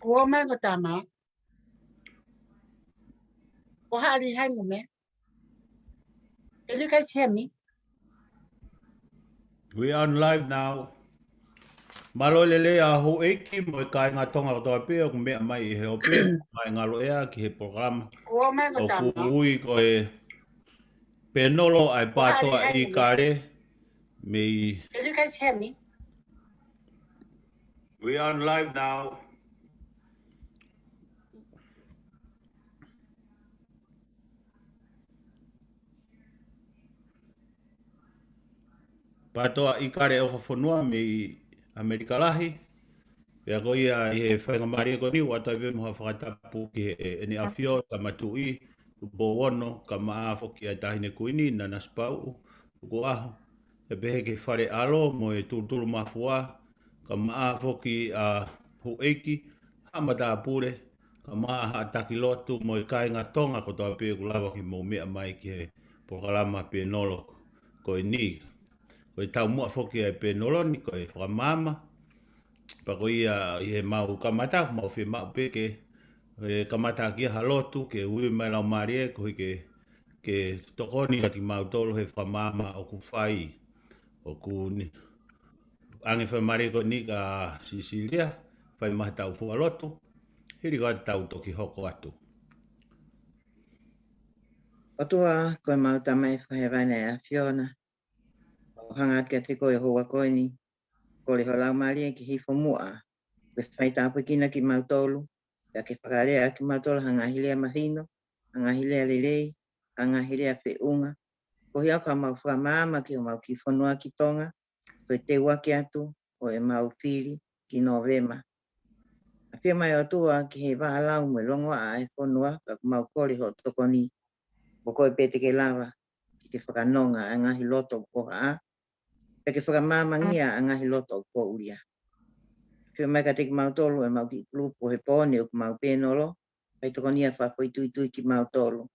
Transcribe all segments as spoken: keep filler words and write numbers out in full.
Kuo mai ko tama. Ko haʻali hai mo me. Can you guys hear me? We are on live now. Mālō e lelei ʻa houʻeiki mo e kāinga Tonga kotoa pē ʻoku meʻa mai ʻi he ope, mai ngalo ea ki he polokalama. Kuo mai ko tama. ʻOku ui ko e pēnolo ʻa e Pātoa ʻIkale mei. Can you guys hear me? We are on live now. Pātoa ʻIkale ʻofa fonua mei ʻAmelika Lahi. Pea ko ia ʻi he faingamālie ko eni ʻoku ʻatā pē mo ha fakatapu ki he ʻEne ʻAfio, Tama Tuʻi, Tupou Ono, kae ʻumaʻā foki ʻa e Taʻahine Kuini, Nanasipauʻu Tukuʻaho. ʻE pehē ki he Fale ʻAlo mo e Tulutulu Mafua, kae ʻumaʻā foki ʻa houʻeiki, haʻa matāpule, kae ʻumaʻā haʻa taki lotu mo e kāinga Tonga kotoa pē ʻoku lava ke mou meʻa mai ki he polokalama pēnolo ko eni. Ko e taumuʻa foki ʻa e pēnolo ni ko e fakamaama. Pea ko ia ʻi heʻemau kamata, mau fiemaʻu pē ke, ʻe kamata ʻaki ha lotu, ke ui mai Laumālie, koeʻuhi ke, ke tokoni kiate kimautolu he fakamaama ʻoku fai. ʻOku ni, ʻoange faingamālie ko eni kia Sisilia, fai mai haʻatau fakalotu, hili ko ia te tau toki hoko atu. ʻOtua, ko ʻemau Tamai fakahēvani ʻa e ʻAfiona, ʻoku hanga atu kiate koe ʻi he houa ko eni, kole ho Laumālie ke hifo muʻa, ke faitāpuekina kimautolu, pea ke fakalea kimautolu ha ngaahi lea mahino, ha ngaahi lea lelei, ha ngaahi lea feʻunga. Koeʻuhi ko ʻemau fakamaama ki homau kiʻi fonua ki Tonga, ko e teuaki atu ʻo ʻemau fili ki Nōvema. ʻAfio mai ʻOtua ki he vahalau mo e longoaʻa ʻa e fonua, ka ʻoku mau kole hoʻo tokoni, ko koe pē te ke lava ke ke fakanonga ʻa e ngaahi loto ʻoku hohaʻa, pea ke fakamaamangia ʻa e ngaahi loto ʻoku poʻulia. ʻAfio mai kiate kimautolu ʻemau kiʻi kulupu he pō ni ʻoku mau pēnolo, fai tokoni ʻa e fakafoʻituitui kimautolu.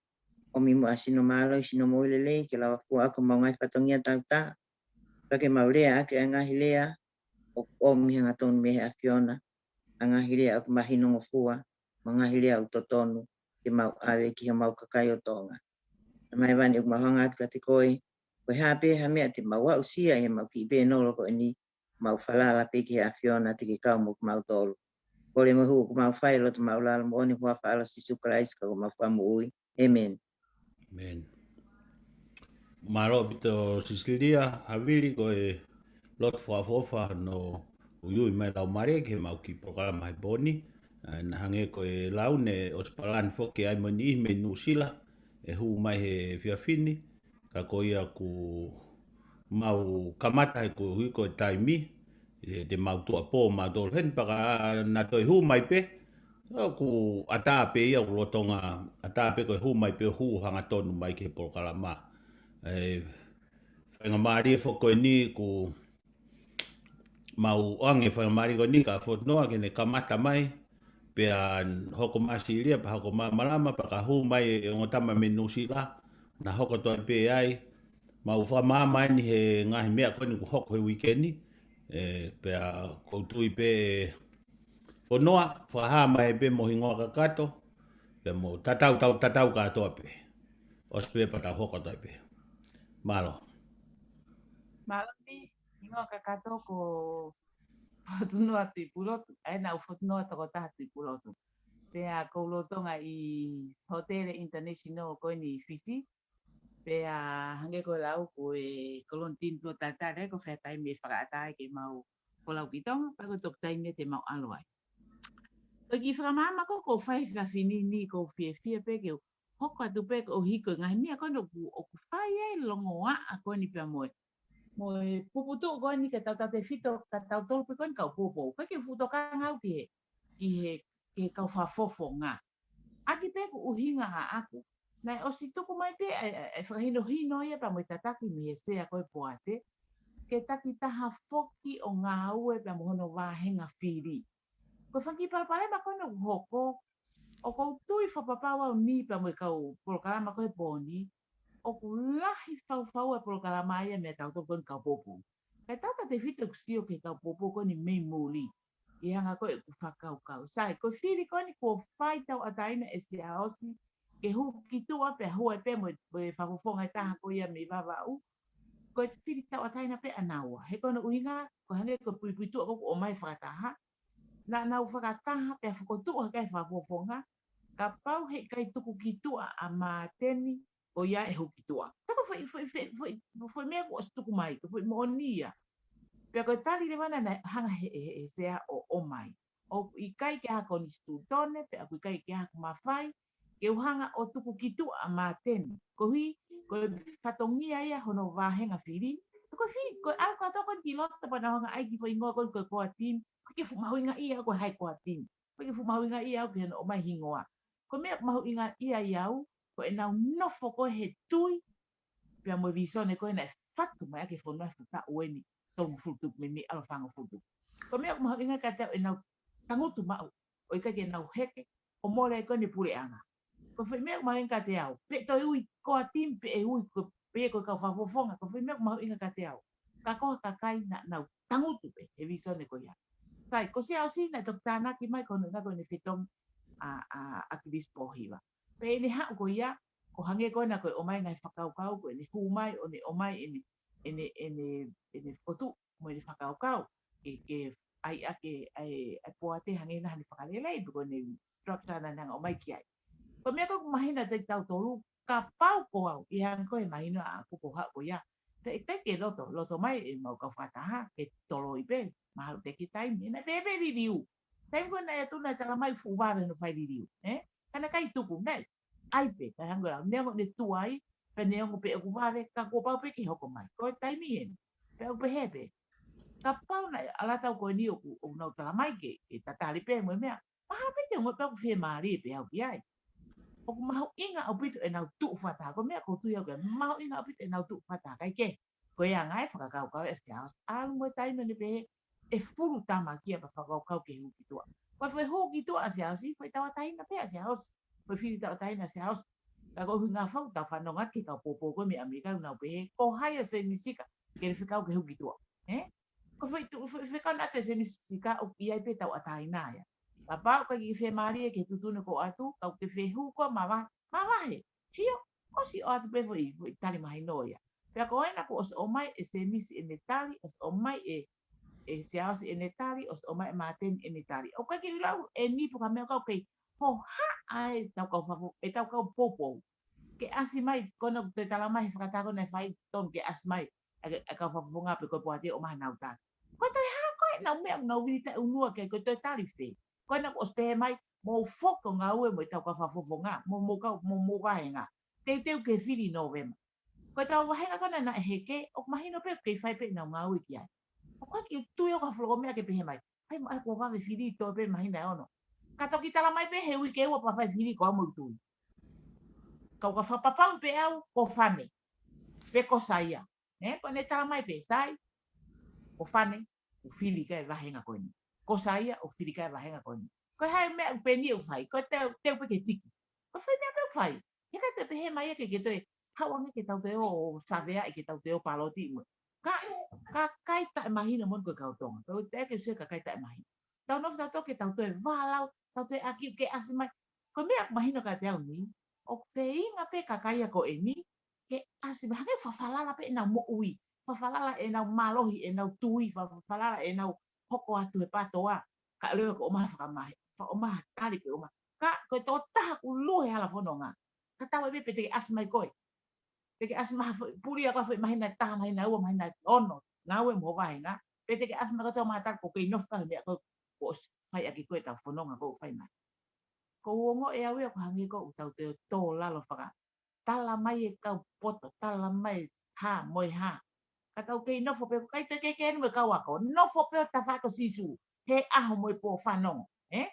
ʻOmi muʻa sino mālohi, sino moʻui lelei, ke lava fua ʻaki homau ngaahi fatongia tautaha. Pea ke mau lea ʻaki ʻa e ngaahi lea ʻoku ʻomi hangatonu mei he ʻAfiona, ʻa e ngaahi lea ʻoku mahinongofua, mo e ngaahi lea ʻoku totonu, ke mau ʻave ki homau kakai ʻo Tonga. Tamai hēvani, ʻoku mau hanga atu kiate koe, ko e hā pē ha meʻa te mau aʻusia ʻi heʻemau kiʻi pēnolo ko eni, mau falala pē ki he ʻAfiona te ke kau mo kimautolu. Kole mo e hū ʻoku mau fai ʻi loto maʻulalo moʻoni, huafa ʻAlo Sīsū Kalaisi ko homau Fakamoʻui. ʻĒmeni. ʻĒmeni. Mālō ʻaupito Sisilia Havili, ko e lotu fakaʻofoʻofa hono uiui mai Laumālie ki heʻemau kiʻi polokalama he pō ni. ʻA, naʻe hangē ko e lau naʻe ʻosi palani foki ai mo e niʻihi mei Nuʻusila ʻe hū mai he efiafi ni, ka ko ia ʻoku mau kamata he koeʻuhi ko e taimi, ʻe, te mau tuʻuapō mautolu heni pea ka na toe hū mai pē. ʻOku ʻatā pē ia ʻoku lolotonga, ʻatā pē ko e hū mai pē ʻo hū hangatonu mai ki he polokalama. ʻE, faingamālie foki ko eni ʻoku mau ʻoange faingamālie ko eni kia Fotunoa ke ne kamata mai, pea hoko mai ʻa Sisilia, pea hoko mai ʻa Malama, pea ka hū mai e ongo tama mei Nuʻusila, na hoko atu ai pē ai. Mau fakamaama eni he ngaahi meʻa ko eni ʻoku hoko he uike ni, ʻe, pea ʻoku ou tui pē ʻe Fonoa, fakahā mai pē mo e hingoa kakato, pea mo tatau, tau tatau kātoa pē. ʻOsi pē pea tau hoko atu ai pē. Mālō. Mālō ni, hingoa kakato ko Fotunoa Tuʻipulotu, ʻa ia naʻa ku Fotunoa Tokotaha Tuʻipulotu. Pea ʻoku ou lolotonga ʻi Hōtele International ko eni ʻi Fisi. Pea hangē ko e lau ko e kolonitini tuʻo talitali, ko e fē taimi ʻe fakaʻatā ai ke mau folau ki Tonga, pea ko e toki taimi ia te mau ʻalu ai. Ko e kiʻi fakamaama ko ē ʻoku ou fai he efiafi ni ni ʻoku ou fiefia pē ke u hoko atu pē koeʻuhi ko e ngaahi meʻa ko eni ʻoku, ʻoku fai ai e longoaʻa ko eni pea mo e, mo e puputuʻu ko eni kia tautautefito, kia tautolu pē ko eni kau poupou. Ko e kiʻi fuʻu tokanga au ki he, ki he, ki he kau fakafofonga. ʻAki pē ʻoku ʻuhinga ʻaʻaku. Naʻe ʻosi tuku mai pē ʻa e, ʻa e, ʻa e fakahinohino ia pea mo e tataki mei he sea ko e poate, ke takitaha foki ʻo ngāue pea mo hono vāhenga fili. Ko e fanga kiʻi palopalema ko ena ʻoku hoko, ʻoku ou tui fakapapau au ni pea mo e kau polokalama ko e pō ni, ʻoku lahi fau fau ʻa e polokalama ia meia tautolu ko eni kau poupou. Kae tautautefito ʻeku sio ki he kau poupou ko eni mei muli, ʻi he anga ko ē ʻeku fakakaukau. Sai, ko e fili ko eni kuo fai tauʻatāina ʻe Siaosi ke hū ki tuʻa pea hū ai pē mo e, mo e fakafofonga ʻe taha ko ia mei Vavaʻu. Ko e fili tauʻatāina pē ʻanaua. He ko hono ʻuhinga, ko e hangē ko e puipuituʻa ko ē kuo ʻomai fakataha, naʻa nau fakataha pea fokotuʻu hake e fakafofonga, kapau heʻikai tuku ki tuʻa ʻa Māteni, ko ia ʻe hū ki tuʻa. Tā ko e foʻi, foʻi, foʻi, foʻi, foʻi meʻa kuo ʻosi tuku mai, ko e foʻi moʻoni ia. Pea ko e tali leva naʻe hanga ʻe he, he, he sea ʻo, ʻomai. ʻOku ʻikai ke ʻi ai ha konisitūtone, pea ʻoku ʻikai ke ʻi ai haʻaku mafai ke u hanga ʻo tuku ki tuʻa ʻa Māteni. Koeʻuhi, ko e fatongia ia hono vāhenga fili. Ko e fili, ko e ʻalu kātoa ko eni ki loto pea nau hanga ʻai ki he foʻi hingoa ko eni ko e core team. ʻOku ʻikai ke fuʻu mahuʻingaʻia au ko hai e core team. ʻOku ʻikai ke fuʻu mahuʻingaʻia au ki hono ʻomai hingoa. Ko e meʻa ʻoku mahuʻingaʻia ai au, ko ʻenau nofo ko ē he tui, pea mo e vīsone ko ē naʻe fatu mai ʻaki e fonua he fuʻu taʻu eni, tolungofulu tupu mei, mei ʻalu ʻo fāngofulu tupu. Ko e meʻa ʻoku mahuʻinga kiate au ʻenau tangutu maʻu, ʻo ʻikai ke nau heke, ʻo mole ai ko eni e puleʻanga. Ko e foʻi meʻa ʻoku mahuʻinga kiate au, pe toe ui core team, pe ʻe ui ko, pe ko e kau fakafofonga, ko e foʻi meʻa ʻoku mahuʻinga kiate au, ka ko ha kakai naʻa nau tangutu pē he vīsone ko ia. Sai, ko Siaosi naʻe toki tānaki mai ko hono ʻuhinga ko ʻene fetongi ʻa, ʻa, ʻa ʻAkilisi Pōhiva. Pea ʻi heʻene haʻu ko ia, ko e hangē ko ena ko e ʻomai e ngaahi fakakaukau, ko ʻene hū mai, ʻo ne ʻomai ʻene, ʻene, ʻene, ʻene fokotuʻu mo ʻene fakakaukau, ke, ke ʻai ʻaki ʻa e, ʻa e poate hangē naʻa ne fakalelei, pe ko ʻene structure naʻa ne hanga ʻo ʻomai ki ai. Ko e meʻa ko ē ʻoku mahino kiate kitautolu, kapau ko au, ʻi he anga ko ē mahino ʻaʻaku ko e haʻu ko ia, pea ʻikai ke loto, loto mai ʻemau kau fakataha ke toloi pē, mahalo teʻeki taimi, naʻe pehē pē liliu. Taimi ko ē naʻe ʻatu naʻe tala mai fuʻu vave hono fai liliu, ē? Ka naʻe ʻikai tuku, naʻe ʻai pē, kae hangē ko e lau, neongo ʻene tuai, pea neongo pē ʻoku vave, ka kuo pau pē ke hoko mai. Ko e taimi eni, pea ʻoku pehē pē. Kapau naʻe ʻalu atu ko eni ʻoku, ʻoku nau tala mai ke, ke tatali pē mo e meʻa, mahalo pē te u ongoʻi pē ʻoku fiemālie pē au ki ai. ʻOku mahuʻinga ʻaupito ʻenau tuʻu fakataha, ko e meʻa ʻoku ou tui au ki ai, mahuʻinga ʻaupito ʻenau tuʻu fakataha, kae kehe, ko e anga e fakakaukau ʻa Siaosi, ʻalu mo e taimi ʻo ne pehē, ʻe fulu tamaiki ia pea fakakaukau ke hū ki tuʻa. Ko e foʻi hū ki tuʻa ʻa Siaosi, foʻi tauʻatāina pē ʻa Siaosi, foʻi fili tauʻatāina ʻa Siaosi. Ka ko e ʻuhinga fau tau fanongo ki he kau poupou ko ē mei ʻAmelika, ʻoku nau pehē, ko hai ʻa Sēmisi Sika ke ne fekau ke hū ki tuʻa. Ē? Ko e foʻi tu-, foʻi fekau naʻe ʻatu ʻe Sēmisi Sika ʻoku ʻi ai pē tauʻatāina ia. Kapau ʻoku ʻikai ke fiemālie ki he tuʻutuʻuni kuo ʻatu, ka ʻoku ke fehū koe ʻo mavahe, mavahe. Sio, ʻosi ʻoatu pē foʻi, foʻi tali mahino ia. Pea ko ena kuo ʻosi ʻomai ʻe Sēmisi ʻene tali, ʻosi ʻomai ʻe, ʻe Siaosi ʻene tali, ʻosi ʻomai ʻe Māteni ʻene tali. ʻOku ʻikai ke u lau eni pe ko e hā e meʻa, ka ʻoku kei hohaʻa ʻetau kau fafo-, ʻetau kau poupou ke ʻasi mai, ko ena ʻoku toe tala mai he fakataha ko ē naʻe fai, tonu ke ʻasi mai ʻa e, ʻa e kau fakafofonga pe ko e poate ʻo ʻomai haʻanau tali. Ko e toe hā ko ē ʻenau meʻa ʻoku nau vili taʻeʻunua ki ai, ko e toe tali fē? Ko ena kuo ʻosi pehē mai, mou foki ʻo ngāue mo ʻetau kau fakafofonga, mo, mo kau, mo, mo e vāhenga. Teuteu ki he fili ʻi Nōvema. Ko ʻetau vāhenga ko ena naʻe heke, ʻoku mahino pē ʻoku kei fai pē ʻenau ngāue ki ai. ʻOku ʻikai ke u tui au ki ha fuʻu loko meʻa ke pehē mai, ʻai mo ʻai kuo vave fili, toe pē māhina ʻe ono. Ka toki tala mai pē he uike ua pea fai fili, ko au mo e tui. Ka u ka fakapapau pē au, ko Fane, pe ko Saia. Ē, ko ʻene tala mai pē, Sai, ko Fane, ʻoku fili ki ai e vāhenga ko eni. Ko Saia, ʻoku fili ki ai e vāhenga ko eni. Ko e hā e meʻa ʻoku pehē ni ʻoku fai, ko e teu, teu pē ki he tiki. Ko e foʻi meʻa pē ʻoku fai. He ʻikai te pehē mai ia ke, ke toe, haʻu ange ke tau toe ō, ō savea ʻi ke tau toe ō paloti mo. Ka, ka kakai taʻemahino moʻoni ko e kau Tonga. Ko e teʻeki ke sio ki he kakai taʻemahino. Tau nofo tautolu ke tau toe vālau, tau toe ʻaki ke ʻasi mai. Ko e meʻa ʻoku mahino kiate au ni, ʻoku feinga pē e kakai ia ko eni ke ʻasi mai, hangē ʻoku fafalala pē ʻenau moʻui, fafalala ʻenau mālohi, ʻenau tui, fa-, fafalala ʻenau hoko atu he PTOA, kae ʻoua ke ʻomai ha fakamahi, fa-, ʻomai ha tali pe ʻomai. Ka ko e tokotaha ʻoku lue he hala fononga, ka tau ʻai pē pe te ke ʻasi mai koe. Te ke ʻasi mai ha foʻi, puli ʻa koe ha foʻi māhina ʻe taha, māhina ʻe ua, māhina ʻe ono, ngāue mo e vāhenga, pe te ke ʻasi mai koe ʻo tau maʻu ha tali, ʻoku kei nofo koe he meʻa ko ē kuo ʻosi fai ʻaki koe ʻetau fononga ʻoku fai mai. Ko u ongoʻi ʻe au ia ʻoku hangē ʻoku tau toe tō lalo faka-, tala mai e kau poto, tala mai e hā mo e hā. Ka tau kei nofo pē, ʻikai te ke kei mo e kau ako. Nofo pē ʻo tafaʻaki ʻo Sīsū he ʻaho mo e pō, fanongo, ē?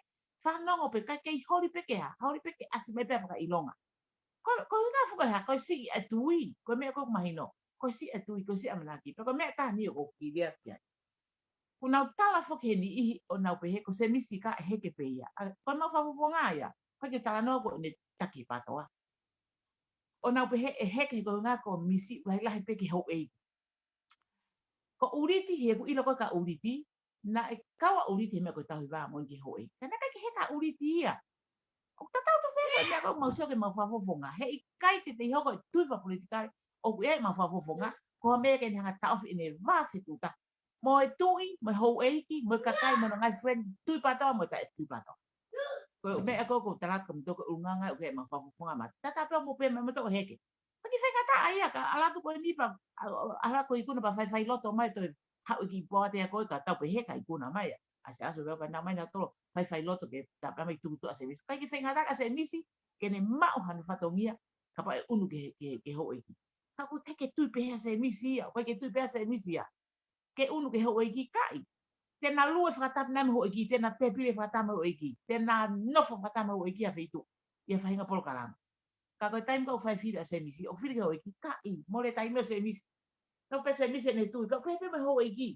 Fanongo pē, kae kei holi pē ke hā, holi pē ke ʻasi mai pē ʻa e fakaʻilonga. Ko, ko e ʻuhinga foki ko e hā, ko e siʻi ʻa e tui, ko e meʻa ko ē ʻoku mahino. Ko e siʻi ʻa e tui, ko e siʻi ʻamanaki. Pea ko e meʻa ʻe taha eni ʻoku ou kilia ki ai. Kuo nau tala foki heni ʻi, ʻo nau pehē ko Semisi ka ʻe heke pē ia. ʻA, ko e mau fakafofonga ia. Ko e ke talanoa ko ʻene taki pātoa. ʻO nau pehē ʻe heke he ko e ʻuhinga ko Misi lahilahi pē ki he houʻeiki. Ko ʻUliti, he ʻoku ʻilo ko e ka ʻUliti, naʻe kau ʻa ʻUliti he meʻa ko e tauhi vā moʻoni ki he houʻeiki. Ka naʻe ʻikai ke heka ʻa ʻUliti ia. ʻOku tatau tofu pē ko e meʻa ko ē ʻoku mau sio ki he mau fakafofonga. He ʻikai ke te hoko e tui fakapolitikale, ʻoku ʻi ai e mau fakafofonga, ko e meʻa ke ne hanga taʻofi ʻene vā fetuʻutaki. Mo e tuʻi, mo e houʻeiki, mo e kakai, mo e ngaahi friend, tui pātoa, mo e taʻe tui pātoa. Ko e meʻa ko ē ʻoku ou tala atu kia moutolu ko e ʻulungaanga ʻoku ʻi ai e mau fakafofonga mā. Tatau pē mo pē mo moutolu ʻo heke. Pea ʻikai faingataʻa ia ka ʻalu atu ko eni pea, ʻa, ʻa, ʻalu atu ko e ikuna pea faifai loto mai toe haʻu e kiʻi poate ia ko ē ka tau pē heka ikuna mai ia. ʻA Siaosi pea pea nau mai nautolu faifai loto ke ta pea mai tukutuku ʻa Semisi. ʻIkai ke faingataʻa ʻa Semisi, ke ne maʻu hano fatongia, kapau ʻe ʻunu ki he, ki he, ki he houʻeiki. Ka ʻoku ʻikai ke tui pē ʻa Semisi ia, ʻikai ke tui pē ʻa Semisi ia. Ke ʻunu ki he houʻeiki kaʻi. Te na lue fakatapu nai mo e houʻeiki, te na tēpile fakatapu mo e houʻeiki, te na nofo fakatapu mo e houʻeiki ʻi ha feituʻu, ʻi ha faʻahinga polokalama. Ka ko e taimi ko ē ʻoku fai fili ʻa Semisi, ʻoku fili ki he houʻeiki kaʻi, mole taimi ʻo Semisi. Tau pē Semisi ʻene tui, ka ʻoku pehē pē mo e houʻeiki.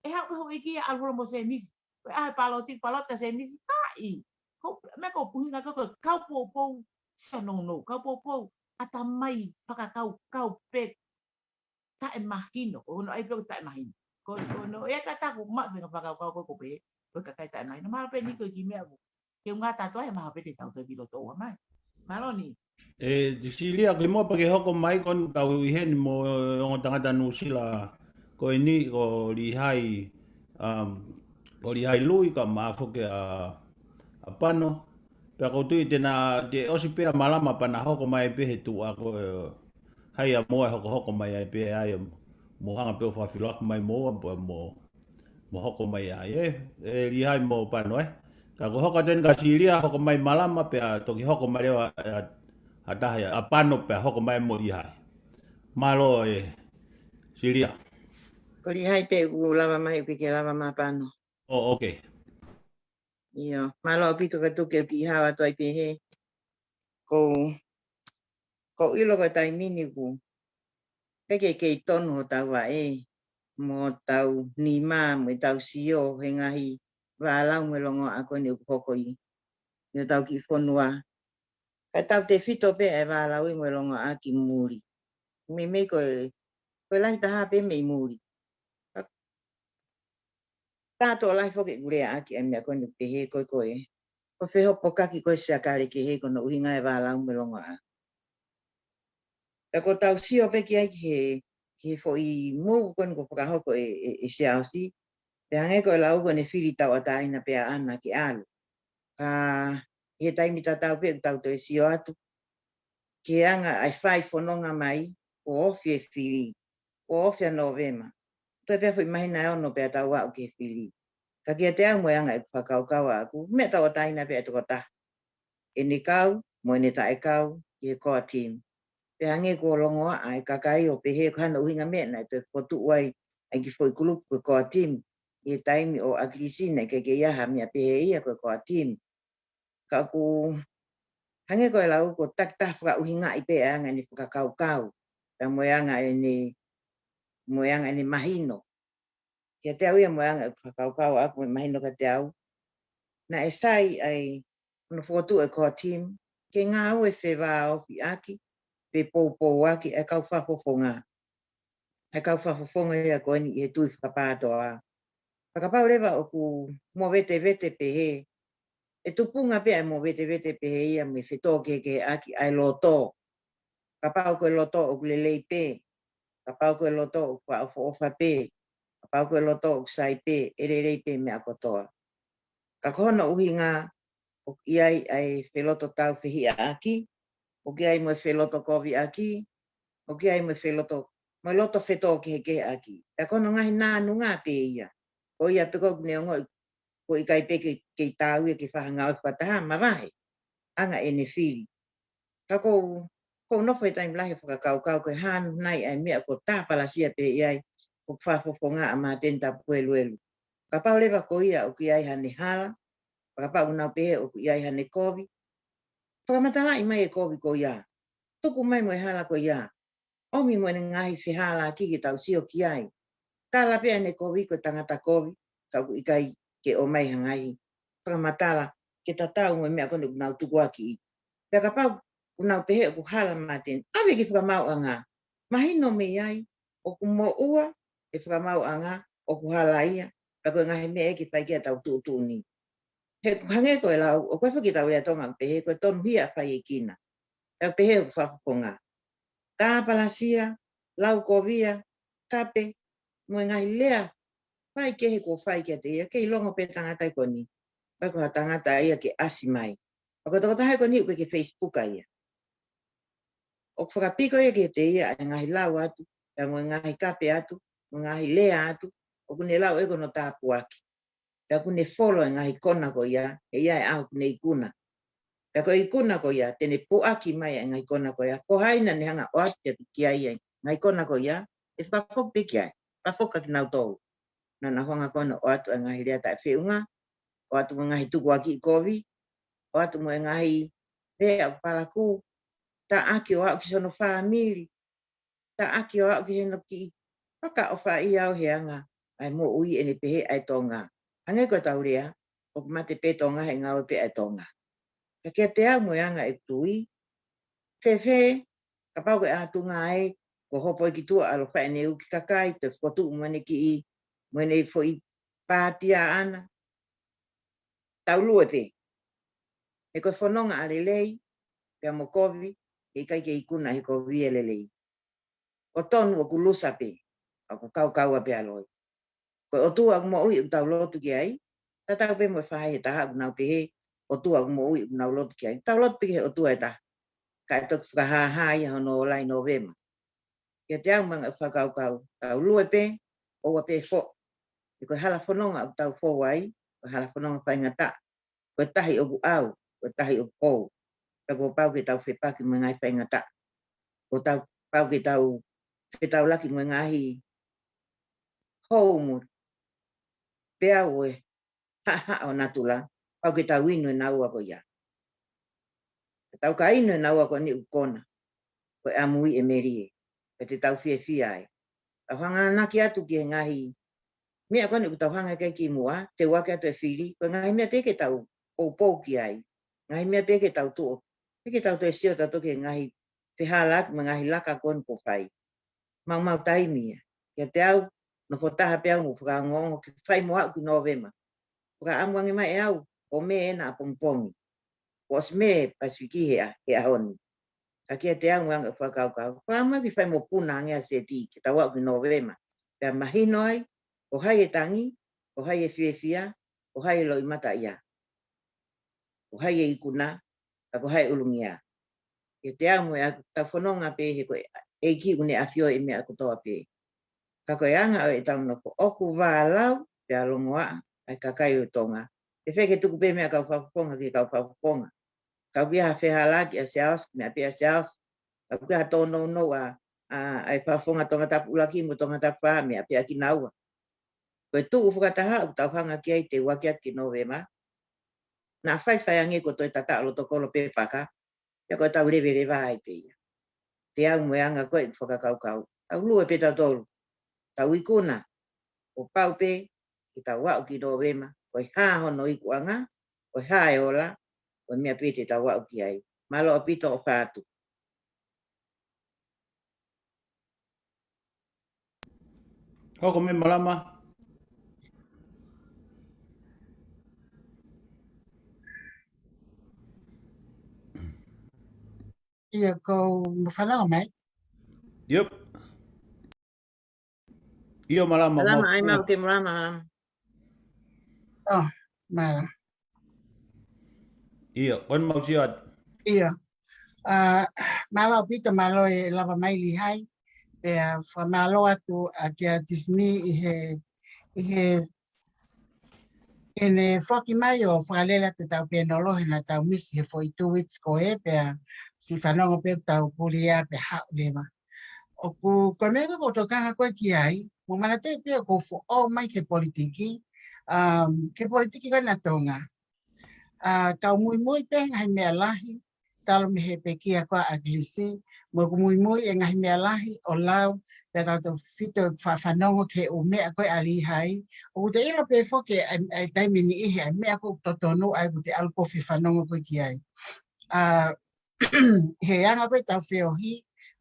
ʻE haʻu pē houʻeiki ia ʻalu holo mo Semisi. Ko e ʻaho e paloti, paloti kia Semisi, kaʻi. Ko e meʻa ko e ʻuhinga ko e kau poupou, sio nounou, kau poupou, ʻatamai fakakaukau pē taʻemahino, ko hono ʻai pē ʻoku taʻemahino. Ko, ko hono ʻai ka taku maʻu faʻahinga fakakaukau ko ē ʻoku pehē, ko e kakai taʻemahino. Mālō pē ni ko e kiʻi meʻa ko ē. Ke u ngata atu ai he mahalo pē te tau toe ki loto ua mai. Mālō ni. ʻE, Silia, ko e mo pea ke hoko mai ko eni tau ʻi heni mo e ongo tangata Nuʻusila ko eni ko Lihai, um, ko Lihai Lui ka mafoke a, ʻa Pano. Pea ʻoku ou tui te na, te ʻosi pē ʻa Malama pea na hoko mai pē he tuʻa ko e, hai ʻa moua ʻe hokohoko mai ai pē ai, mo hanga pē ʻo fakafeʻiloaki mai moua, pea mo, mo hoko mai ai, ē? ʻE Lihai mo Pano, ē? Ka ko e hoko atu eni kia Silia, hoko mai Malama, pea toki hoko mai leva, ē, ʻa, ʻa taha ia, ʻa Pano, pea hoko mai mo Lihai. Mālō, ē, Silia. Ko Lihai pē ʻoku lava mai, ʻoku ke lava mai Pano. ʻO, ʻoke. ʻIo, mālō ʻaupito ka tuku ke u kiʻi hao atu ai pehē. Ko, ko e ʻilo ko e taimi ni ʻoku ʻikai ke kei tonu hotau vaʻe, mo hotau nima, mo ʻetau sio he ngaahi vālau mo e longoaʻa ko eni ʻoku hoko ʻi, ʻi hotau kiʻi fonua. Kae tautefito pē ʻa e vālau ia mo e longoaʻa ki muli. Meimei ko e, ko e lahi taha pē mei muli. Ka, ka tokolahi foki ʻeku leaʻaki ʻa e meʻa ko eni ʻoku pehē ko e, ko e, ko e fehopokaki ko e siakale kehe ko hono ʻuhinga e vālau mo e longoaʻa. Pea ko ʻetau sio pē ki ai ki he, ki he foʻi mou ko eni kuo fakahoko ʻe, ʻe, ʻe Siaosi. Pea hangē ko e lau ko ʻene fili tauʻatāina pē ʻaʻana ke ʻalu. Ka ʻi he taimi tatau pē ʻoku tau toe sio atu ki he anga ʻa e fai fononga mai, kuo ofi e fili, kuo ofi ʻa Nōvema. Toe pē foʻi māhina ʻe ono pea tau aʻu ki he fili. Ka kiate au mo e anga ʻeku fakakaukau ʻaʻaku, meʻa tauʻatāina pē ʻa e tokotaha. ʻEne kau, mo ʻene taʻekau, ki he core team. Pea hangē kuo longoaʻa e kakai ʻo pehē ko hono ʻuhinga meʻa naʻe toe fokotuʻu ai ʻa e kiʻi foʻi kulupu ko e core team. ʻI he taimi ʻo ʻAkilisi naʻe ʻikai ke ʻi ai ha meʻa pehē ia ko e core team. Ka ʻoku hangē ko e lau ko e takitaha fakaʻuhingaʻi pē ʻa e anga ʻene fakakaukau. Pea mo e anga ʻene, mo e anga ʻene mahino. Kiate au ia mo e anga ʻeku fakakaukau ʻaʻaku mo e mahino kiate au. Naʻe sai ai, hono fokotuʻu e core team, ke ngāue fevāofiʻaki, pe poupouaki ʻa e kau fakafofonga. ʻA e kau fakafofonga ia ko eni ʻi he tui fakapātoa. Pea kapau leva ʻoku movetevete pehē, ʻe tupunga pē ʻa e movetevete pehē ia mei he fetōkehekeheʻaki ʻa e loto. Kapau ko e loto ʻoku lelei pē. Kapau ko e loto ʻoku faʻofoʻofa pē. Kapau ko e loto ʻoku sai pē, ʻe lelei pē meʻa kotoa. Ka ko hono ʻuhinga, ʻoku ʻi ai ʻa e feloto tau fehiʻaʻaki, ʻoku ʻi ai mo e feloto koviʻaki, ʻoku ʻi ai mo e feloto, mo e loto fetōkehekeheʻaki. Pea ko hono ngaahi nānunga pē ia. Ko ia pē ko ʻeku neongo, ʻoku ʻikai pē ke, kei taau ia ke fai ha ngāue fakataha, mavahe. Anga ʻene fili. Ka ʻoku ou, ʻoku ou nofo he taimi lahi ʻo fakakaukau ko e hā nai ʻa e meʻa ʻoku tāpalasia pē ʻi ai, ʻoku fakafofonga ʻa Māteni Tapueluelu. Kapau leva ko ia ʻoku ʻi ai haʻane hala, kapau ʻoku nau pehē ʻoku ʻi ai haʻane kovi. Fakamatalaʻi mai e kovi ko ia. Tuku mai mo e hala ko ia. ʻOmi mo ʻene ngaahi fehālaaki ke tau sio ki ai. Tala pē ʻene kovi ko e tangata kovi, ka ʻoku ʻikai ke ʻomai ha ngaahi fakamatala ke tatau mo e meʻa ko eni ʻoku nau tukuakiʻi. Pea kapau ʻoku nau pehē ʻoku hala mate, ʻave ki he fakamaauʻanga. Mahino mei ai ʻoku moʻua e fakamaauʻanga ʻoku hala ia, pea ko e ngaahi meʻa ia ke fai ki ai ʻetau tuʻutuʻuni. He ʻoku hangē ko e lau, ʻoku ʻi ai foki ʻetau lea Tonga ʻoku pehē ko e tonuhia ʻa fai e kina. Pea pehē ʻoku fakafofonga. Tāpalasia, laukovia, kape, mo e ngaahi lea fai kehe kuo fai kiate ia, kei longo pē tangata ko eni. Pea ko ha tangata ia ke ʻasi mai. Pea ko e tokotaha ko eni ʻoku ʻikai ke Facebook ia. ʻOku fakapiko ia kiate ia ʻa e ngaahi lau atu, pea mo e ngaahi kape atu, mo e ngaahi lea atu, ʻoku ne lau ʻe ia ko hono tāpuaki. Pea ʻoku ne folo e ngaahi kona ko ia, ʻe ʻi ai e ʻaho ʻoku ne ikuna. Pea ko e ikuna ko ia, te ne puʻaki mai e ngaahi kona ko ia. Ko hai naʻa ne hanga ʻo ʻoatu kiate ia e ngaahi kona ko ia, ʻe fakafoki pē ki ai, fakafoki kia kinautolu. Naʻa nau hanga ko ena ʻo ʻoatu e ngaahi lea taʻefeʻunga, ʻoatu mo e ngaahi tukuakiʻi kovi, ʻoatu mo e ngaahi lea ʻoku palakū, taʻaki ʻo aʻu ki hono fāmili, taʻaki ʻo aʻu ki hono kiʻi fakaʻofaʻia ʻo e anga ʻa e moʻui ʻene pehē ʻa e Tonga. Hangē ko ʻetau lea, ʻoku mate pē Tonga he ngāue pē ʻa e Tonga. Ka kiate au mo e anga ʻeku tui, fēfē, kapau ko e ʻatunga ē, kuo hopo ia ki tuʻa ʻalu ʻo fai ʻene uki kakai, toe fokotuʻu mo ʻene kiʻi, mo ʻene foʻi pātia ʻana, tau lue pē. He ko e fononga ʻa lelei, pea mo kovi, ʻe ʻikai ke ikuna he kovi e lelei. ʻOku tonu ʻoku lusa pē, ʻoku kaukaua pē ʻa loi. Ko e ʻOtua ʻoku moʻui ʻoku tau lotu ki ai, tatau pē mo e faʻahi ʻe taha ʻoku nau pehē, ʻOtua ʻoku moʻui ʻoku nau lotu ki ai. Tau lotu pē ki he ʻOtua ʻe taha. Kae toki fakahāhā ia hono ola ʻi Nōvema. Kiate au mo e anga ʻeku fakakaukau, tau lue pē, ʻoua pē foʻi. He ko e hala fononga ʻoku tau fou ai, ko e hala fononga faingataʻa. Ko e tahi ʻoku ʻau, ko e tahi ʻoku pou. Pea kuo pau ke tau fepaki mo e ngaahi faingataʻa. Kuo tau pau ke tau fetaulaki mo e ngaahi hou mo e peau ʻo e haʻahaʻa ʻo natula, pau ke tau inu e naua ko ia. Ka tau ka inu e naua ko eni ʻoku kona, ko e ʻamui e melie, pea te tau fiefia ai. Tau hanga ʻanaki atu ki he ngaahi meʻa ko eni ʻoku tau hanga ki ai kimuʻa, teuaki atu e fili, ko e ngaahi meʻa pē ke tau poupou ki ai, ngaahi meʻa pē ke tau tuʻu, pē ke tau toe sio tautolu ki he ngaahi fehālaaki mo e ngaahi laka ko eni kuo fai. Maumau taimi ia. Kiate au, nofo taha pē au mo fakaongoongo ke fai mo aʻu ki Nōvema. Fakaʻamu ange mai ʻe au, ʻo Mē ena ʻapongipongi. Kuo ʻosi Mē Pasifiki he ʻa-, he ʻaho ni. Ka kiate au mo e anga ʻeku fakakaukau, fakaʻamu ange ke fai mo puna ange ʻa Seti ke tau aʻu ki Nōvema. Pea mahino ai, ko hai e tangi, ko hai e fiefia, ko hai e loʻimata ia. Ko hai e ikuna, ka ko hai e ʻulungia. Kiate au mo e ʻaku tau fononga pē he ko e ʻEiki ʻoku ne ʻafioʻi e meʻa kotoa pē. Ka ko e anga ʻo ʻetau nofo ʻoku vālau pea longoaʻa ʻa e kakai ʻo Tonga. ʻE fēfē ke tuku pē meʻa kau fakafofonga ki he kau fakafofonga. Ka ʻoku ʻi ai ha fehālaaki ʻa Siaosi, meʻa pē ʻa Siaosi. Ka ʻoku ʻi ai ha tōnounou ʻa, ʻa, ʻa e fakafofonga Tongatapu ʻuluaki mo Tongatapu fā, meʻa pē ʻa kinaua. Ko e tuʻu fakataha ʻoku tau hanga ki ai teuaki atu ki Nōvema. Naʻa faifai ange ko e toe tataʻo loto kolo pē faka, pea ko e tau leveleva ai pē ia. Kiate au mo e anga ko ē ʻeku fakakaukau. Tau lue pē tautolu. Tau ikuna. Kuo pau pē ke tau aʻu ki Nōvema. Ko e hā hono ikuʻanga, ko e hā e ola, ko e meʻa pē te tau aʻu ki ai. Mālō ʻaupito ʻofa atu. Hoko mai Malama. ʻIo, ko mo fanau mai. Yep. ʻIo, Malama, Malama, mau ai, mau ke Malama, Malama. Oh, Malama. ʻIo, ko eni mau sio atu. ʻIo. ʻA, mālō ʻaupito, mālō e lava mai Lihai. Pea fakamālō atu ʻa kia Tisini ʻi he, ʻi he, ʻene foki mai ʻo fakalele atu ʻetau pēnolo he naʻa tau misi he foʻi two weeks ko ē, pea siʻi fanongo pē ʻoku tau pulia pea haʻu leva. ʻOku, ko e meʻa ko ē ʻoku ou tokanga ko ē ki ai, mou manatuʻi pē ʻoku ou foʻou mai ki he politiki, um, ki he politiki ko ena ʻa Tonga. ʻA, tau muimui pē ngaahi meʻa lahi, talu mei he pekia ko ē ʻa ʻAkilisi, mo ʻeku muimui e ngaahi meʻa lahi ʻo lau, pea tautautefito e fa-, fanongo ki he ʻū meʻa ko ē ʻa Lihai. ʻOku te ʻilo pē foki ʻa e, ʻa e taimi ni ʻi he ʻa e meʻa ko ē ʻoku totonu ai ʻoku te ʻalu pē ʻo fefanongo ko ē ki ai. ʻA, he anga ko ē ʻetau feohi,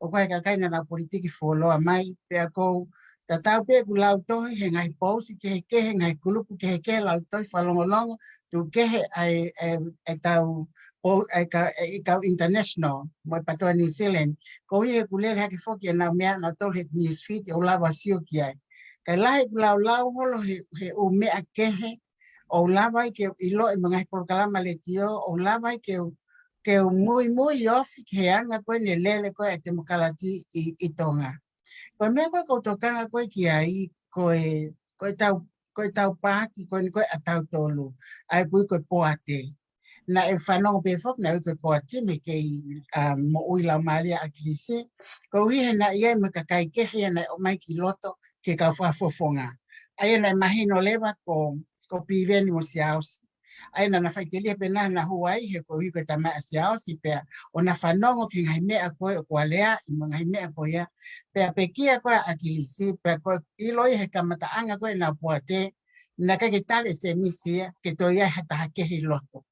ʻoku ʻi ai e kakai naʻa nau politiki fuoloa mai, pea ʻoku ou tatau pē ʻeku lau tohi he ngaahi pousi kehekehe, ngaahi kulupu kehekehe lau tohi fakalongolongo, tuku kehe ʻa e, ʻa e, ʻa e tau, pou-, ʻa e ka-, ʻa e kau international, mo e PATOA New Zealand, koeʻuhi he ʻoku lele hake foki ʻenau meʻa nautolu he newsfeed, ʻo lava sio ki ai. Kae lahi ʻeku laulau holo he, he ʻū meʻa kehe, ʻo lava ai ke ʻiloʻi mo e ngaahi polokalama letiō, ʻo lava ai ke, ke muimui ofi ki he anga ko ē ʻene lele ko ē e temokalati ʻi, ʻi Tonga. Ko e meʻa ko ē ʻoku ou tokanga ko ē ki ai, ko e, ko ʻetau, ko ʻetau paati, ko eni ko ē ʻatautolu, ʻa ia ʻoku ui ko e poate. Naʻe fanongo pē foki, naʻe ui ko e poate mei he kei, ʻa, moʻui laumālie ʻa ʻAkilisi, koeʻuhi he naʻe ʻi ai mo e kakai kehe ia naʻe ō mai ki loto ki he kau fakafofonga. ʻA ia naʻe mahino leva ko, ko Piveni mo Siaosi. ʻA ia naʻa na faʻiteliha pē naʻa na hū ai he koeʻuhi ko e tamai ʻa Siaosi pea ʻo na fanongo ki he ngaahi meʻa ko ē ʻoku aleaʻi mo e ngaahi meʻa ko ia. Pea pekia ko ē ʻa ʻAkilisi, pea ko e ʻilo ia he kamataʻanga ko ē ʻenau poate, naʻe ʻikai ke tali ʻe Semisi ia ke toe ʻi ai ha taha kehe ʻi loto.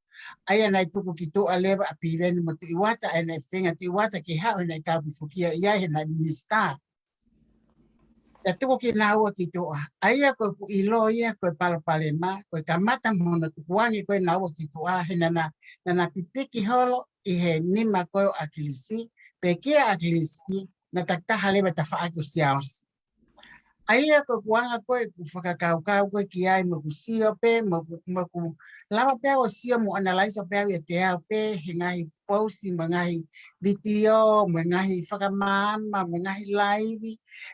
ʻA ia naʻe tuku ki tuʻa leva ʻa Piveni mo Tuʻi Uata, ʻa ia naʻe feinga Tuʻi Uata ke haʻu he naʻe kau ki foki ia ʻi ai he naʻe minisitā. Pea tuku kinaua ki tuʻa. ʻA ia ko ʻeku ʻilo ia ko e palopalema, ko e kamata mo hono tukuange ko ē naua ki tuʻa, he naʻa na, naʻa na pipiki holo ʻi he nima ko ē ʻo ʻAkilisi, pekia ʻa ʻAkilisi, naʻe takitaha leva e tafaʻaki ʻo Siaosi. ʻA ia ko ʻeku anga ko ē ʻeku fakakaukau ko ē ki ai mo ʻeku sio pē, mo ʻeku, mo ʻeku lava pē ʻo sio mo analyze pē au ʻiate au pē, he ngaahi pousi, mo e ngaahi vitiō, mo e ngaahi fakamaama, mo e ngaahi laivi,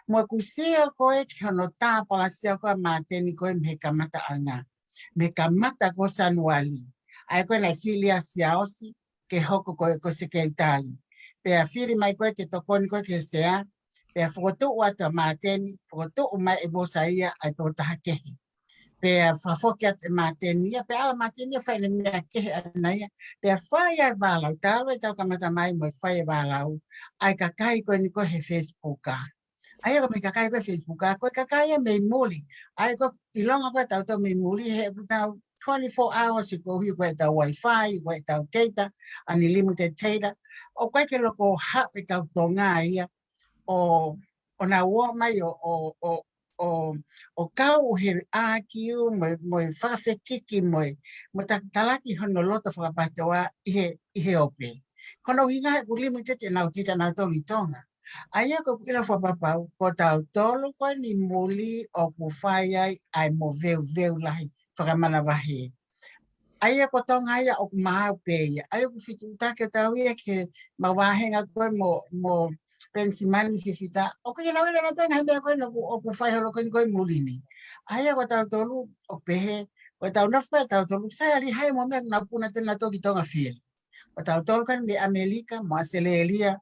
mo ʻeku sio ko ē ki hono tāpalasia ko ē ʻa Māteni ko ē mei he kamataʻanga, mei he kamata ko ē ʻo Sānuali. ʻA ia ko ē naʻe fili ʻa Siaosi ke hoko ko ē ko e sekelitali. Pea fili mai ko ē ke tokoni ko ē ki he sea, pea fokotuʻu atu ʻa Māteni, fokotuʻu mai e Vosa ia ʻa e tokotaha kehe. Pea fakafoki atu ʻe Māteni ia, pea ʻalu ʻa Māteni ia ʻo fai ʻene meʻa kehe ʻaʻana ia, pea fai ai e vālau, talu ʻetau kamata mai mo e fai e vālau, ʻa e kakai ko eni ko ē he Facebook. ʻA ia ko e meʻa kakai ko ē Facebook, ko e kakai ia mei muli. ʻA ia ko e ʻilonga ko ē ʻatautolu mei muli, he ʻoku tau twenty-four hours koeʻuhi ko ʻetau Wi-Fi, ko ʻetau data, unlimited data. ʻOku ʻikai ke loko haʻu e kau Tonga ia ʻo, ʻo nau ō mai ʻo, ʻo, ʻo, ʻo, ʻo kau he ʻākiu mo, mo e fakafekiki mo e, mo ta-, talaki hono loto fakapatoa ʻi he, ʻi he ope. Ko hono ʻuhinga he ʻoku limited ʻenau data ʻanautolu ʻi Tonga. ʻA ia ko ʻeku ʻilo fakapapau, ko tautolu ko eni muli ʻoku fai ai ʻa e moveuveu lahi fakamanavahē. ʻA ia ko Tonga ia ʻoku maau pē ia. ʻA ia ʻoku fitutaki ʻetau ia ki he mau vāhenga ko ē mo, mo Penisimani Fifita. ʻOku ʻikai ke nau ʻilo ʻe nautolu e ngaahi meʻa ko ē ʻoku, ʻoku fai holo ko eni ko ē muli ni. ʻA ia ko tautolu ʻoku pehē, ko ʻetau nofo pē ʻatautolu, sai ʻa Lihai mo e meʻa naʻa nau puna atu ʻe nautolu ki Tonga fili. Ko tautolu ko eni mei ʻAmelika mo ʻAositelēlia,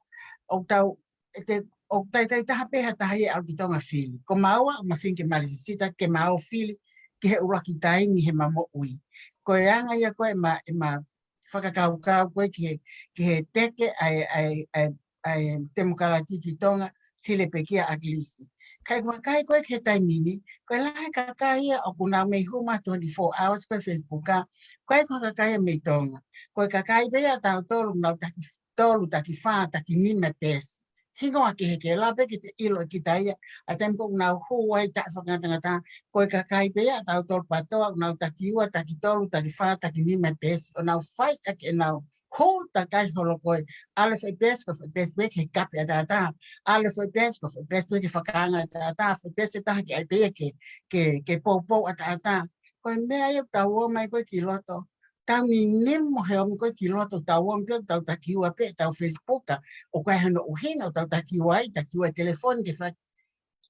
ʻoku tau, ʻe te, ʻoku taitai taha pē ha taha ia ʻe ʻalu ki Tonga fili. Ko maua, ʻoku ma feinga ke ma lisisita ke ma ō fili ki he ʻuluaki taimi he ma moʻui. Ko e anga ia ko ē ʻema, ʻema fakakaukau ko ē ki he, ki he teke ʻa e, ʻa e, ʻa e, ʻa e temokalati ki Tonga, hili e pekia ʻa ʻAkilisi. Ka ʻeku vakai ko ē ki he taimi ni, ko e lahi e kakai ia ʻoku nau mei hū mai twenty-four hours ko ē he Facebook, ʻikai ko e kakai ia mei Tonga. Ko e kakai pē ia ʻatautolu ʻoku nau taki tolu, taki fā, taki nima e peesi. Hingoa kehekehe, lava pē ke te ʻilo ʻe kita ia, ʻa e taimi ko ē ʻoku nau hū ai taʻefakangatangata, ko e kakai pē ia ʻatautolu PATOA, ʻoku nau taki ua, taki tolu, taki fā, taki nima e peesi, ʻo nau fai ʻaki ʻenau hū takai holo ko ē, ʻalu e foʻi peesi, ko e foʻi peesi pē ke kape ʻataʻatā, ʻalu e foʻi peesi, ko e foʻi peesi pē ke fakaanga ʻataʻatā, foʻi peesi ʻe taha ke ʻai pē ia ke, ke, ke poupou ʻataʻatā. Ko e meʻa ia ʻoku tau ō mai ko ē ki loto, tau ninimo he ō mai ko ē ki loto, tau ō mai pē ʻo tau taki ua pē ʻetau Facebook, ʻoku ʻi ai hono ʻuhinga ʻoku tau taki ua ai, taki ua e telefoni ke fai.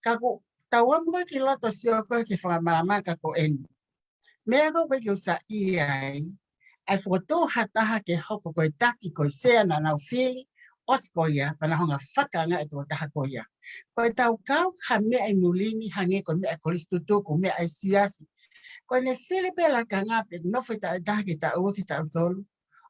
Ka ʻoku tau ō mai ko ē ki loto sio ko ē ki he fakamāmani ka ko eni. Meʻa ko ē ʻoku ʻikai ke u saiʻia ai, ʻa e fokotuʻu ha taha ke hoko ko e taki, ko e sea naʻa nau fili, ʻosi ko ia, pea nau hanga ʻo fakaanga e tokotaha ko ia. Ko ʻetau kau ha meʻa ʻi muli ni hangē ko e meʻa e kolisi tutuku, meʻa e siasi. Ko ʻene fili pē lakanga pē, nofo e taʻu ʻe taha ki he taʻu ua ki he taʻu tolu.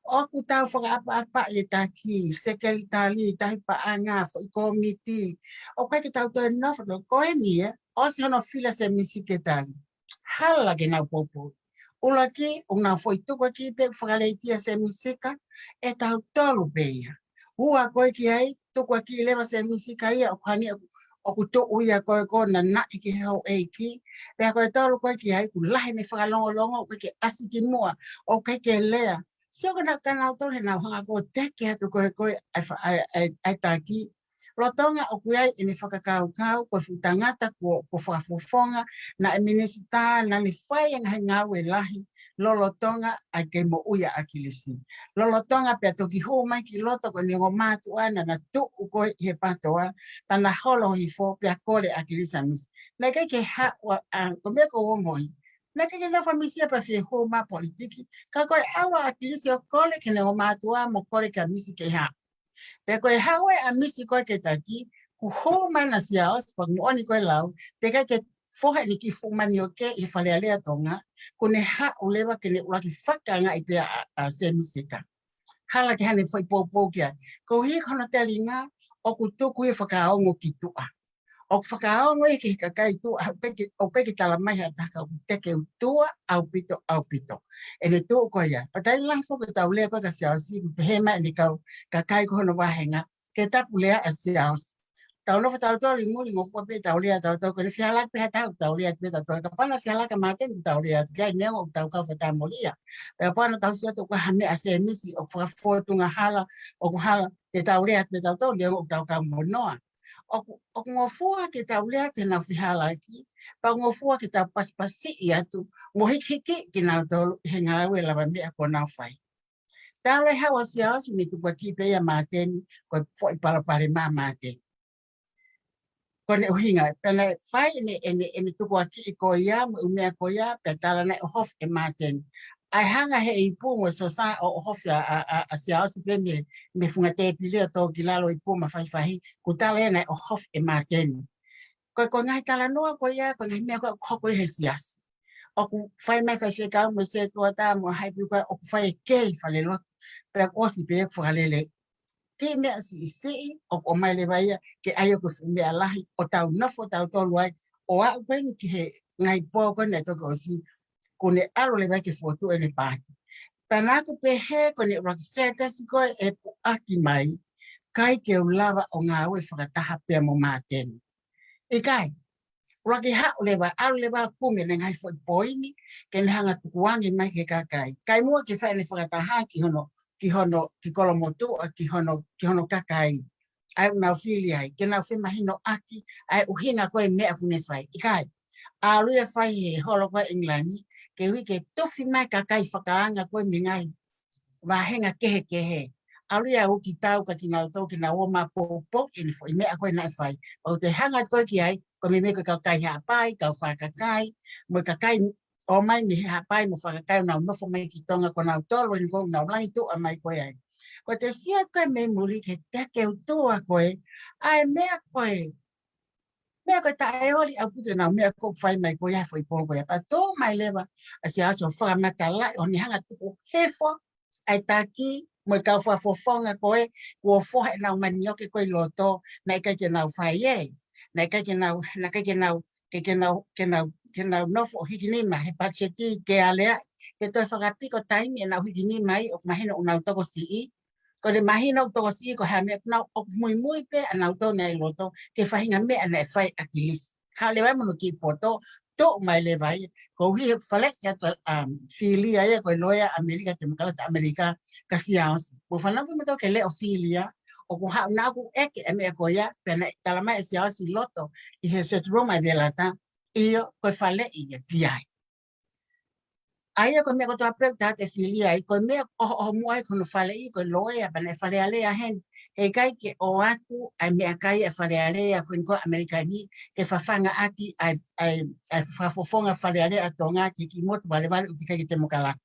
ʻOku tau fakaʻapaʻapaʻi e taki, sekelitali, tahi paʻanga, foʻi kōmiti. ʻOku ʻikai ke tau toe nofo, ko eni ē, ʻosi hono fili ʻa Sēmisi ke tali. Hala ke nau poupou. ʻUluaki, ʻoku nau foʻi tukuakiʻi pē ʻoku fakaleitia Sēmisi ka, ʻe tautolu pē ia. Ua ko ē ki ai, tukuakiʻi leva Sēmisi ka ia, ʻoku hangē ʻoku, ʻoku tuʻu ia ko ē ko ē naʻinaʻi ki he houʻeiki. Pea ko e tolu ko ē ki ai, ʻoku lahi ʻene fakalongolongo, ʻoku ʻikai ke ʻasi ki muʻa, ʻoku ʻikai ke lea. Sio ko ena ka nau tolu he nau hanga ko ē ʻo teke atu ko ē ko ē ʻa e fa-, ʻa e, ʻa e, ʻa e taki. Lolotonga ʻoku ʻi ai ʻene fakakaukau, ko e fuʻu tangata kuo, kuo fakafofonga, naʻe minisitā, naʻa ne fai e ngaahi ngāue lahi, lolotonga ʻa e kei moʻui ʻa ʻAkilisi. Lolotonga pea toki hū mai ki loto ko ʻene ongo mātuʻa naʻa na tuʻu ko ē ʻi he PATOA, pea na holo hifo pea kole ʻa ʻAkilisi ʻa misi. Naʻe ʻikai ke haʻu ʻa, ʻa, ko e meʻa ʻoku ou ongoʻi. Naʻe ʻikai ke nau fakamisi ia pea fie hū mai politiki, ka ko e ʻalu ʻa ʻAkilisi ʻo kole ki heʻene ongo mātuʻa mo kole kia misi ke haʻu. Pea ko e haʻu ē ʻa misi ko ē ke taki, kuo hū mai ʻa Siaosi pea moʻoni ko e lau, pea ʻikai ke foha ʻene kiʻi fuʻu manioke ʻi Fale Alea Tonga, kuo ne haʻu leva ke ne ʻuluaki fakaangaʻi pē ʻa, ʻa Sēmisi ka. Hala ke haʻane foʻi poupou ki ai. Koeʻuhi ko hono telinga, ʻoku tuku ia fakaongo ki tuʻa. ʻOku fakaongo ia ki he kakai tuʻa, ʻoku ʻikai ke, ʻoku ʻikai ke tala mai ha taha ka ʻoku teke ʻOtua ʻaupito, ʻaupito. ʻEne tuʻu ko ia. Pea taimi lahi foki ʻoku tau lea ko ē kia Siaosi, pehē mai ʻene kau kakai ko hono vāhenga, ke tapu lea ʻa Siaosi. Tau nofo tautolu ʻi muli ngofua pē tau lea tautolu, ko ʻene fehālaaki pē ha taha ʻoku tau lea pē tautolu, kapau naʻe fehālaaki ʻa Māteni ʻoku tau lea atu ki ai neongo ʻoku tau kau fakataha moli ia. Pea kapau naʻa tau sio atu ko ha meʻa ʻa Sēmisi ʻoku fakafōtunga hala, ʻoku hala, te tau lea pē tautolu neongo ʻoku tau kau mo Noa. ʻOku, ʻoku ngofua ke tau lea atu heʻenau fehālaaki, pea ngofua ke tau pasipasiʻi atu, mo hikihikiʻi kinautolu ʻi he ngāue lavameʻa kuo nau fai. Talu e haʻu ʻa Siaosi naʻe tukuakiʻi pē ia ʻa Māteni, ko e foʻi palopalema ʻa Māteni. Ko ʻene ʻuhinga, pea naʻe fai ʻene, ʻene, ʻene tukuakiʻi ko ia, mo e ʻū meʻa ko ia, pea tala naʻe ʻohofi ʻe Māteni. ʻA e hanga he ipu mo e sosa ʻo ʻohofi ʻa, ʻa, ʻa, ʻa Siaosi pē mei, mei he funga tēpile ʻo tō ki lalo ipu mo faʻifaʻi, kuo tala ia naʻe ʻohofi ʻe Māteni. Ko e, ko e ngaahi talanoa ko ia, ko e ngaahi meʻa ko ē ʻoku hoko ʻi he siasi. ʻOku fai mai faifekau mo e setuata mo hai pē ko ē ʻoku fai e kei falelotu. Pea kuo ʻosi pē ʻeku fakalele. Kiʻi meʻa siʻisiʻi, ʻoku ʻomai leva ia, ke ʻai ʻoku fuʻu meʻa lahi, ʻo tau nofo tautolu ai, ʻo aʻu ko eni ki he ngaahi pō ko eni naʻe toki ʻosi, kuo ne ʻalu leva ke fotu ʻene paati. Pea naʻa ku pehē ko ʻene ʻuluaki sētesi ko ē ʻe puʻaki mai, ʻikai ke u lava ʻo ngāue fakataha pea mo Māteni. ʻIkai, ʻuluaki haʻu leva, ʻalu leva kumi ʻene ngaahi foʻi poini, ke ne hanga tukuange mai ki he kakai. Kae muʻa ke fai ʻene fakataha ki hono, ki hono, ki Kolomotuʻa, ki hono, ki hono kakai. ʻA ia ʻoku nau fili ai, ke nau femahinoʻaki, ʻa e ʻuhinga ko ē meʻa ʻoku ne fai. ʻIkai, ʻalu ia fai he holo ko ē ʻEngilani, koeʻuhi ke tufi mai kakai fakaanga ko ē mei he ngaahi vāhenga kehekehe. ʻAlu ia ʻo uki tau kia kinautolu ke nau ō mai ʻo poupouʻi ʻene foʻi meʻa ko ē naʻe fai. Pea ʻoku te hanga ko ē ki ai, ko e meimei ko e kau kai Haʻapai, kau Fakakai, mo e kakai ō mai mei he Haʻapai mo Fakakai ʻo nau nofo mai ki Tonga ko nautolu eni ko ē ʻoku nau langi tuʻa mai ko ē ai. Ko ʻete sio ko ē mei muli ki he teke ʻOtua ko ē, ʻa e meʻa ko ē, meʻa ko ē taʻeoli ʻaupito ʻenau meʻa ʻoku fai mai ko ia he foʻi pō ko ia. Pea tō mai leva ʻa Siaosi ʻo fakamatalaʻi ʻo ne hanga tuku hifo ʻa e taki mo e kau fakafofonga ko ē, kuo foha ʻenau manioke ko ē ʻi loto, naʻe ʻikai ke nau fai ē. Naʻe ʻikai ke nau, naʻe ʻikai ke nau, ke, ke nau, ke nau, ke nau nofo ʻo hiki nima he patiseti ke alea, ke toe fakapiko taimi ʻenau hiki nima ai, ʻoku mahino ʻoku nau tokosiʻi. Ko ʻene mahino ʻoku tokosiʻi ko e hā e meʻa ʻoku nau, ʻoku muimui pē ʻa nautolu naʻe ʻi loto, ki he faʻahinga meʻa naʻe fai ʻe ʻAkilisi. Haʻu leva ia mo hono kiʻi poto, tuʻu mai leva ia. Koeʻuhi he faleʻi atu ʻa, um, Filia ia, ko e loea ʻAmelika, Temokalati ʻAmelika, kia Siaosi. Mou fanongo pē moutolu ki he leʻo Filia, ʻoku haʻu naʻa ku ʻeke e meʻa ko ia, pea naʻe tala mai ʻe Siaosi ʻi loto, ʻi he chat room ʻa e Velata, ʻio, ko e faleʻi ia ki ai. ʻA ia ko e meʻa kotoa pē ʻoku tala ʻe Filia ai, ko e meʻa ʻoku ʻohomoʻa ai ko hono faleʻi, ko e loea pea naʻe Fale Alea heni. Heʻikai ke ʻoatu ʻa e meʻakai ʻa e Fale Alea ko eni ko ē ʻAmelika ni, ke fafangaʻaki ʻa e, ʻa e, ʻa e fakafofonga Fale Alea ʻa Tonga ki he kiʻi motu valevale ʻoku teʻeki ke temokalati.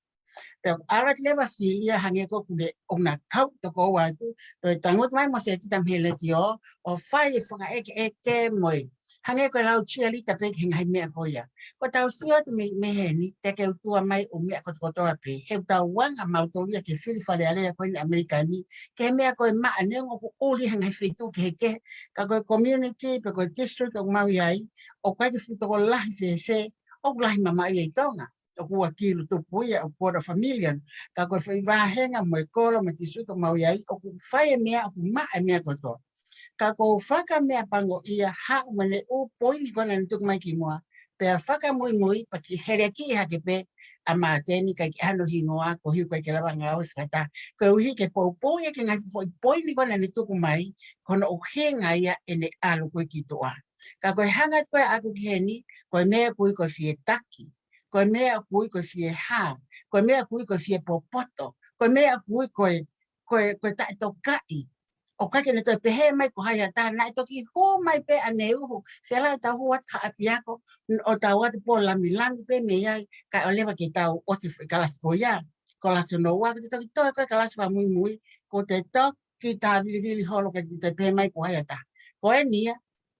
Pea ʻalu atu leva Filia hangē ko ē ʻoku ne, ʻoku na kau toko ua atu, toe tangutu mai mo Setita mei he letiō, ʻo fai e fakaʻekeʻeke mo e Hangē ko e lau cheerleader pē ki he ngaahi meʻa ko ia. Ko ʻetau sio atu mei, mei heni, te ke utua mai ʻū meʻa kotokotoa pē. He ʻoku tau anga mautolu ia ke fili Fale Alea ko eni ʻAmelika ni, ki he meʻa ko e maʻa neongo ʻoku ʻuli he ngaahi feituʻu kehekehe, ka ko e community, pe ko e district ʻoku mau ʻi ai, ʻoku ʻikai ke fuʻu tokolahi fēfē, ʻoku lahi mamaʻo ia ʻi Tonga. ʻOku ua kilu tupu ia, ʻoku quarter of a million. Ka ko e foʻi vāhenga mo e kolo mo e district ʻoku mau ʻi ai, ʻoku fai e meʻa, ʻoku maʻa e meʻa kotoa. Ka ʻoku ou fakameʻapangoʻia, haʻu mo ʻene ʻū poini ko ena ne tuku mai kimuʻa, pea fakamuimui, pea ke helekiʻi hake pē ʻa Māteni, ʻikai ke ʻi ai hano hingoa, koeʻuhi ʻoku ʻikai ke lava ngāue fakataha. Koeʻuhi ke poupou ia ki he ngaahi foʻi poini ko ena ne tuku mai, ko hono ʻuhinga ia ʻene ʻalu ko ē ki tuʻa. Ka ko e hanga atu ko ē ʻaku ki heni, ko e meʻa ʻoku ui ko e fie taki, ko e meʻa ʻoku ui ko e fie hā, ko e meʻa ʻoku ui ko e fie popoto, ko e meʻa ʻoku ui ko e, ko e, ko e taʻetokaʻi. ʻOku ʻikai ke ne toe pehē mai ko hai ha taha, naʻe toki hū mai pē ʻaneuhu, fēlā ʻetau hū atu ki ha ʻapiako, ʻo tau ō atu pō lamilami pē mei ai, kae ʻoua leva ke tau ʻosi e foʻi kalasi ko ia, kalasi hono ua, ko e toki toe ko ē kalasi fakamuimui, ko e toki tāvilivili holo, ʻikai ke toe pehē mai ko hai ha taha. Ko eni ia,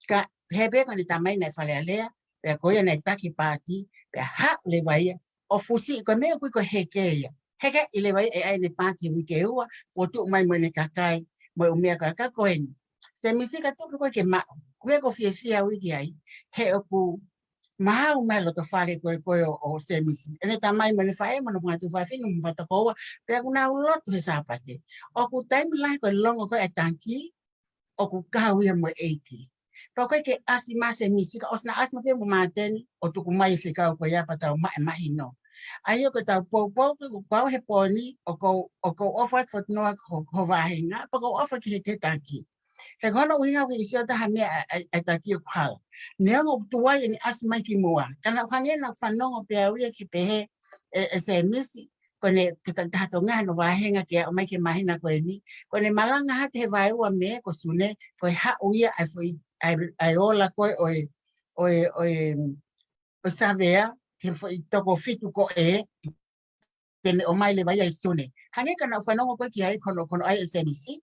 ka pehē pē ko ʻene tamai naʻe Fale Alea, pea ko ia naʻe taki paati, pea haʻu leva ia, ʻo fusiʻi ko e meʻa ʻoku ui ko e heke ia. Hekeʻi leva ia ʻe ʻai ʻene paati he uike ʻe ua, fotu mai mo ʻene kakai, mo e ʻū meʻa ko ē ka ko eni. Sēmisi, ka tuku ko ē ke maʻu, ko e meʻa ʻoku ou fiefia au ki ai, he ʻoku maʻu mai loto fale ko ē ko ē ʻo, ʻo Sēmisi. ʻEne tamai mo ʻene faʻē mo hono fanga tuofāfine mo e fanga tokoua, pea ʻoku nau lotu he Sāpate. ʻOku taimi lahi ko e longo ko ē e tanki, ʻoku kau ia mo e ʻEiki. Pea ʻoku ʻikai ke ʻasi mai Sēmisi, ka ʻosi naʻa ʻasi mai pē mo Māteni, ʻo tuku mai e fekau ko ia pea tau maʻu e mahino. ʻA ia ko ʻetau poupou ko ē ʻoku ou he pō ni, ʻoku ou, ʻoku ou ʻofa atu fotu noa ho, ho vāhenga, pea ʻoku ou ʻofa ki he, ki he tanki. He ko hono ʻuhinga ʻoku ʻikai ke sio atu ha meʻa ʻa, ʻa, ʻa e taki ʻoku hala. Neongo ʻoku tuai ʻene ʻasi mai kimuʻa. Ka naʻa ku hangē naʻa ku fanongo pē au ia ke pehē ʻe, ʻe Sēmisi, ko ʻene ke ta, taha Tonga hono vāhenga ke aʻu mai ki he māhina ko eni. Ko ʻene malanga hake he vaeua Mē ko Sune, ko e haʻu ia ʻa e foʻi, ʻa e, ʻa e ola ko ē ʻo e, ʻo e, ʻo e, ʻo e Savea, ki he foʻi toko fitu ko ē, te ne ʻomai leva ia ʻi Sune. Hangē ka naʻa ku fanongo ko ē ki ai ko hono, ko hono ʻai ʻe Sēmisi.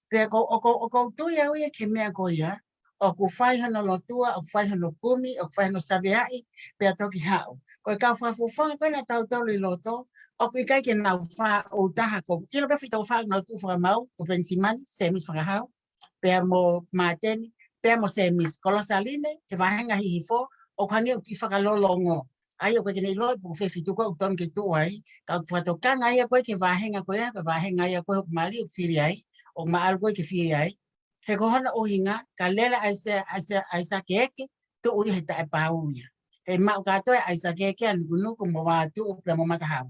Pea ʻoku, ʻoku, ʻoku ou tui au ia ki he meʻa ko ia, ʻoku fai hono lotua, ʻoku fai hono kumi, ʻoku fai hono saveaʻi, pea toki haʻu. Ko e kau fakafofonga ko ē naʻa tautolu ʻi loto, ʻoku ʻikai ke nau fā ʻo taha ko, ʻilo pē foʻi toko fā naʻa nau tuʻu fakamaau, ko Penisimani, Sēmisi Fakahau, pea mo Māteni, pea mo Sēmisi. Ko Losaline, he vāhenga Hihifo, ʻoku hangē ʻoku kiʻi fakalolongo. ʻA ia ʻoku ʻikai ke ne ʻilo pe ko fē feituʻu ko ē ʻoku totonu ke tuʻu ai, ka ʻoku fakatokanga ia ko ē ki he vāhenga ko ia, ko e vāhenga ia ko ē ʻoku mali ʻoku fili ai, ʻoku māʻalu ko ē ke fili ai. He ko hono ʻuhinga, ka lele ʻa ʻAisa, ʻAisa, ʻAisake ʻEke, tuʻu ia he taʻepau ia. He maʻu kātoa ʻe ʻAisake ʻEke ʻa Nukunuku mo Vātuʻu pea mo Matahau.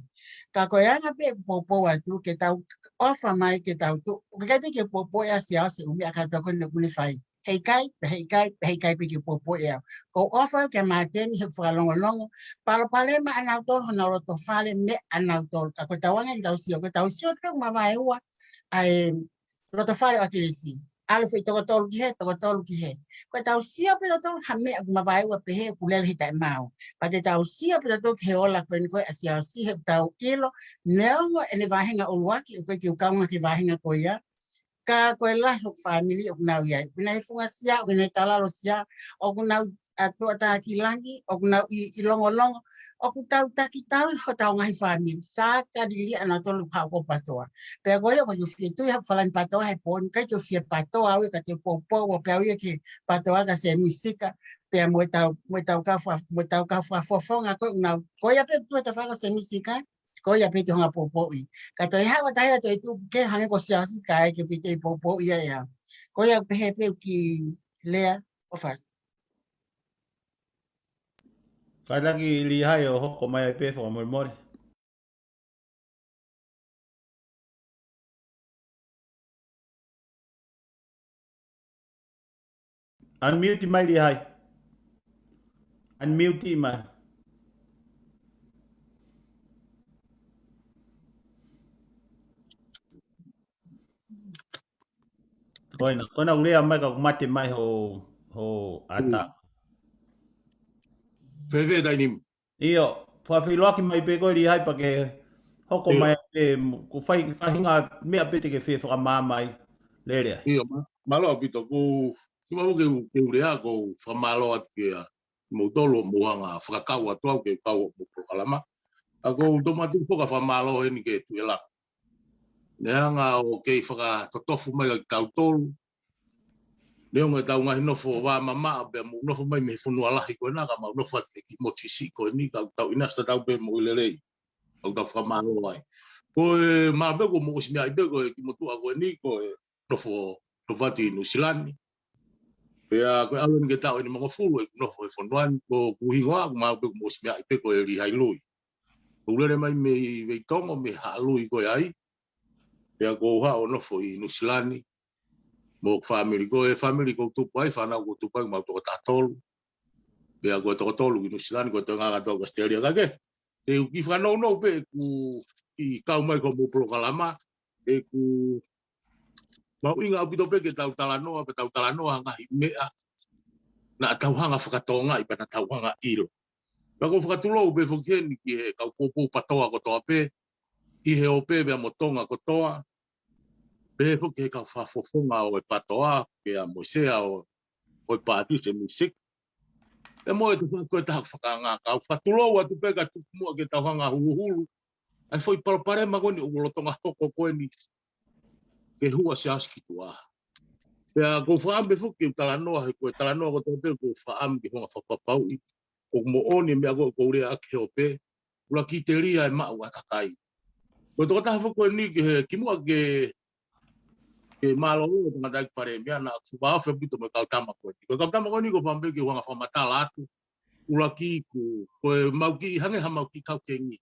Ka ko e anga pē ʻeku poupou atu, ke tau ʻofa mai, ke tau tuʻu, ʻoku ʻikai pē ke poupou ʻe au ʻa Siaosi ʻū meʻa kātoa ko ē naʻa ne fai. Heʻikai, pea heʻikai, pea heʻikai pē ke poupou ʻe au. ʻOku ou ʻofa au kia Māteni he fakalongolongo, palopalema ʻanautolu honau loto fale meʻa ʻanautolu. Ka ko ʻetau anga ʻetau sio, ko ʻetau sio pē ʻoku mavaeua ʻa e loto fale ʻo ʻAkilisi. ʻAlu foʻi toko tolu ki hē, toko tolu ki hē. Ko ʻetau sio pē tautolu ha meʻa ʻoku mavaeua pehē ʻoku lele he taʻemau. Pea te tau sio pē tautolu ki he ola ko eni ko ē ʻa Siaosi he ʻoku tau ʻilo, neongo ʻene vāhenga ʻuluaki, ʻoku ʻikai ke u kaunga ki he vāhenga ko ia. Ka ko e lahi hoku fāmili ʻoku nau ʻi ai. ʻOku nau ʻi Funga Sia, ʻoku nau ʻi Talalo Sia, ʻoku nau ʻi Tuʻatakilangi, ʻoku nau ʻi, ʻi Longolongo, ʻoku tau takitaha hotau ngaahi fāmili, fakaliliʻa nautolu ʻi he hako PATOA. Pea ko ia ʻoku ou fie tui ha falani PATOA he pō ni, ʻikai ke u fie PATOA au ia ka te u poupou, ʻo pehē au ia ki he PATOA kia Sēmisi Sika, pea mo ʻetau, mo ʻetau kau fa-, mo ʻetau kau fakafofonga ko ē ʻoku nau, ko ia pē ʻoku tuʻu he tafaʻaki ʻo Sēmisi Sika, ko ia pē te u hanga ʻo poupouʻi. Ka toe haʻu ha taha ia toe tuʻu ke hangē ko Siaosi Sika ʻikai ke pite ʻi poupouʻi ia ʻe au. Ko ia pehē pē ʻeku kiʻi lea, ʻofa. Kātaki Lihai ʻo hoko mai ai pē fakamolemole. Unmute mai Lihai. Unmute mai. Ko ena, ko ena ʻoku lea mai ka ʻoku mate mai ho, ho ʻata. Fēfē taimi ni? ʻIo, fakafeʻiloaki mai pē ko ē Lihai pea ke hoko mai pē, ko e faʻahinga meʻa pē te ke fie fakamaama ai, lele ai. ʻIo, mā-, mālō ʻaupito, ʻoku Kimuʻa ke u, ke u lea, ʻoku ou fakamālō atu kia moutolu hoʻomou hanga fakakau atu au ke kau hoʻomou polokalama. Ka ʻoku ou tomuʻa tuku foki ʻa e fakamālō heni kia Tuʻi ʻElanga. Ne hanga ʻo kei fakatotofu mai kia kitautolu. Neongo ʻetau ngaahi nofo vāmamaʻo pea mou nofo mai mei he fonua lahi ko ena ka mau nofo atu mei he kiʻi motu siʻisiʻi ko eni ka ʻoku tau ʻinasi tatau pē mo e lelei. ʻOku tau fakamālō ai. Ko e, mahalo pē kuo mou ʻosi meaʻi pē ko e kiʻi motuʻa ko eni ko e nofo, nofo atu ʻi Nuʻusila ni. Pea ko e ʻalu eni ke taʻu ʻe nimangofulu ʻeku nofo he fonua ni, ko hoku hingoa, ʻoku mahalo pē kuo mou ʻosi meaʻi pē ko e Lihailui. ʻOku ou lele mai mei Veitongo, mei Haʻalui ko ē ai. Pea ʻoku ou haʻu ʻo nofo ʻi Nuʻusila ni mo hoku fāmili. Ko e fāmili ʻoku ou tupu ai, fānau ʻoku ou tupu ai, mau toko taha tolu. Pea ko e toko tolu ki Nuʻusila ni, ko e toenga kātoa ki ʻAositelēlia. Ka ke, te u kiʻi fakanounou pē ʻeku kiʻi kau mai ki hoʻomou polokalama, ʻoku mahuʻinga ʻaupito pē ke tau talanoa, pea tau talanoa ha ngaahi meʻa naʻa tau hanga fakatokangaʻi pea naʻa tau hanga ʻilo. Pea ʻoku ou fakatulou pē foki heni ki he kau poupou PATOA kotoa pē, ʻi he ope pea mo Tonga kotoa, pehē foki ki he kau fakafofonga ʻo e PATOA, pea mo e sea ʻo, ʻo e Paati Sēmisi Sika. Pea mo e tufa ko e taha fakaanga, kau fakatulou atu pē kae tuku muʻa ke tau hanga huluhulu ʻa e foʻi palopalema ko eni ʻoku lolotonga hoko ko eni ke hū ʻa Siaosi ki tuʻa. Pea ʻoku ou fakaʻamu pē foki ke u talanoa, he ko e talanoa kotoa pē ʻoku ou fakaʻamu ke hanga fakapapauʻi ʻoku moʻoni e meʻa ko ē ʻoku ou lea ʻaki he ope, ʻuluaki telia e maʻu ʻa e kakai. Ko e tokotaha foki ko eni ke he kimuʻa ke, ke mālōlō ʻa e tangataʻeiki palēmia naʻa ku vāofi ʻaupito mo e kau tama ko eni. Ko e kau tama ko eni ʻoku ou fakaʻamu pē ke u hanga fakamatala atu, ʻuluaki ʻoku, ko e mau kiʻi hangē ha mau kiʻi kau kengi.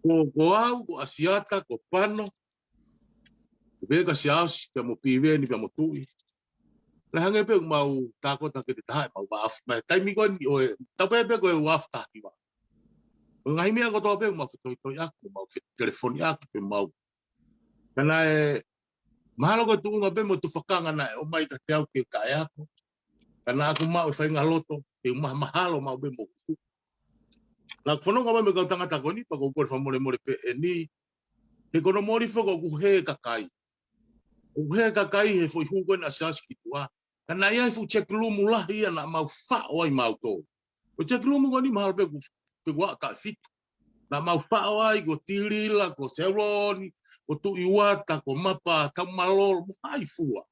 Ko, ko au, ko ʻAsiata, ko Pano, ko Veka Siaosi, pea mo Piveni, pea mo Tuʻi. Naʻe hangē pē ʻoku mau tākota ke te taha ʻe mau vāofi mai. Taimi ko eni ʻo e, tau pehē pē ko e uaafe taha hiva. Ko e ngaahi meʻa kotoa pē ʻoku mau fetohitohi ʻaki, ʻoku mau fetelefoni ʻaki, pea mau. Ka naʻe mahalo ko e tuʻunga pē mo e tufakanga naʻe ʻomai kiate au ke u taʻeako. Ka naʻa ku maʻu e faʻahinga loto, ke u mahamahalo maʻu pē mo hoku. Naʻa ku fanongo mai mo e kau tangata ko eni, pea ʻoku ou kole fakamolemole pē eni. He ko hono moʻoni foki ʻoku hē e kakai. ʻOku hē e kakai he foʻi hū ko ena ʻa Siaosi ki tuʻa. Ka naʻe ʻi ai e fuʻu check room lahi ia naʻa mau faʻo ai mautolu. Ko e check room ko eni mahalo pē ʻoku, pē ʻoku ʻa taʻe fitu. Naʻa mau faʻo ai ko Tilila, ko Seuloni, ko Tuʻi Uata, ko Mapa Taumalolo, mo hai fua.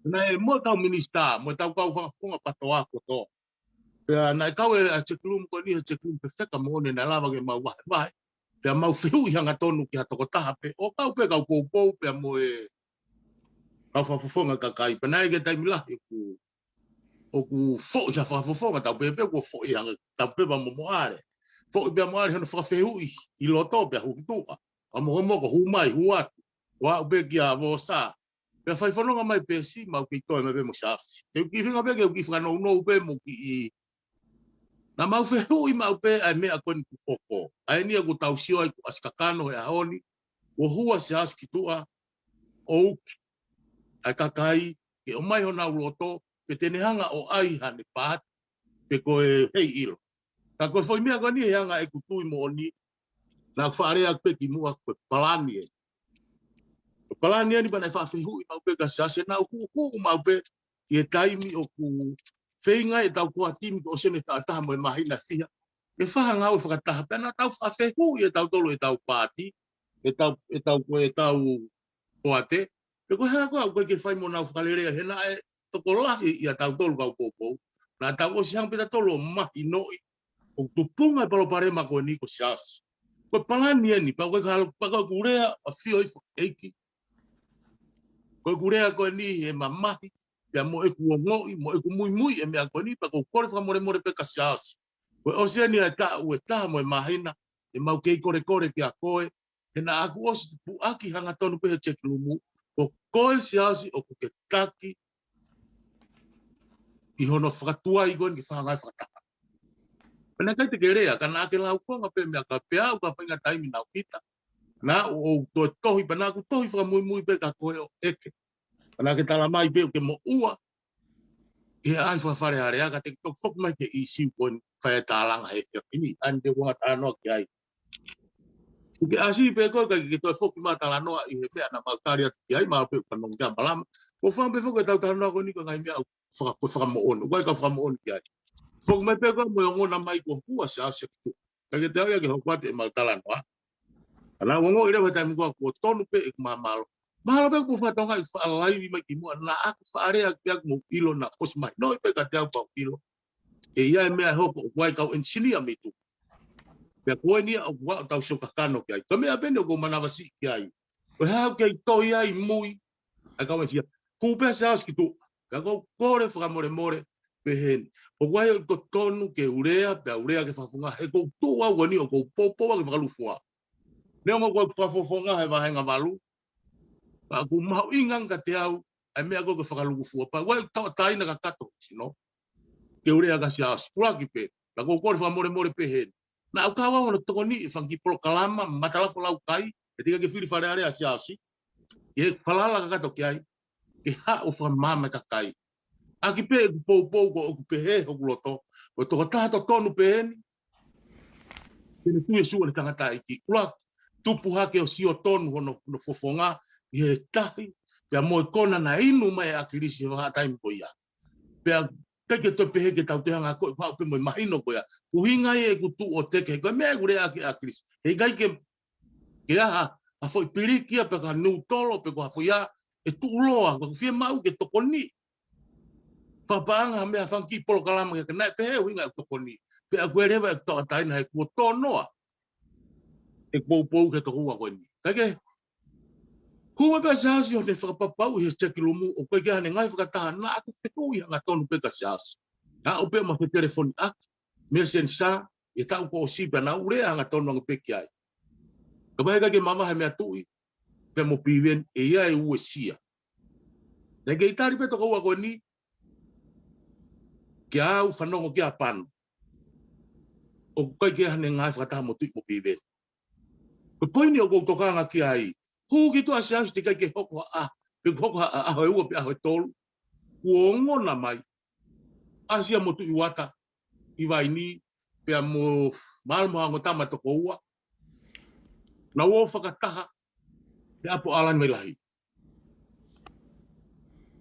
Naʻe mo e kau minisitā, mo e kau fakafofonga PATOA kotoa. Pea naʻe kau e ʻa e check room ko eni, he check room fefeka moʻoni naʻe lava ke mau vahevahe. Pea mau fehuʻi hangatonu ki ha tokotaha pē, ʻo kau pē kau poupou, pea mo e kau fakafofonga kakai. Pea naʻe ʻikai ke taimi lahi ʻoku, ʻoku foʻi ha fakafofonga, tau pehē pē ʻoku foʻi hanga, tau pehē pea mo Moale. Foʻi pea Moale hono fakafehuʻi ʻi loto pea hū ki tuʻa. Ka mokomoko, hū mai, hū atu. ʻO aʻu pē kia Vosa. Pea fai fononga mai pē si, mau kei toe mai pē mo Siaosi. Te u kiʻi feinga pē ke u kiʻi fakanounou pē mo kiʻi. Naʻa mau fehuʻi maʻu pē ʻa e meʻa ko eni kuo hoko. ʻA eni ʻoku tau sio ai kuo ʻasi kakano he ʻaho ni, kuo hū ʻa Siaosi ki tuʻa, ʻo uki ʻa e kakai, ke ʻomai honau loto, pe te ne hanga ʻo ʻai haʻane paati, pe ko e heiʻilo. Ka ko e foʻi meʻa ko eni he anga ʻeku tui moʻoni, naʻa ku faʻa lea atu pē kimuʻa ko e palani ē. Ko e palani eni pea naʻe faʻa fehuʻi maʻu pē kia Siaosi naʻa ku hū maʻu pē ʻi he taimi ʻoku feinga ai ʻetau core team ke ʻosi ʻene taʻu ʻe taha mo e māhina ʻe fiha. Ke fai ha ngāue fakataha pea naʻa tau faʻa fehuʻi ʻe tautolu ʻetau paati, ʻetau, ʻetau, ko ʻetau poate. Pe ko e hā koā ʻoku ʻikai ke fai mo nau fakalelea he naʻe tokolahi ʻia tautolu kau poupou. Naʻa tau ʻosi hanga pē tautolu ʻo mahinoʻi ʻoku tupunga e palopalema ko eni ko Siaosi. Ko e palani eni, pea ʻoku ʻikai ke u lea ʻafio ʻi he ʻEiki. Ko ʻeku lea ko eni he mamahi, pea mo ʻeku ongoʻi, mo ʻeku muimui e meʻa ko eni, pea ʻoku ou kole fakamolemole pē kia Siaosi. Ko e ʻosi eni ʻa e taʻu ʻe taha mo e māhina, ʻe mau kei kolekole kia koe, he naʻa ku ʻosi puʻaki hangatonu pē he check room, ko koe Siaosi ʻoku ke taki ʻi hono fakatuai ko eni ke fai ha ngāue fakataha. Pea naʻe ʻikai te ke lea, ka naʻa ke laukonga pē meʻa ka pea au ka faʻahinga taimi naʻa ku ʻita. Naʻa ku toe tohi, pea naʻa ku tohi fakamuimui pē kia koe ʻo ʻeke. Pea naʻa ke tala mai pē ʻoku ke moʻua ʻi he ʻaʻahi fakafale Alea ka te ke toki foki mai ki he ʻīsiu ko eni fai e tālanga he efiafi ni, ʻa eni te u hanga talanoa ki ai. ʻOku ke ʻasi pē koe ka ke toe foki mai talanoa ʻi he meʻa naʻa mau tali atu ki ai, mahalo pē ʻoku fanongo ki ai Malama. Ko e fanga pē foki ʻetau talanoa ko eni ko e ngaahi meʻa ʻoku faka-, ko e fakamoʻoni, ʻoku ʻikai ke u fakamoʻoni ki ai. Foki mai pē ko ē mo e ongona mai ko e hua Siaosi ki tuʻa. Ka ke te au ia ke hoko atu ʻemau talanoa. Ka naʻa ku ongoʻi leva he taimi ko ē kuo tonu pē ʻeku māmālohi. Mahalo pē kuo u fakatokangaʻi fakalaivi mai ki muʻa, naʻa ku faʻa lea ki ai mo ʻilo naʻe ʻosi mahinoʻi pē kiate au pau ʻilo. ʻE ʻi ai e meʻa ʻe hoko, ʻoku ʻi ai e kau ʻenisinia mei tuʻa. Pea ko eni ia ʻoku ʻi ai ʻetau sio kakano ki ai. Ko e meʻa pē eni ʻoku ou manavasiʻi ki ai. Ko e hā ʻoku kei toi ai mui ʻa e kau ʻenisinia. Hū pē ʻa Siaosi ki tuʻa. Ka ʻoku ou kole fakamolemole pehē ni. ʻOku ʻikai ke totonu ke u lea, pea u lea ki he fakafofonga, he ʻoku ou tuʻu au ko eni ʻoku ou poupou au ki he fakalūkufua. Neongo ʻoku ou fakafofonga he vāhenga valu. Ka ʻoku mahuʻinga ange kiate au ʻa e meʻa ko ē ki he fakalūkufua. Pea ʻoku ʻikai ke u tauʻatāina kakato, sino. Ke u lea kia Siaosi, ʻuluaki pē. Ka ʻoku ou kole fakamolemole pehē ni. Naʻa ku kau au ʻo tokoniʻi e fanga kiʻi polokalama, Matalafu Laukai, ʻe teʻeki ke fili Fale Alea ʻa Siaosi. Ke falala kakato ki ai, ke haʻu ʻo fakamaama e kakai. ʻAki pē ʻeku poupou ko ʻeku pehē hoku loto, ko e tokotaha totonu pehē ni, ke ne tui ʻa Sīsū ʻa e tangataʻeiki. ʻUluaki, tupu hake ʻo sio tonu hono, hono fofonga ʻi he tahi, pea mo e kona naʻe inu mai ʻe ʻAkilisi he vahaʻa taimi ko ia. Pea ʻikai ke toe pehē ke tau toe hanga ko ē ʻo haʻu pē mo e mahino ko ia. ʻUhinga ia ʻeku tuʻu ʻo teke, ko e meʻa ʻeku lea ki ʻAkilisi. He ʻikai ke, ke ʻi ai ha, ha foʻi piliki ia pe ko ha nūtolo pe ko ha foʻi ʻā, ʻe tuʻuloa, ʻoku ou fiemaʻu ke tokoni. Papaʻanga ha meʻa fanga kiʻi polokalama ke naʻe pehē ʻuhinga ʻeku tokoni. Pea ʻoku ʻikai leva ʻeku tauʻatāina he kuo tō noa ʻeku poupou ki he tokoua ko eni. Kae kehe, hū mai pē ʻa Siaosi ʻo ne fakapapauʻi he check room, ʻoku ʻikai ke ʻi ai haʻane ngaahi fakataha, naʻa ku fehuʻi hangatonu pē kia Siaosi. Naʻa ku pē ma fetelefoniʻaki, messenger, ʻi he taʻu kuo ʻosi pea naʻa ku lea hangatonu ange pē ki ai. Ka ʻoku ʻikai ke mavahe meʻa Tuʻi, pea mo Piveni, ʻe ʻi ai e uesia. Naʻe kei tali pē tokoua ko eni, kia au fanongo kia Pano. ʻOku ʻikai ke ʻi ai haʻane ngaahi fakataha mo Tuʻi mo Piveni. Ko e poini ʻoku ou tokanga ki ai. Hū ki tuʻa ʻa Siaosi teʻeki ai ke hoko ha ʻaho, pe hoko ha ʻaho ʻe ua pe ʻaho ʻe tolu. Kuo ongona mai. ʻAsi ia mo Tuʻi Uata ʻi Vainī, pea mo Malo mo Hangotama tokoua. Naʻa nau ō fakataha he ʻapi ʻo ʻAlani Mailahi.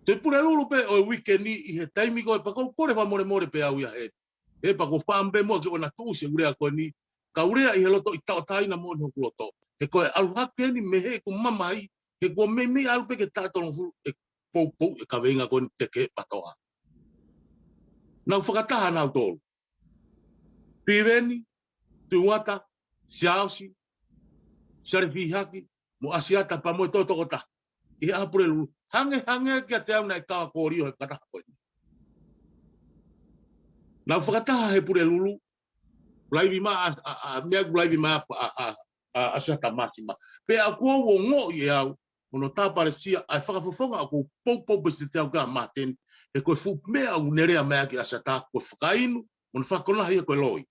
Te Pulelulu pē ʻo e uikeni ʻi he taimi ko ē pea ʻoku ou kole fakamolemole pē au ia he. He pea ʻoku ou fakaʻamu pē muʻa ke ʻoua naʻa tuʻusi ʻeku lea ko eni. Ka u lea ʻi he loto ʻi he tauʻatāina moʻoni hoku loto. He ko e ʻalu hake eni mei heʻeku mamahi, he kuo meimei ʻalu pē ki he taʻu tolungofulu ʻeku poupou e kaveinga ko eni teke patoa. Naʻa nau fakataha nautolu. Piveni, Tuʻi Uata, Siaosi, Siale Fihaki, mo ʻAsiata pea mo e tokotaha. ʻI he ʻaho Pulelulu, hangē, hangē kiate au naʻe kau ʻa Kolio he fakataha ko eni. Naʻa nau fakataha he Pulelulu, laivi mai ʻa, ʻa, ʻa, meʻa ʻoku laivi mai ʻa, ʻa, ʻa, ʻa, ʻAsiata Māsima. Pea ʻoku ou ongoʻi ʻe au, mo hono tāpalasia ʻa e fakafofonga ʻoku ou poupou pē siʻi te au kia Māteni, he ko e fuʻu meʻa ʻoku ne lea mai ʻaki ʻAsiata, ko e fakainu, mo hono fakakonahi ia ko e loi.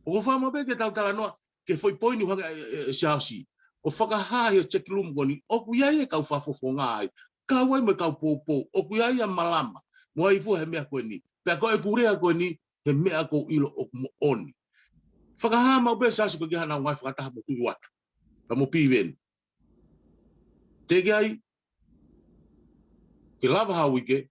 ʻOku ou fakaʻamu pē ke tau talanoa, ki he foʻi poini ʻoku hanga ʻe, ʻe, ʻe Siaosi. ʻO fakahā he check room ko eni, ʻoku ʻi ai e kau fakafofonga ai, kau ai mo e kau poupou, ʻoku ʻi ai ʻa Malama, mo ai fua he meʻa ko eni. Pea ko ʻeku lea ko eni, he meʻa ʻoku ou ʻilo ʻoku moʻoni. Fakahā maʻu pē ʻe Siaosi ʻoku ʻikai ke ʻi ai haʻanau ngaahi fakataha mo Tuʻi Uata, pea mo Piveni. Teʻeki ai ke lava ha uike,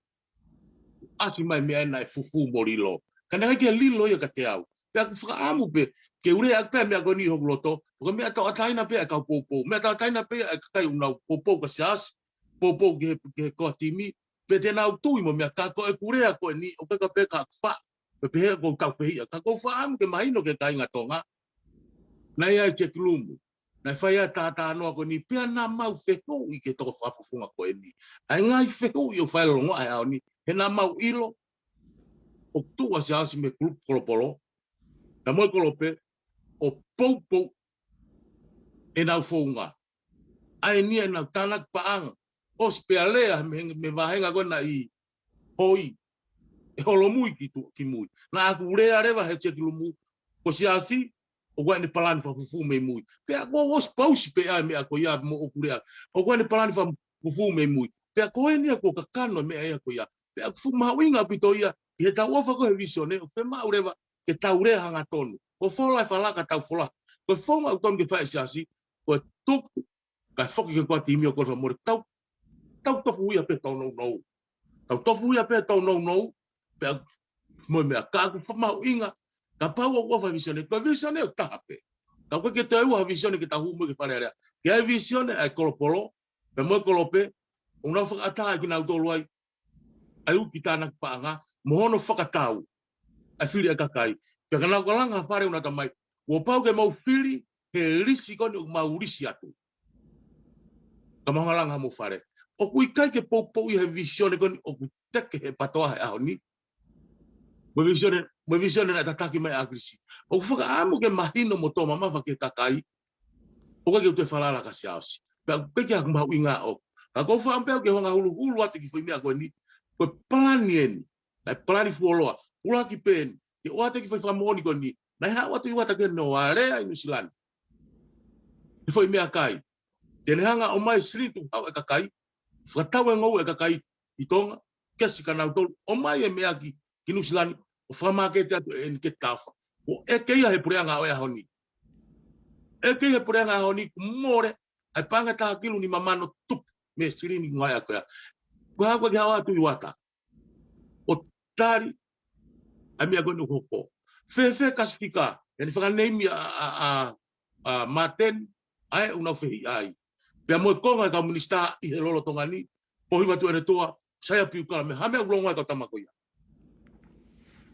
ʻasi mai meʻa ena ʻe fufū mo lilo. Ka naʻe ʻikai ke lilo ia kiate au. Pea ʻoku ou fakaʻamu pē ke u lea ʻaki pē ʻa e meʻa ko eni ʻi hoku loto. Ko e meʻa tauʻatāina pē ʻa e kau poupou. Meʻa tauʻatāina pē ʻa e kakai ʻoku nau poupou kia Siaosi. Poupou ki he, ki he ʻotua timi. Pea te nau tui mo e meʻa ka ko ʻeku lea ko eni, ʻoku ʻikai pē ke u faʻa, pea pehē ʻoku ou tau fehiʻa. Ka ʻoku ou fakaʻamu ke mahino ki he kāinga Tonga. Naʻe ʻi ai e check room. Naʻe fai ai e talanoa ko eni pea naʻa mau fehuʻi ki he toko fakafofonga ko eni. ʻA e ngaahi fehuʻi ʻoku fai lolotonga he ʻaho ni, he naʻa mau ʻilo ʻoku tuʻu ʻa Siaosi mei he kulupu Kolopolo, pea mo e Kolope, ʻo poupou ʻenau founga. ʻA eni ʻenau tānaki paʻanga. ʻOsi pea lea mei he, mei he vāhenga ko ena ʻi hoi, ʻe holomui ki tuʻa, ki mui. Naʻa ku lea leva he check room, ko Siaosi, ʻoku ʻi ai ʻene palani fakafufū mei mui. Pea ʻoku ou ʻosi pausi pē ʻa e meʻa ko ia mo ʻeku lea. ʻOku ʻi ai ʻene palani fakafufū mei mui. Pea ko eni ia kuo kakano e meʻa ia ko ia. Pea ʻoku fuʻu mahuʻinga ʻaupito ia, ʻi heʻetau ʻofa ko ē he vīsone, ʻoku fiemaʻu leva ke tau lea hangatonu. Ko fola e fala ka tau fola. Ko e founga ʻoku tonu ke fai ʻe Siaosi, ko e tuku, kae foki ki he ʻotua timi ʻo kole fakamolemole, tau, tau tofu ia pē tau nounou. Tau tofu ia pē tau nounou, pea mo e meʻa ka ʻoku fakamahuʻinga, kapau ʻoku ʻofa vīsone, ko e vīsone ʻoku taha pē. Ka ʻoku ʻikai ke toe ua vīsone ke tau hū mo ia ki Fale Alea. Ke ʻai vīsone ʻa e kolopolo, pea mo e kolope, ʻoku nau fakaʻatā ʻa kinautolu ai, ʻa e uki tānaki paʻanga, mo hono fakatau ʻa e fili ʻa e kakai. Pea ka nau ka langa ha fale ʻoku nau talamai, kuo pau ke mau fili he lisi ko eni ʻoku mau lisi atu. Ka mau hanga langa mo fale. ʻOku ʻikai ke poupou ia he vīsone ko eni ʻoku teke he PTOA he ʻaho ni. Mo e vīsone, mo e vīsone naʻe tataki mai ʻe ʻAkilisi. ʻOku fakaʻamu ke mahino mo tō mamafa ki he kakai. ʻOku ʻikai ke u toe falala kia Siaosi. Pea ʻoku ʻikai ke ʻaku mahuʻinga ʻoku. Ka ʻoku ou fakaʻamu pē au ke u hanga huluhulu atu ki he foʻi meʻa ko eni. Ko e palani eni. Naʻe palani fuoloa. ʻUluaki pē eni. Ke ʻoatu e kiʻi foʻi fakamoʻoni ko eni. Naʻe haʻu atu ʻIwata ke ne ō ʻo alea ʻi Nuʻusila ni. He foʻi meʻakai. Te ne hanga ʻo ʻomai e silini tukuhau ʻa e kakai. Fakatau e ngoue ʻa e kakai ʻi Tonga. Kesi kia nautolu. ʻOmai e meʻa ki, ki Nuʻusila ni. ʻO fakamāketi atu eni ke tafa. Kuo ʻeke ia he puleʻanga ʻo e ʻaho ni. ʻEke ia he puleʻanga ʻo e ʻaho ni kuo mole ʻa e paʻanga ʻe taha kilu nima mano tupu mei he silini ngāue ʻa ko ia. Ko e hā ʻoku ʻikai ke haʻu atu ʻIwata ʻo tali ʻa e meʻa ko eni ʻoku hoko. Fēfē Kasifika, ʻene fakaneimi ʻa, ʻa, ʻa, ʻa Māteni, ʻa ē ʻoku nau fehiʻa ai. Pea mo e konga ʻo e kau minisitā ʻi he lolotonga ni, Pōhiva Tuʻiʻonetoa, Saia Piukala, mo e hā e meʻa ʻoku longo ai e kau tama ko ia.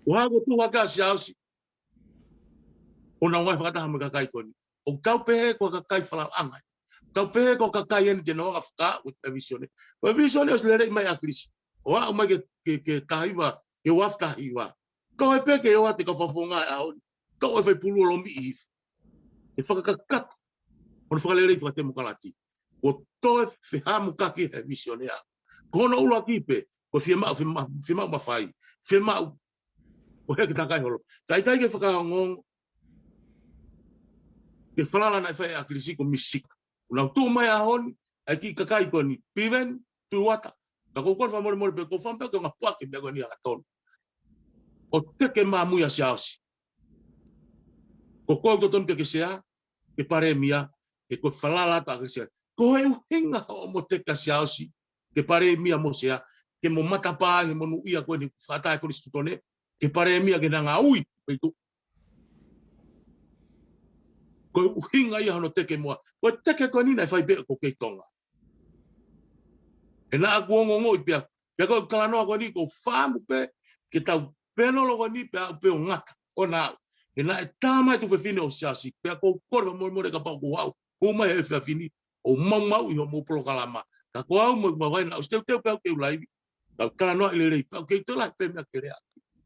ʻO hā ʻoku tuʻu hake ʻa Siaosi, ʻo nau ngāue fakataha mo e kakai ko eni. ʻOku tau pehē ko e kakai falalaʻanga. Tau pehē ko e kakai eni te nau hanga fakaaʻu e vīsone. Ko e vīsone ʻosi lelei mai ʻa ʻAkilisi. ʻO aʻu mai ke, ke, ke taha hiva, ke ua afe taha hiva. Ka ʻoku ʻikai pē ke ʻoatu e kau fakafofonga ʻaho ni. Ka ʻoku ʻi ai e fai pulu ʻo lomiʻi hifo. ʻE fakakakato. ʻO ne fakalelei fakatemokalati. Kuo toe fehamukaki he vīsone ʻaho. Ko hono ʻuluaki pē, ko e fiemaʻu, fiemaʻu, fiemaʻu mafai. Fiemaʻu ʻo heke takai holo. Ka ʻikai ke fakaongoongo. Ke falala naʻe fai ʻe ʻAkilisi ko e misika. ʻOku nau tuʻu mai ʻaho ni, ʻa e kiʻi kakai ko eni, Piveni, Tuʻiʻuata. Ka ʻoku ou kole fakamolemole pē, ʻoku ou fakaʻamu pē ke u ngāue fakataha ki he meʻa ko eni ʻa Katoni. ʻO teke māmui ʻa Siaosi. Ko koe ʻoku totonu ke ke sea, ke palēmia, he ko e falala atu ʻa ʻAkilisi. Ko e ʻuhinga hoʻomo teke ʻa Siaosi, ke palēmia mo sea, ke mo matapā he monūʻia ko eni fakataha e konisitūtone, ke palēmia ke ne hanga ui, peitu. Ko e ʻuhinga ia hono teke mo ʻa. Ko e teke ko eni naʻe fai pē ʻoku kei Tonga. He naʻa ku ongoongoʻi pē au. Pea ko e talanoa ko eni ʻoku ou fakaʻamu pē, ke tau pēnolo ko eni pea aʻu pē ʻo ngata. ʻO nau. He naʻe tā mai e tuofefine ʻo Siaosi. Pea ʻoku ou kole fakamolemole kapau ʻoku ou haʻu. Hū mai he efiafi ni. ʻO maumauʻi hoʻomou polokalama. Ka ko au mo e mavai naʻa ku ʻosi teuteu pē au ke u laivi. Kau talanoaʻi lelei. Pea ʻoku kei toe lahi pē meʻa ke lea.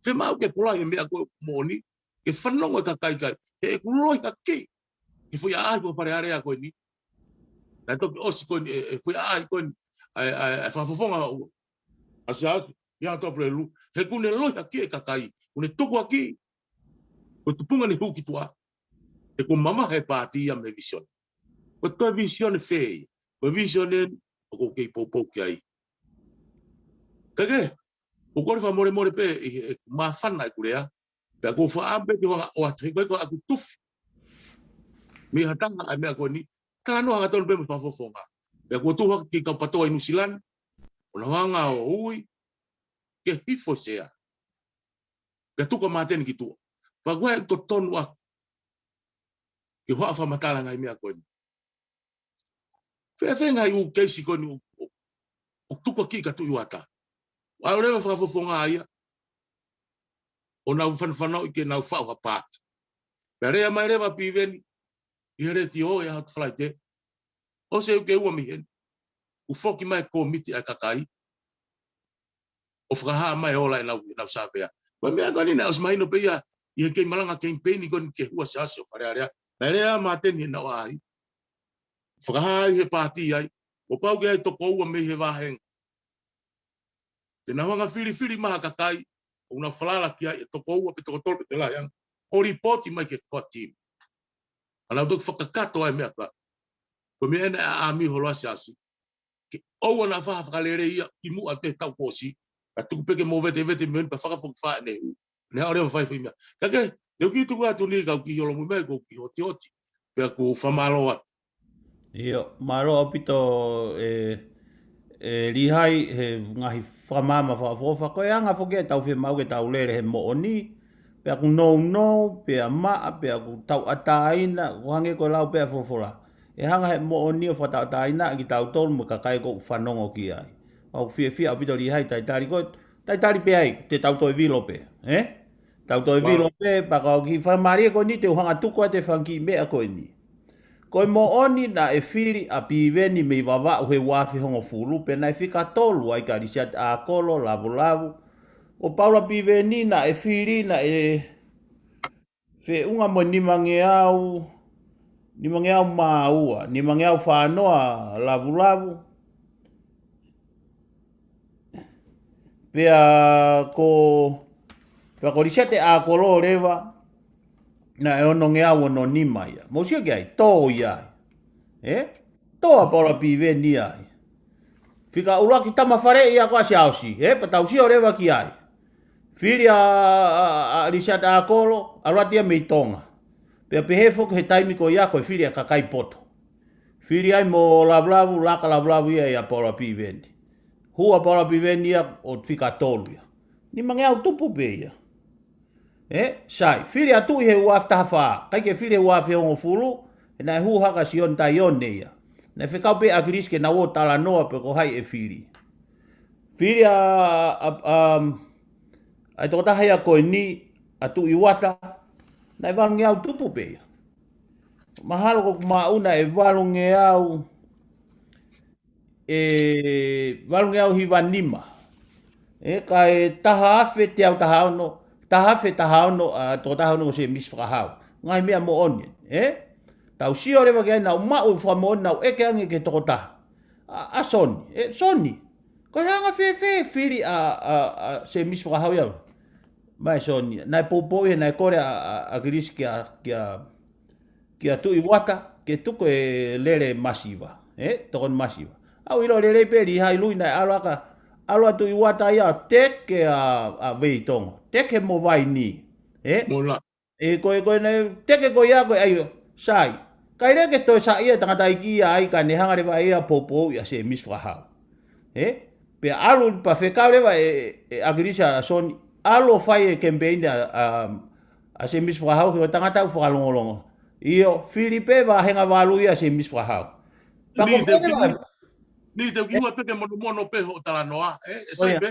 Fiemaʻu ke pulai e meʻa ko ē moʻoni. Ke fanongo e kakai kai. He ʻeku lohiakiʻi e foʻi ʻaʻahi ko Fale Alea ko eni. Naʻe toki ʻosi ko eni, e, e foʻi ʻaʻahi ko eni. ʻA e, ʻa e, ʻa e fakafofonga ʻa ʻAsi, ʻa ʻAsi, ʻi ʻApelelu. He ʻoku ne lohiakiʻi e kakai. ʻOku ne tukuakiʻi. Ko e tupunga ne hū ki tuʻa. He ʻoku mamaha e pāti ia mei he vīsone. Ko e toe vīsone fē ia. Ko e vīsone ʻoku ou kei poupou ki ai. Ka ke, ʻoku ou kole fakamolemole pē, ʻi he, ʻeku māfana ʻeku lea. Pea ʻoku ou fakaʻamu pē ke u hanga ʻo ʻoatu, he ko e ko ʻaku tufi. Mei ha taha ʻa e meʻa ko eni, talanoa hangatonu pē mo e fakafofonga. Pea ʻoku tuʻu hake e kiʻi kau PTOA ʻi Nuʻusila ni, ʻo nau hanga ʻo ui, ke hifo e sea. Pea tuku ʻa Māteni ki tuʻa. Pea ko e totonu ʻaku. Ke u hanga ʻo fakamatala e ngaahi meʻa ko eni. Fēfē e ngaahi ʻū keisi ko eni ʻoku, ʻoku, ʻoku tukuakiʻi kia Tuʻiʻuata. ʻAlu leva e fakafofonga ia. ʻO nau fanafanauʻi ke nau faʻu ha pāti. Pea lea mai leva ʻa Piveni. ʻI he letiō ʻi he ʻaho Falaite. ʻOsi e uike ua mei heni. ʻOku foki mai e kōmiti ʻa e kakai. ʻO fakahā mai e ola ʻenau, ʻenau sāvea. Ko e meʻa ko eni naʻe ʻosi mahino pē ia, ʻi he kei malanga kemipeini ko eni ke hū ʻa Siaosi ʻo Fale Alea. Naʻe lea ʻa Māteni heʻenau ʻaʻahi. Fakahā ai he pāti ai, kuo pau ke ʻi ai e toko ua mei he vāhenga. Te nau hanga ʻo filifili mai ha kakai, ʻoku nau falala ki ai e toko ua pe toko tolu pe toe lahi ange. ʻO lipooti mai ki he core team. Ka nau toki fakakakato ai e meʻa ko ē. Ko e meʻa ena ʻa ʻAmi holo ʻa Siaosi. Ke ʻoua naʻa fai ha fakalelei ia kimuʻa he taʻu kuo ʻosi. Ka tuku pē ke mo vetevete mei heni pea fakafokifā ʻene hū. Ne haʻu leva ʻo fai e foʻi meʻa. Ka ke, te u kiʻi tuku atu ni ka u kiʻi holomui mai, ʻoku ou kiʻi hotihoti. Pea ʻoku ou fakamālō atu. ʻIo, mālō ʻaupito e, ʻe Lihai he ngaahi fakamaama fakaʻofoʻofa, ko e anga foki ʻetau fiemaʻu ke tau lele he moʻoni, pea ʻoku nounou, pea maʻa, pea ʻoku tauʻatāina, ʻoku hangē ko e lau pē ʻa e folofola. ʻE hanga he moʻoni ʻo fakatauʻatāinaʻi kitautolu mo e kakai ʻoku fanongo ki ai. ʻOku fiefia ʻaupito Lihai, talitali koe, talitali pē ai, te tau toe vilo pē, ē? Tau toe vilo pē, pea ko e kiʻi faingamālie ko eni te u hanga tuku atu e fanga kiʻi meʻa ko eni. Ko e moʻoni naʻe fili ʻa Piveni mei Vavaʻu he ua afe hongofulu, pea naʻe fika tolu ai kia Lisiate ʻAkolo, Lavulavu. Ko Paula Piveni naʻe fili naʻe feʻunga mo e nimangeau, nimangeau mā ua, nimangeau fā noa Lavulavu. Pea ko, pea ko Lisiate ʻAkolo leva, naʻe onongeau ono nima ia. Mou sio ki ai, tō ia ai. Ē? Tō ʻa Paula Piveni ai. Fika ʻuluaki tama faleʻi ia ko ʻa Siaosi. Ē? Pea tau sio leva ki ai. Fili ʻa, ʻa, ʻa Lisiate ʻAkolo, ʻalu atu ia mei Tonga. Pea pehē foki he taimi ko ia ko e fili ʻa e kakai poto. Fili ai mo Lavulavu, laka Lavulavu ia ʻia Paula Piveni. Hū ʻa Paula Piveni ia ʻo fika tolu ia. Nimangeau tupu pē ia. Ē, sai, fili ʻa Tuʻi he ua afe taha fā, ʻikai ke fili he ua afe hongofulu, he naʻe hū hake ʻa Sione Taione ia. Naʻe fekau pē ʻa ʻAkilisi ke nau ō ʻo talanoa pe ko hai ʻe fili. Fili ʻa, ʻa, ʻa, ʻa e tokotaha ia ko eni, ʻa Tuʻi Uata, naʻe valungeau tupu pē ia. Mahalo ko ʻeku maʻu naʻe valungeau, ʻe valungeau hiva nima. Ē, kae taha afe teau taha ono, taha afe taha ono, ʻa e tokotaha ono ko Semisi Fakahau. Ngaahi meʻa moʻoni, ē? Tau sio leva ki ai naʻu maʻu e fakamoʻoni naʻu ʻeke ange ki he tokotaha. ʻA, ʻa Soni, ē, Soni. Ko e hā ʻa e fēfē fili ʻa, ʻa, ʻa Semisi Fakahau ia? Mai Soni, naʻe poupou ia, naʻe kole ʻa, ʻa, ʻa ʻAkilisi kia, kia, kia Tuʻi Uata, ke tuku e lele masiva, ē, tokoni masiva. ʻOku ou ʻilo lelei pē Lihai Lui naʻe ʻalu aka, ʻalu ʻa Tuʻi Uata ia ʻo teke ʻa, ʻa Veitongo, teke mo Vaini, ē? Mola. Ē, ko e, ko e naʻe teke ko ia ko e ʻai, sai. ʻIkai leva ke toe saiʻia e tangataʻeiki ia ai ka ne hanga leva ia ʻo poupouʻi ʻa Semisi Fakahau. Ē? Pea ʻalu pea fekau leva ʻe, ʻe ʻAkilisi ʻa Soni, ʻalu ʻo fai e kemipeini ʻa, ʻa, ʻa Semisi Fakahau ki he tangata ʻoku fakalongolongo. ʻIo, fili pē vāhenga valu ia ʻa Semisi Fakahau. Pea ko Ni te fai uki leva. Ni te uki ua pē ke monomono pē hoʻo talanoa, ē? ʻE sai pē.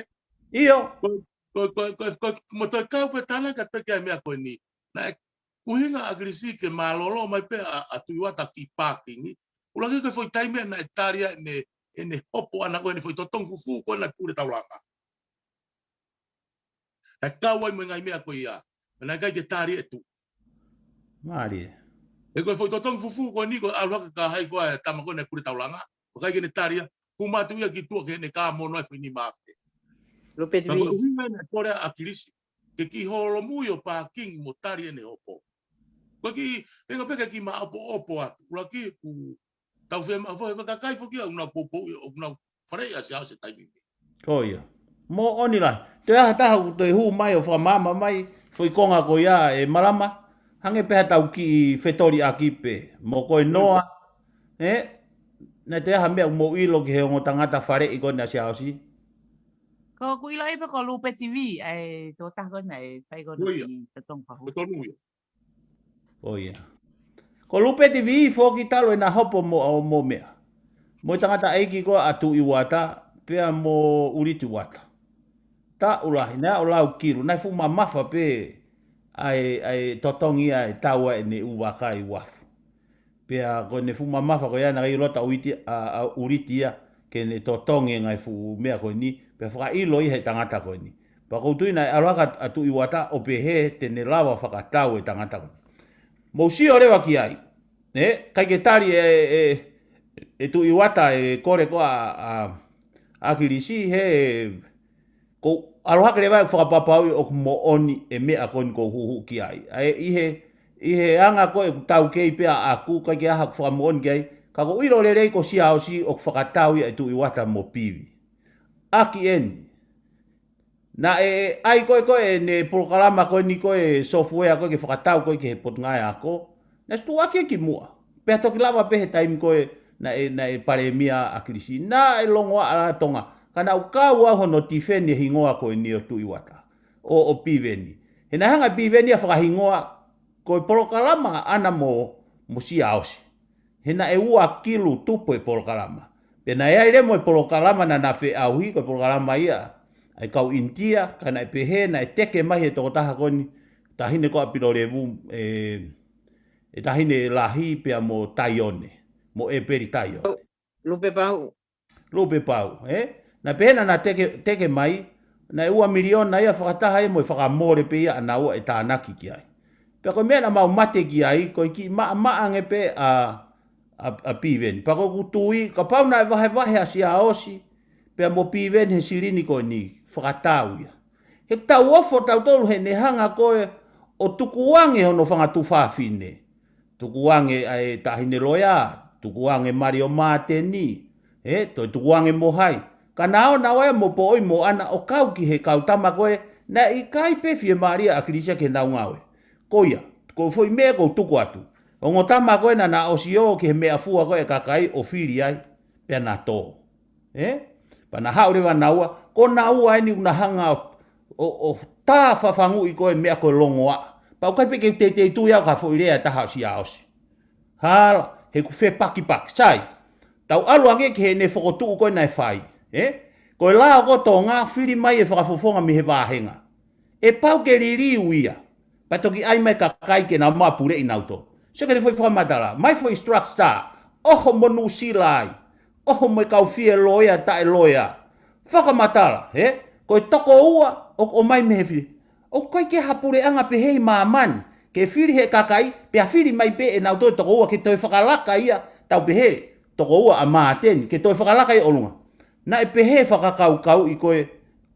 ʻIo. Ko, ko, ko, ko, ko, mo toe kau pē tana ka peke ai meʻa ko eni. Naʻe ʻuhinga ʻa ʻAkilisi ke mālōlō mai pē ʻa, ʻa Tuʻi Uata ki pākingi. ʻUluaki ko e foʻi taimi naʻe tali ai ʻene, ʻene hopo ʻana ko ʻene foʻi totongi fufū ko ena pule taulanga. Naʻe kau ai mo e ngaahi meʻa ko ia. Naʻe ʻikai ke tali ʻe Tuʻi. Mālie. He ko e foʻi totongi fufū ko eni ko e ʻalu hake ka hai ko e tama ko ena pule taulanga. ʻOku ʻikai ke ne tali ia. Hū mai atu ia ki tuʻa ke ne ka mono ai foʻi nima afe. Lupe Ka ko e Tivi. ʻUhinga naʻe kole ʻa ʻAkilisi ke kiʻi holomui ʻo pākingi mo tali ʻene hopo. Ko e kiʻi, ʻenga pē ke kiʻi maʻopoʻopo atu. ʻUluaki ʻoku tau fiemaʻu foki, he kakai foki ʻoku nau poupouʻi, ʻoku nau faleʻi ʻa Siaosi he taimi ni. Ko ia. Moʻoni lahi. Toe ʻi ai ha taha ʻoku toe hū mai ʻo fakamaama mai, foʻi konga ko ia ʻe Malama, hangē pē ha tau kiʻi fetoliʻaki pē. Mo koe Noa, ē? Naʻe toe ʻi ai ha meʻa ʻoku mou ʻilo ki he ongo tangata faleʻi ko ena ʻa Siaosi? Ko ʻeku ʻilo ai pē ko Lupe Tivi, ʻa e tokotaha ko ena ʻe fai ko ena Ko ia. ki Totongi Fafū. Ko tonu ia. Ko ia. Ko Lupe Tivi foki talu ʻena hopo mo, mo meʻa. Mo e tangataʻeiki ko ʻa Tuʻi Uata, pea mo ʻUliti Uata. Taʻu lahi, naʻe ʻo lau kilu, naʻe fuʻu mamafa pē ʻa e, ʻa e totongi ʻa e tau ʻa ʻene ʻū vaka ʻi Uafu. Pea ko ʻene fuʻu mamafa ko ia naʻe ʻikai lota ʻUliti, ʻa, ʻa ʻUliti ia ke ne totongi e ngaahi fuʻu meʻa ko eni, pea fakaʻilo ia he tangata ko eni. Pea ʻoku ou tui naʻe ʻalu hake ʻa Tuʻi Uata ʻo pehē te ne lava fakatau e tangata ko eni. Mou sio leva ki ai. Ē, ʻikai ke tali ʻe, ʻe, ʻe Tuʻi Uata e kole ko ē ʻa, ʻa, ʻa ʻAkilisi, he ko e ʻalu hake leva ʻeku fakapapauʻi ʻoku moʻoni e meʻa ko eni ʻoku ou huhuʻi ki ai. ʻA e, ʻi he, ʻi he anga ko ē ʻeku taukei pē ʻaʻaku, ʻikai ke ʻi ai haʻaku fakamoʻoni ki ai, ka ʻoku ou ʻilo lelei ko Siaosi ʻoku fakatau ia ʻe Tuʻi Uata mo Pivi. ʻAki eni. Naʻe ʻai ko ē ko ē ʻene polokalama ko eni ko e software ko ē ke fakatau ko ē ki he Potungāue Ako. Naʻe tuʻuaki ia ki muʻa. Pea toki lava pē he taimi ko ē Naʻe, naʻe palēmia ʻAkilisi. Naʻe longoaʻa ʻa Tonga. Ka naʻa ku kau au hono tifeni e hingoa ko eni ʻo Tuʻi Uata. ʻO, ʻo Piveni. He naʻe hanga ʻe Piveni ʻo fakahingoa ko e polokalama ʻaʻana mo, mo Siaosi. He naʻe ua kilu tupu e polokalama. Pea naʻe ʻi ai leva mo e polokalama naʻa na feʻauhi, ko e polokalama ia ʻa e kau ʻInitia, ka naʻe pehē, naʻe teke mai he tokotaha ko eni, taʻahine ko ʻApilolevu, e, e taʻahine lahi pea mo Taione, mo ʻEpeli Taione. Lupe Pau. Lupe Pau, ē? Naʻe pehē naʻa na teke, teke mai, naʻe ua miliona ia fakataha ia mo e fakamole pē ia ʻa naua ʻe tānaki ki ai. Pea ko e meʻa naʻa mau mate ki ai, ko e kiʻi maʻamaʻa ange pē ʻa, ʻa, ʻa Piveni. Pea ko ʻeku tui, kapau naʻe vahevahe ʻa Siaosi, pea mo Piveni he silini ko eni, fakatau ia. He tau ofo tautolu he ne hanga ko ē ʻo tukuange hono fanga tuofāfine. Tukuange ʻa e taʻahine loea, tukuange Mario Māteni, ē, toe tukuange mo hai. Ka naʻa nau ō mo Poʻoi mo ʻAna ʻo kau ki he kau tama ko ē, naʻe ʻikai pē fiemālie ʻa ʻAkilisi ia ke nau ngāue. Ko ia, ko e foʻi meʻa ʻoku ou tuku atu. Ongo tama ko ē naʻa na ʻosi ō ki he meʻafua ko ē ʻa e kakai ʻo fili ai, pea na tō. Ē? Pea na haʻu leva naua, ko naua eni ʻoku na hanga ʻo, ʻo, ʻo tā fafanguʻi ko e meʻa ko e longoaʻa. Pea ʻoku ʻikai pē ke u teitei tui au ki ha foʻi lea ʻe taha ʻo Siaosi. Hala, he ʻoku fepakipaki. Sai, tau ʻalu ange ki heʻene fokotuʻu ko ē naʻe fai. Ē? Ko e lao ko ē ʻo Tonga, fili mai e fakafofonga mei he vāhenga. ʻE pau ke liliu ia. Pea toki ʻai mai e kakai ke nau mapuleʻi nautolu. Sio ki heʻene foʻi fakamatala. Mai foʻi structure. ʻOho mo Nuʻusila ai. ʻOho mo e kau fie loea taʻe loea. Fakamatala, ē? Ko e toko ua ʻoku ʻomai mei he fili. ʻOku ʻikai ke ha puleʻanga pehē ʻi māmani. Ke fili he kakai, pea fili mai pē ʻe nautolu e toko ua ke toe fakalaka ia, tau pehē, toko ua ʻa Māteni, ke toe fakalaka ia ʻolunga. Naʻe pehē fakakaukauʻi ko ē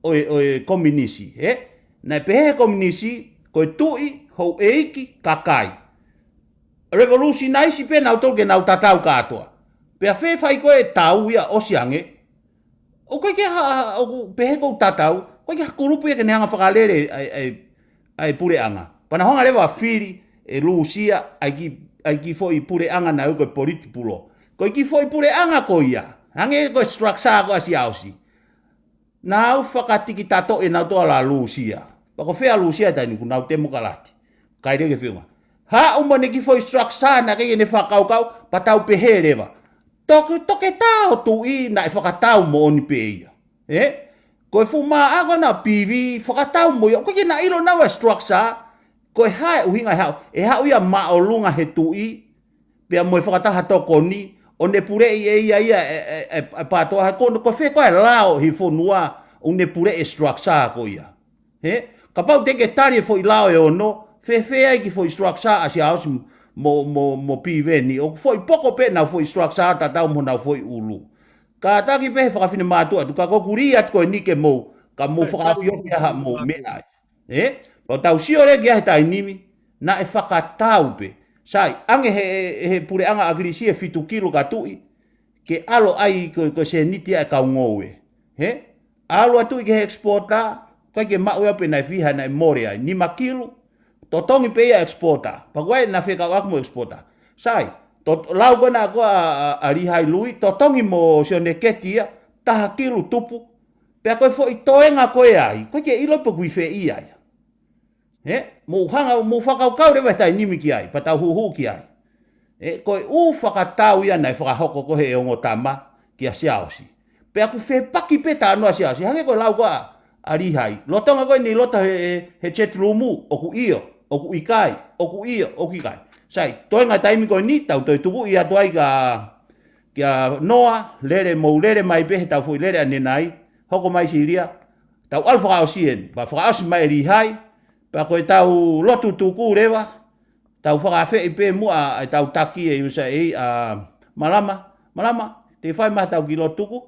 ʻo e, ʻo e kominisi, ē? Naʻe pehē he kominisi, ko e tuʻi, houʻeiki, kakai. Revolutionise pē nautolu ke nau tatau kātoa. Pea fēfē fai ko ē tau ia ʻosi ange. ʻOku ʻikai ke ha, ʻoku pehē ʻoku tatau, ʻoku ʻikai ke ha kulupu ia ke ne hanga fakalele ai, ai, ai puleʻanga. Pea na hanga leva fili ʻe Lūsia, ʻa e kiʻi, ʻa e kiʻi foʻi puleʻanga naʻe ui ko e politbulo. Ko e kiʻi foʻi puleʻanga ko ia. Hangē ko e structure ko ē ʻa Siaosi. Nau fakatikitatoʻi ʻe nautolu ʻa Lūsia. Pea ko fē ʻa Lūsia he taimi ni, ʻoku nau temokalati. ʻIkai leva ke feʻunga. Haʻu mo ʻene kiʻi foʻi structure naʻe ʻikai ke ne fakakaukau, pea tau pehē leva. Toki, toketā ʻo tuʻi naʻe fakatau moʻoni pē ia. Ē? Ko e fuʻu māʻa ko ena ʻo Pivi, fakatau mo ia. ʻOku ʻikai ke na ʻilo naua e structure, ko e hā e ʻuhinga ʻe haʻu. ʻE haʻu ia māʻolunga he tuʻi, pea mo e fakataha tokoni, ʻo ne puleʻi ʻe ia ia e, e, e, e PATOA, he ko, ko fē ko ā e lao ʻi he fonua, ʻo ne puleʻi e structure ko ia. Ē? Kapau te ke tali e foʻi lao ʻe ono, fēfē ai e kiʻi foʻi structure ʻa Siaosi mo, mo, mo Piveni, ʻoku foʻi poko pē ʻenau foʻi structure tatau mo ʻenau foʻi ʻulu. Kātaki pē he fakafinemātuʻa atu, ka ko ʻeku lī atu ko eni ke mou, ka mou fakaʻaufiofi ʻa haʻamou meʻa ai. Ē? Pea tau sio leva ki ai he taimi ni, naʻe fakatau pē. Sai, ʻange he, he, he puleʻanga ʻAkilisi e fitu kilu ka tuʻi, ke ʻalu ai ko, ko e sēniti ʻa e kau ngoue. Ē? ʻAlu atu ki he exporter, ʻikai ke maʻu ia pe naʻe fiha naʻe mole ai, nima kilu, totongi pē ia exporter. Pea ko e naʻe fekauʻaki mo exporter. Sai, to, lau ko ena ko ē ʻa, ʻa, ʻa Lihai Lui, totongi mo Sione Keti ia, taha kilu tupu. Pea ko e foʻi toenga ko ē ai, ʻoku ʻikai ke ʻilo pe ʻoku ʻi fē ia. Ē, mou hanga, mou fakakaukau leva he taimi ni ki ai, pea tau huhu ki ai. Ē, ko e ʻū fakatau ia naʻe fakahoko ko ē he ongo tama kia Siaosi. Pea ʻoku fepaki pē talanoa Siaosi, hangē ko e lau ko ē ʻa Lihai. Lolotonga ko eni loto he, he, he chat room, ʻoku ʻio, ʻoku ʻikai, ʻoku ʻio, ʻoku ʻikai. Sai, toenga taimi ko eni, tau toe tuku ia atu ai kia, kia Noa, lele mou lele mai pē he tau foʻi lele ʻanenai, hoko mai Silia, tau ʻalu fakaʻosi eni, pea fakaʻosi mai ʻe Lihai, pea ko e tau lotu tuku leva, tau fakaafeʻi pē muʻa ʻa e tau taki ʻe usa ʻe ʻa Malama, Malama, te fai mai tau kiʻi lotu tuku.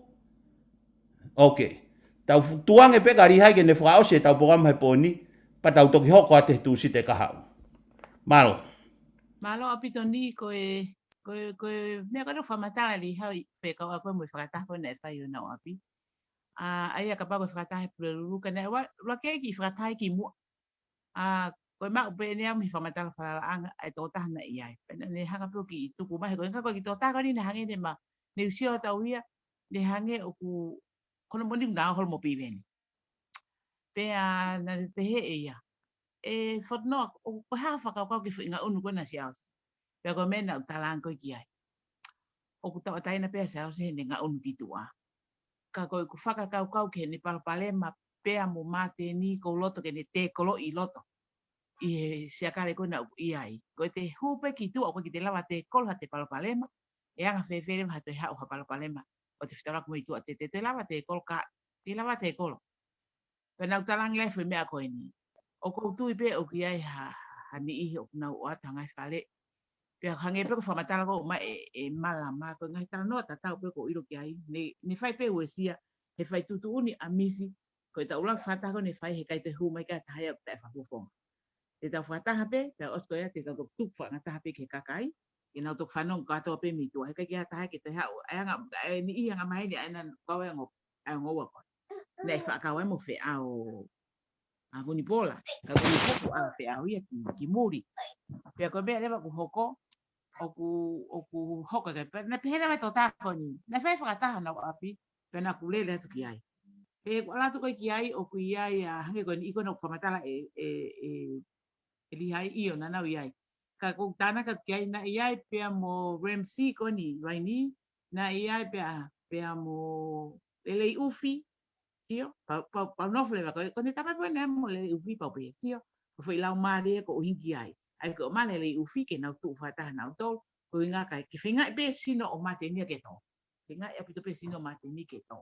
Ok. Tau fu-, tuange pē kia Lihai ke ne fakaʻosi e tau polokalama he pō ni, pea tau toki hoko atu he Tūsite kahaʻu. Mālō. Mālō ʻaupito Ni, ko e, ko e, ko e meʻa ko ē naʻe fakamatala ʻe Lihai, fekauʻaki mo e fakataha ko ē naʻe fai ʻo na ʻo ʻapi. ʻA, ʻa ia kapau ko e fakataha he Pulelulu, ka naʻe ua, ua ke kiʻi fakataha ki muʻa. ʻA, Ko e maʻu pē ʻeni au mei he fakamatala falalaʻanga ʻa e tokotaha naʻe ʻi ai. Pea naʻa ne hanga pē ʻo kiʻi tuku mai, he ko e ʻuhinga ko e kiʻi tokotaha ko eni naʻe hangē ne ma, ne usia ʻo tau ia, ne hangē ʻoku, ko hono moʻoni naʻa holo mo Piveni. Pea naʻa ne pehē ʻe ia, ʻE Fotunoa, ʻoku, ko e hā hoʻo fakakaukau ki he foʻi ngaʻunu ko ena ʻa Siaosi? Pea ko e meʻa naʻa ku talaange ko ē ki ai, ʻoku tauʻatāina pē ʻa Siaosi heʻene ngaʻunu ki tuʻa. Ka ko ʻeku fakakaukau ki heʻene palopalema pea mo Māteni, ʻoku ou loto ke ne tēkoloʻi ʻi loto ʻi he siakale ko ena ʻoku ʻi ai. Ko ʻete hū pē ki tuʻa, ʻoku ʻikai te lava tēkolo haʻate palopalema, ʻe anga fēfē leva ha toe haʻu ha palopalema ʻo te fetalaku mo e tuʻa, te te te lava tēkolo ka, te lava tēkolo. Pea naʻa ku talaange leva e foʻi meʻa ko eni. ʻOku ou tui pē ʻoku ʻi ai ha, ha niʻihi ʻoku nau ʻoatu ha ngaahi fale. Pea hangē pē ko e fakamatala ko ē mai ʻe, ʻe Malama, ko e ngaahi talanoa tatau pē ʻoku ou ʻilo ki ai. Ne, ne fai pē uesia he fai tuʻutuʻuni ʻa Misi, ko e taʻu lahi fakataha ko ē ne fai, he ʻikai toe hū mai ki ai ha taha ia ʻoku taʻefakafofonga. Te tau fakataha pē, tau ʻosi ko ia, te tau toki tuku fakangataha pē ki he kakai, ke nau toki fanongo kātoa pē mei tuʻa, he ʻikai ke ʻi ai ha taha ia ke toe haʻu, ʻa e anga, ʻa e niʻihi angamaheni, ʻa ena kau e ongo, ʻa e ongo ua ko ē. Naʻe fakakau ai mo Feʻao, ʻa Vunipola, ka ko e pupu ʻa Feʻao ia ki, ki muli. Pea ko e meʻa leva ʻoku hoko, ʻoku, ʻoku hoko ke, pea naʻe pehē leva e tokotaha ko eni, naʻe fai fakataha honau ʻapi, pea naʻa ku lele atu ki ai. Pea ʻeku ʻalu atu ko ē ki ai, ʻoku ʻi ai ʻa, hangē ko e niʻihi ko ena ʻoku fakamatala ʻe, ʻe, ʻe, ʻe Lihai, ʻio, naʻa nau ʻi ai. Ka ʻoku ou tānaki ki ai, naʻe ʻi ai pea mo Ramsey ko eni, Raini, naʻe ʻi ai pea, pea mo Lelei ʻUfi, sio, pau, pau, pau nofo leva ko ē, ko ʻene tapa pē ena mo Lelei ʻUfi, pau pē, sio, ko e foʻi laumālie ko ē ʻoku ʻi ai. ʻA ia ko e ʻomai ʻa Lelei ʻUfi ke nau tuʻu fakataha nautolu, ko e ʻuhinga ke, ke feingaʻi pē sino ʻo Māteni ia ke tō. Feingaʻi ʻaupito pē sino ʻo Māteni ke tō.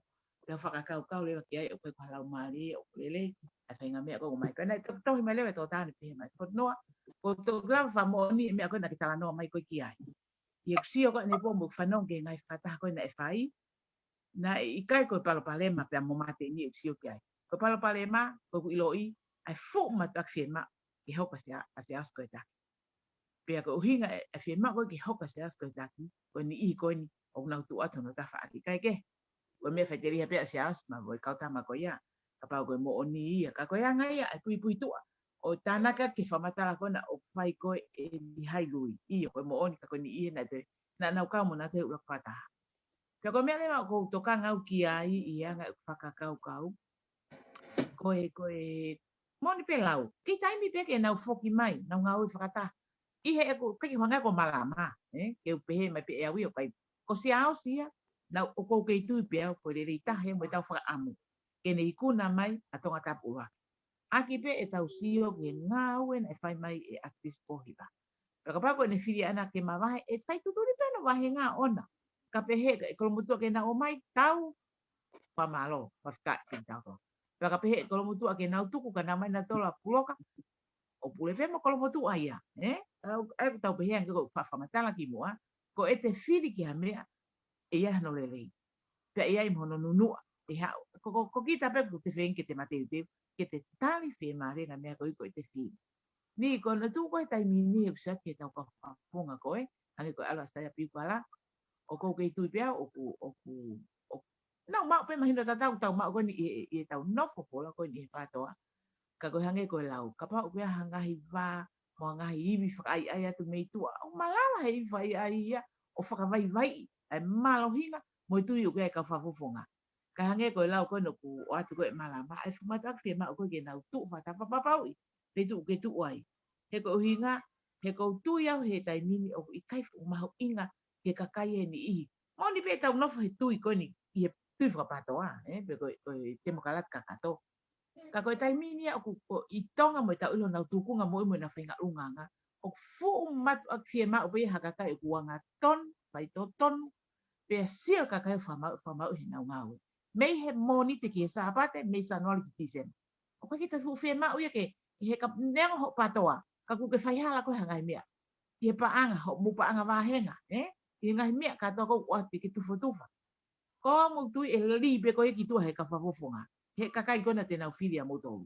Pea fakakaukau leva ki ai ʻoku ʻikai ko ha laumālie ʻoku lelei, ʻa e faʻahinga meʻa ko ē ʻoku ʻomai. Pea naʻe toki tohi mai leva e tokotaha ni pehē mai, Fotunoa, ʻoku ou toki lava fakamoʻoni e meʻa ko ē naʻa ke talanoa mai ko ē ki ai. ʻI heʻeku sio ko ē ʻanepō mo ʻeku fanongo ki he ngaahi fakataha ko ē naʻe fai, naʻe ʻikai ko e palopalema pea mo Māteni ʻeku sio ki ai. Ko e palopalema, ko ʻeku ʻiloʻi, ʻa e fuʻu mātuʻaki fiemaʻu ke hoko ʻa Sia-, ʻa Siaosi ko e taki. Pea ko e ʻuhinga e, e fiemaʻu ko ē ke hoko ʻa Siaosi ko e taki, ko e niʻihi ko eni ʻoku nau tuʻu atu hono tafaʻaki, ʻikai ke? Ko e meʻa faʻiteliha pē ʻa Siaosi mo e kau tama ko ia, kapau ko e moʻoni ia, ka ko e anga ia e puipuituʻa ʻo tānaki ki he fakamatala ko ena ʻoku fai ko ē ʻe Lihai Lui. ʻIo, ko e moʻoni ka ko e niʻihi naʻe toe, naʻa nau kau mo nautolu he ʻuluaki fakataha. Pea ko e meʻa leva ʻoku ou tokanga au ki ai ʻi he anga ʻeku fakakaukau, ko e, ko e moʻoni pē lau. Kiʻi taimi pē ke nau foki mai, nau ngāue fakataha. ʻI heʻeku, ʻikai ke u hanga ko Malama, ē? Ke u pehē mai pē ʻe au ia ʻoku ʻikai. Ko Siaosi ia, naʻa ʻoku ou kei tui pē au, ko e lelei taha ia mo ʻetau fakaʻamu ke ne ikuna mai ʻa Tongatapu ʻUluaki. ʻAki pē ʻetau sio ki he ngāue naʻe fai mai ʻe ʻAkilisi Pōhiva. Pea kapau ko ʻene fili ʻaʻana ke mavahe, ʻe fai tuʻutuʻuni pē hono vahenga ʻona. Ka pehē ʻe Kolomotuʻa ke na ō mai, tau, fakamālō, fakafetaʻi kitautolu. Pea ka pehē ʻe Kolomotuʻa ke nau tuku, ka nau ō mai nautolu ʻa Puloka, ʻo pule pē mo Kolomotuʻa ia, ē? ʻA ia ʻoku tau pehē ange ko e fakamatala kimuʻa, ko ʻete fili ki ha meʻa, ʻe ʻi ai hono lelei. Pea ʻe ʻi ai mo hono nunuʻa, ʻe haʻu. Ko, ko, ko kita pē ʻoku te feinga ke te mateuteu, ke te tali fiemālie e ngaahi meʻa ko ē ko ʻete fili. Ni ko hono tuʻu ko ē he taimi ni ʻeku sio ki heʻetau kau fakafofonga ko ē, hangē ko e ʻalu ʻa Saia Piukala, ʻoku ou kei tui pē au, ʻoku, ʻoku, ʻoku, nau maʻu pē mahino tatau, tau maʻu ko eni ʻi he, ʻi heʻetau nofo fola ko eni he PATOA. Ka ko e hangē ko e lau, kapau ʻoku ʻi ai ha ngaahi vā, mo ha ngaahi ivi fakaʻaiʻai atu mei tuʻa, ʻoku malava he ivi fakaʻaiʻai ia ʻo fakavaivaiʻi ʻa e mālohinga mo e tui ʻoku ʻi ai e kau fakafofonga. Ka hangē ko e lau ko ē naʻe ʻoatu ko ē ʻe Malama, ʻa e fuʻu mātuʻaki fiemaʻu ko ē ke nau tuʻu fakataha, fakapapauʻi pe tuʻu ke tuʻu ai. He ko e ʻuhinga, he ʻoku ou tui au he taimi ni ʻoku ʻikai fuʻu mahuʻinga ki he kakai e niʻihi. Moʻoni pē ʻetau nofo he tui ko eni, ʻi he tui faka-PATOA, ē, pe ko e, ko e temokalati kakato. Ka ko e taimi ni ia ʻoku, ko ē ʻi Tonga mo ʻetau ʻilo honau tūkunga moʻui mo ʻenau faʻahinga ʻulungaanga, ʻoku fuʻu mātuʻaki fiemaʻu pē ia ha kakai ʻoku angatonu, faitotonu, pea sio ki he kakai ʻoku fakamaau, fakamaau heʻenau ngāue. Mei he Mōnite ki he Sāpate, mei Sānuali ki Tīsema. ʻOku ʻikai ke toe fuʻu fiemaʻu ia ke, he ka neongo hoʻo PATOA, ka ʻoku ke faihala koe he ngaahi meʻa. ʻI he paʻanga, hoʻo mou paʻanga vāhenga, ē? ʻI he ngaahi meʻa kātoa ʻoku ʻoatu ke tufotufa. Ko hoʻomou tui ʻe lī pē ko ē ki tuʻa he kau fakafofonga. He kakai ko ena te nau fili ʻa moutolu.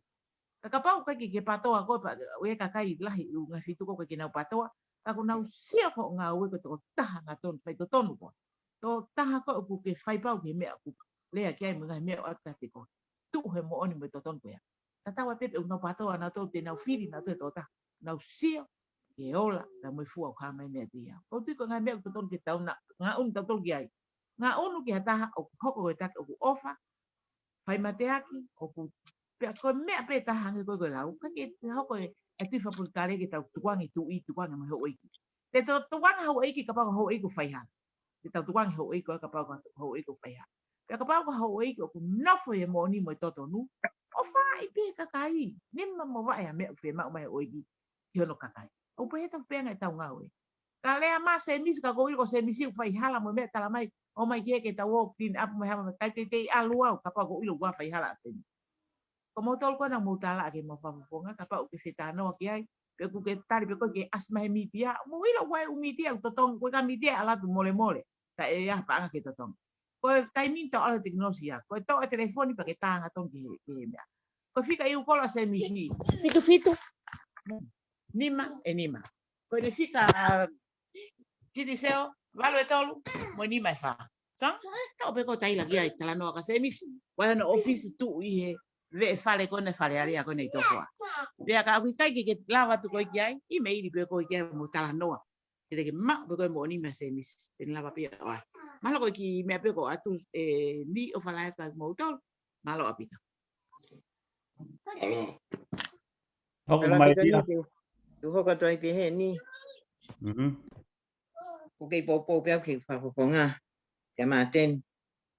Ka kapau ʻoku ʻikai ke ke PATOA koe pea ʻoku ʻi ai e kakai lahi ʻi he ngaahi feituʻu ʻoku ʻikai ke nau PATOA, ka ʻoku nau sio ki hoʻo ngāue ko e tokotaha angatonu, faitotonu koe. Tokotaha koe ʻoku ke fai pau ki he meʻa ʻoku lea ki ai mo e ngaahi meʻa ʻoku ʻoatu kiate koe. Tuʻu he moʻoni mo e totonu ko ia. Tatau ai pē pe ʻoku nau PATOA nautolu, te nau fili nautolu e tokotaha. nau sio ki he ola, pea mo e fua ʻoku hā mai meiate ia. ʻOku ou tui ko e ngaahi meʻa ʻoku totonu ke tau na, ngaʻunu tautolu ki ai. Ngaʻunu ki ha taha ʻoku hoko ko e taki ʻoku ʻofa, fai mateaki, ʻoku, pea ko e meʻa pē taha hangē ko e lau, ʻikai ke hoko e, e tui fakapolitikale ke tau tukuange tuʻi, tukuange mo e houʻeiki. Te tau tukuange houʻeiki kapau ko e houʻeiki ʻoku faihala. Te tau tukuange houʻeiki kapau ko e houʻeiki ʻoku faihala. Pea kapau ko e houʻeiki ʻoku nofo he moʻoni mo e totonu, ʻofaʻi pē kakai. Nima mo vaʻe ha meʻa ʻoku fiemaʻu mai houʻeiki ki hono kakai. ʻOku pehē tau pea ngaahi tau ngāue. Ka lea mai Semisi ka ʻoku ou ʻilo ko Semisi ʻoku faihala mo e meʻa tala mai, ʻomai ke ke tau ō clean up mo e hā mai, ʻikai teitei ʻalu au kapau ʻoku ou ʻilo ʻoku faihala ʻa Semisi. Ko moutolu ko ena mou tala ke mou fakafofonga, kapau ʻoku ke fetalanoaʻaki ai, pe ʻoku ke tali pe ko e ke ʻasi mai he mītia, mou ʻilo ʻoku ʻi ai e ʻū mītia ʻoku totongi, ko e ka mītia ʻe ʻalu atu molemole, taʻe ʻi ai ha paʻanga ke totongi. Ko e taimi ni tau ʻalu he tekinolosia, ko e toʻo e telefoni pea ke tā hangatonu ki he, ki he meʻa. Ko e fika ʻi he kolo ʻa Semisi. Fitu fitu. Nima ʻe nima. Ko ʻene fika, ā, Kitiseo, valu ʻe tolu, mo e nima ʻe fā. Song, tau pē ko e taila ki ai talanoa ka Semisi. Ko e hono ʻōfisi tuʻu ʻi he veʻe fale ko ena, Fale Alea ko ena ʻi Tofoa. Pea ka ʻoku ʻikai ke ke lava atu koe ki ai, ʻimeili pē koe ki ai mo talanoa. Ke te ke maʻu pē koe moʻoni meia Semisi, te ne lava pē ʻo ʻai. Mahalo ko e kiʻi meʻa pē ko ʻatu, ē, ni ʻo falae ka moutolu. Mālō ʻaupito. Mālō. Hoko mai ia. Te u hoko atu ai pē heni. Mhm. ʻOku kei poupou pē au ki he fakafofonga kia Māteni.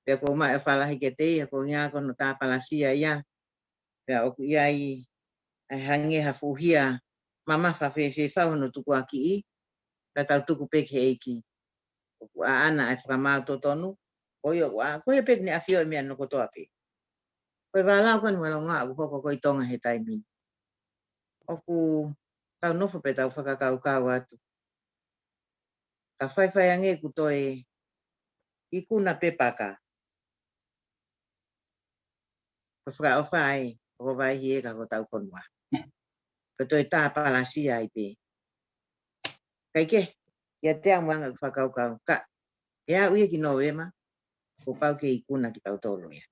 Pea ʻoku ou maʻu e fakalahi kiate ia, ko e ʻuhinga ko hono tāpalasia ia. Pea ʻoku ʻi ai ʻa e hangē ha fuʻu hia mamafa fēfē fau hono tukuakiʻi, pea tau tuku pē ki he ʻEiki. ʻOku ʻaʻana ʻa e fakamaau totonu, ko ia ʻoku ʻa, ko ia pē ʻoku ne ʻafioʻi e meʻa hono kotoa pē. Ko e vālau ko eni ʻoku ou ʻalu ʻo hoko ko ē ʻi Tonga he taimi ni. ʻOku tau nofo pē tau fakakaukau atu. Ka faifai ange ʻoku toe ikuna pē paka. Ko e fakaʻofa ē, ʻoku vaivai ē ka ko hotau fonua. Ko e toe tāpalasia ai pē. Kae kehe, ʻiate au mo e anga ʻeku fakakaukau, ka ʻe aʻu ia ki Nōvema, kuo pau ke ikuna kitautolu ia.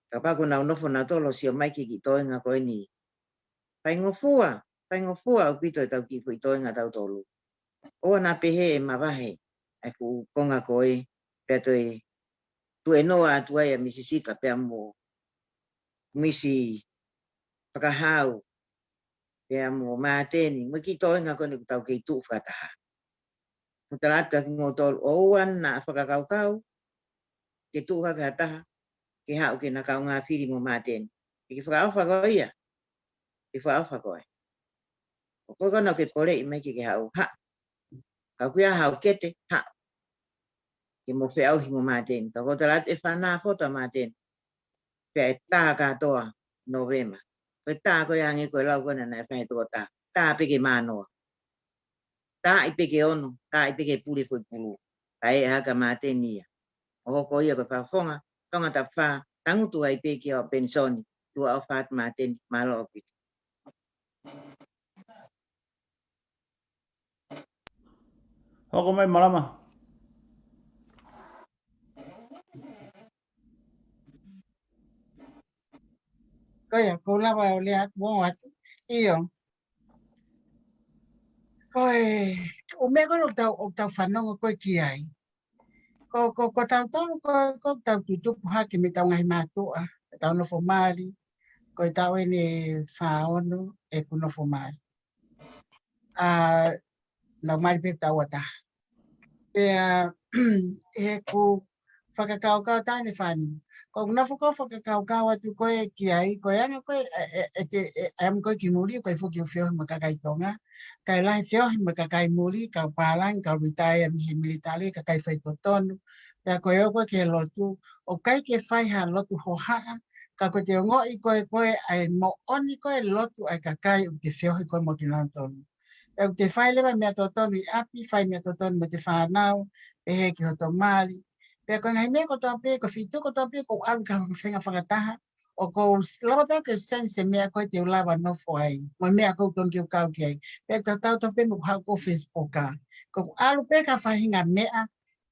Kapau ʻoku nau nofo nautolu ʻo sio mai ki he kiʻi toenga ko eni. Faingofua, faingofua ʻaupito ʻetau kiʻi foʻi toenga tautolu. ʻOua naʻa pehē ʻe mavahe ʻa e fuʻu konga ko ē, pea toe tuʻenoa atu ai ʻa Misi Sika pea mo Misi Fakahau, pea mo Māteni, mo e kiʻi toenga ko eni ʻoku tau kei tuʻu fakataha. Mo tala atu kia kimoutolu, ʻoua naʻa fakakaukau ke tuʻu hake ha taha ke haʻu ke na kaungā fili mo Māteni. ʻIkai ke fakaʻofa koe ia. ʻIkai ke fakaʻofa koe. Ko koe ko ena ʻoku ke poleʻi mai ke ke haʻu, haʻu. Ka ʻoku ʻi ai haʻo kete, haʻu. Ke mo feʻauhi mo Māteni. Ka ʻoku ou tala atu ʻe fanā foto ʻa Māteni. Pea ʻe tā kātoa Nōvema. Ko e tā ko ē hangē ko e lau ko ena naʻe fai ʻe he tokotaha. Tā pē ke manoa. Taaʻi pē ke ono, taaʻi pē ke puli e foʻi pulu. Kae ʻai ʻe Māteni ia. ʻO hoko ia ko e fakafofonga, Tonga Tapu Fā, tangutu ai pē ki he penisoni, tuʻa ʻofa atu Māteni, mālō ʻaupito. Hoko mai Malama. Ko ia, ʻoku ou lava ʻo lea atu, ʻo atu. ʻIo. Ko e, ʻū meʻa ko ē ʻoku tau, ʻoku tau fanongo ko ē ki ai. Ko, ko, ko tautolu, ko, ko tau tutupu hake mei heʻetau ngaahi mātuʻa, ʻetau nofo mali, ko e taʻu eni ʻe fā ono ʻeku nofo mali. ʻA, nau mali pē taʻu ʻe taha. Pea, ʻeku fakakaukau taʻu ʻe fā nima. Ko ʻeku nofo ko ē ʻo fakakaukau atu ko ē ki ai, ko e anga ko ē, ʻe, ʻe, ʻe, ʻe, ʻe, ʻe, ko ē ki muli, ko e foki ʻo feohi mo e kakai Tonga. Kae lahi feohi mo e kakai muli, kau pālangi, kau litaea mei he militale, kakai faitotonu. Pea ko e ō ko ē ki he lotu, ʻoku ʻikai ke fai ha lotu hohaʻa, ka ko ʻete ongoʻi ko ē ko ē ʻa e moʻoni ko ē lotu ʻa e kakai ʻoku te feohi ko ē mo kinautolu. Pea ʻoku te fai leva meʻa totonu ʻi ʻapi, fai meʻa totonu mo ʻete fānau, pehē ki hoto mali. Pea ko e ngaahi meʻa kotoa pē, ko e feituʻu kotoa pē, ʻoku ou ʻalu ki hono feinga fakataha, ʻoku ou s-, lava pē ke send e meʻa ko ē te u lava nofo ai, mo e meʻa ʻoku ou tonu ke u kau ki ai. Pea ka tau tau pē mo haʻu ko ē Facebook ā. ʻOku ou ʻalu pē ki ha faʻahinga meʻa,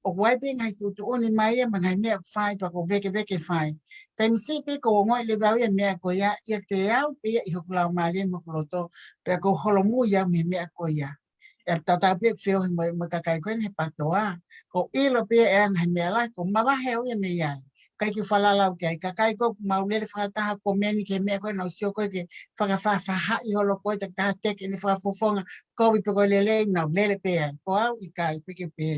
ʻOku ʻi ai pē ngaahi tuʻutuʻuni mai ia mo e ngaahi meʻa ʻoku fai pea ʻoku ou vekeveke fai. Taimi siʻi pē ʻoku ou ongoʻi leva au ia e meʻa ko ia, ʻiate au pē ia ʻi hoku laumālie mo hoku loto, pea ʻoku ou holomui au mei he meʻa ko ia. ʻE tatau pē ʻeku feohi mo, mo e kakai ko eni he PTOA. ʻOku ou ʻilo pē ʻe au e ngaahi meʻa lahi, ʻoku ou mavahe au ia mei ai. ʻIkai ke u falala au ki ai, kakai ko ē ʻoku mau lele fakataha, komeni ki he meʻa ko ē, nau sio ko ē ke fakafaʻafaʻahi holo ko ē, takitaha teke ʻene fakafofonga, kovi pe ko e lelei, nau lele pē ai. Ko au ʻikai, pehē pē.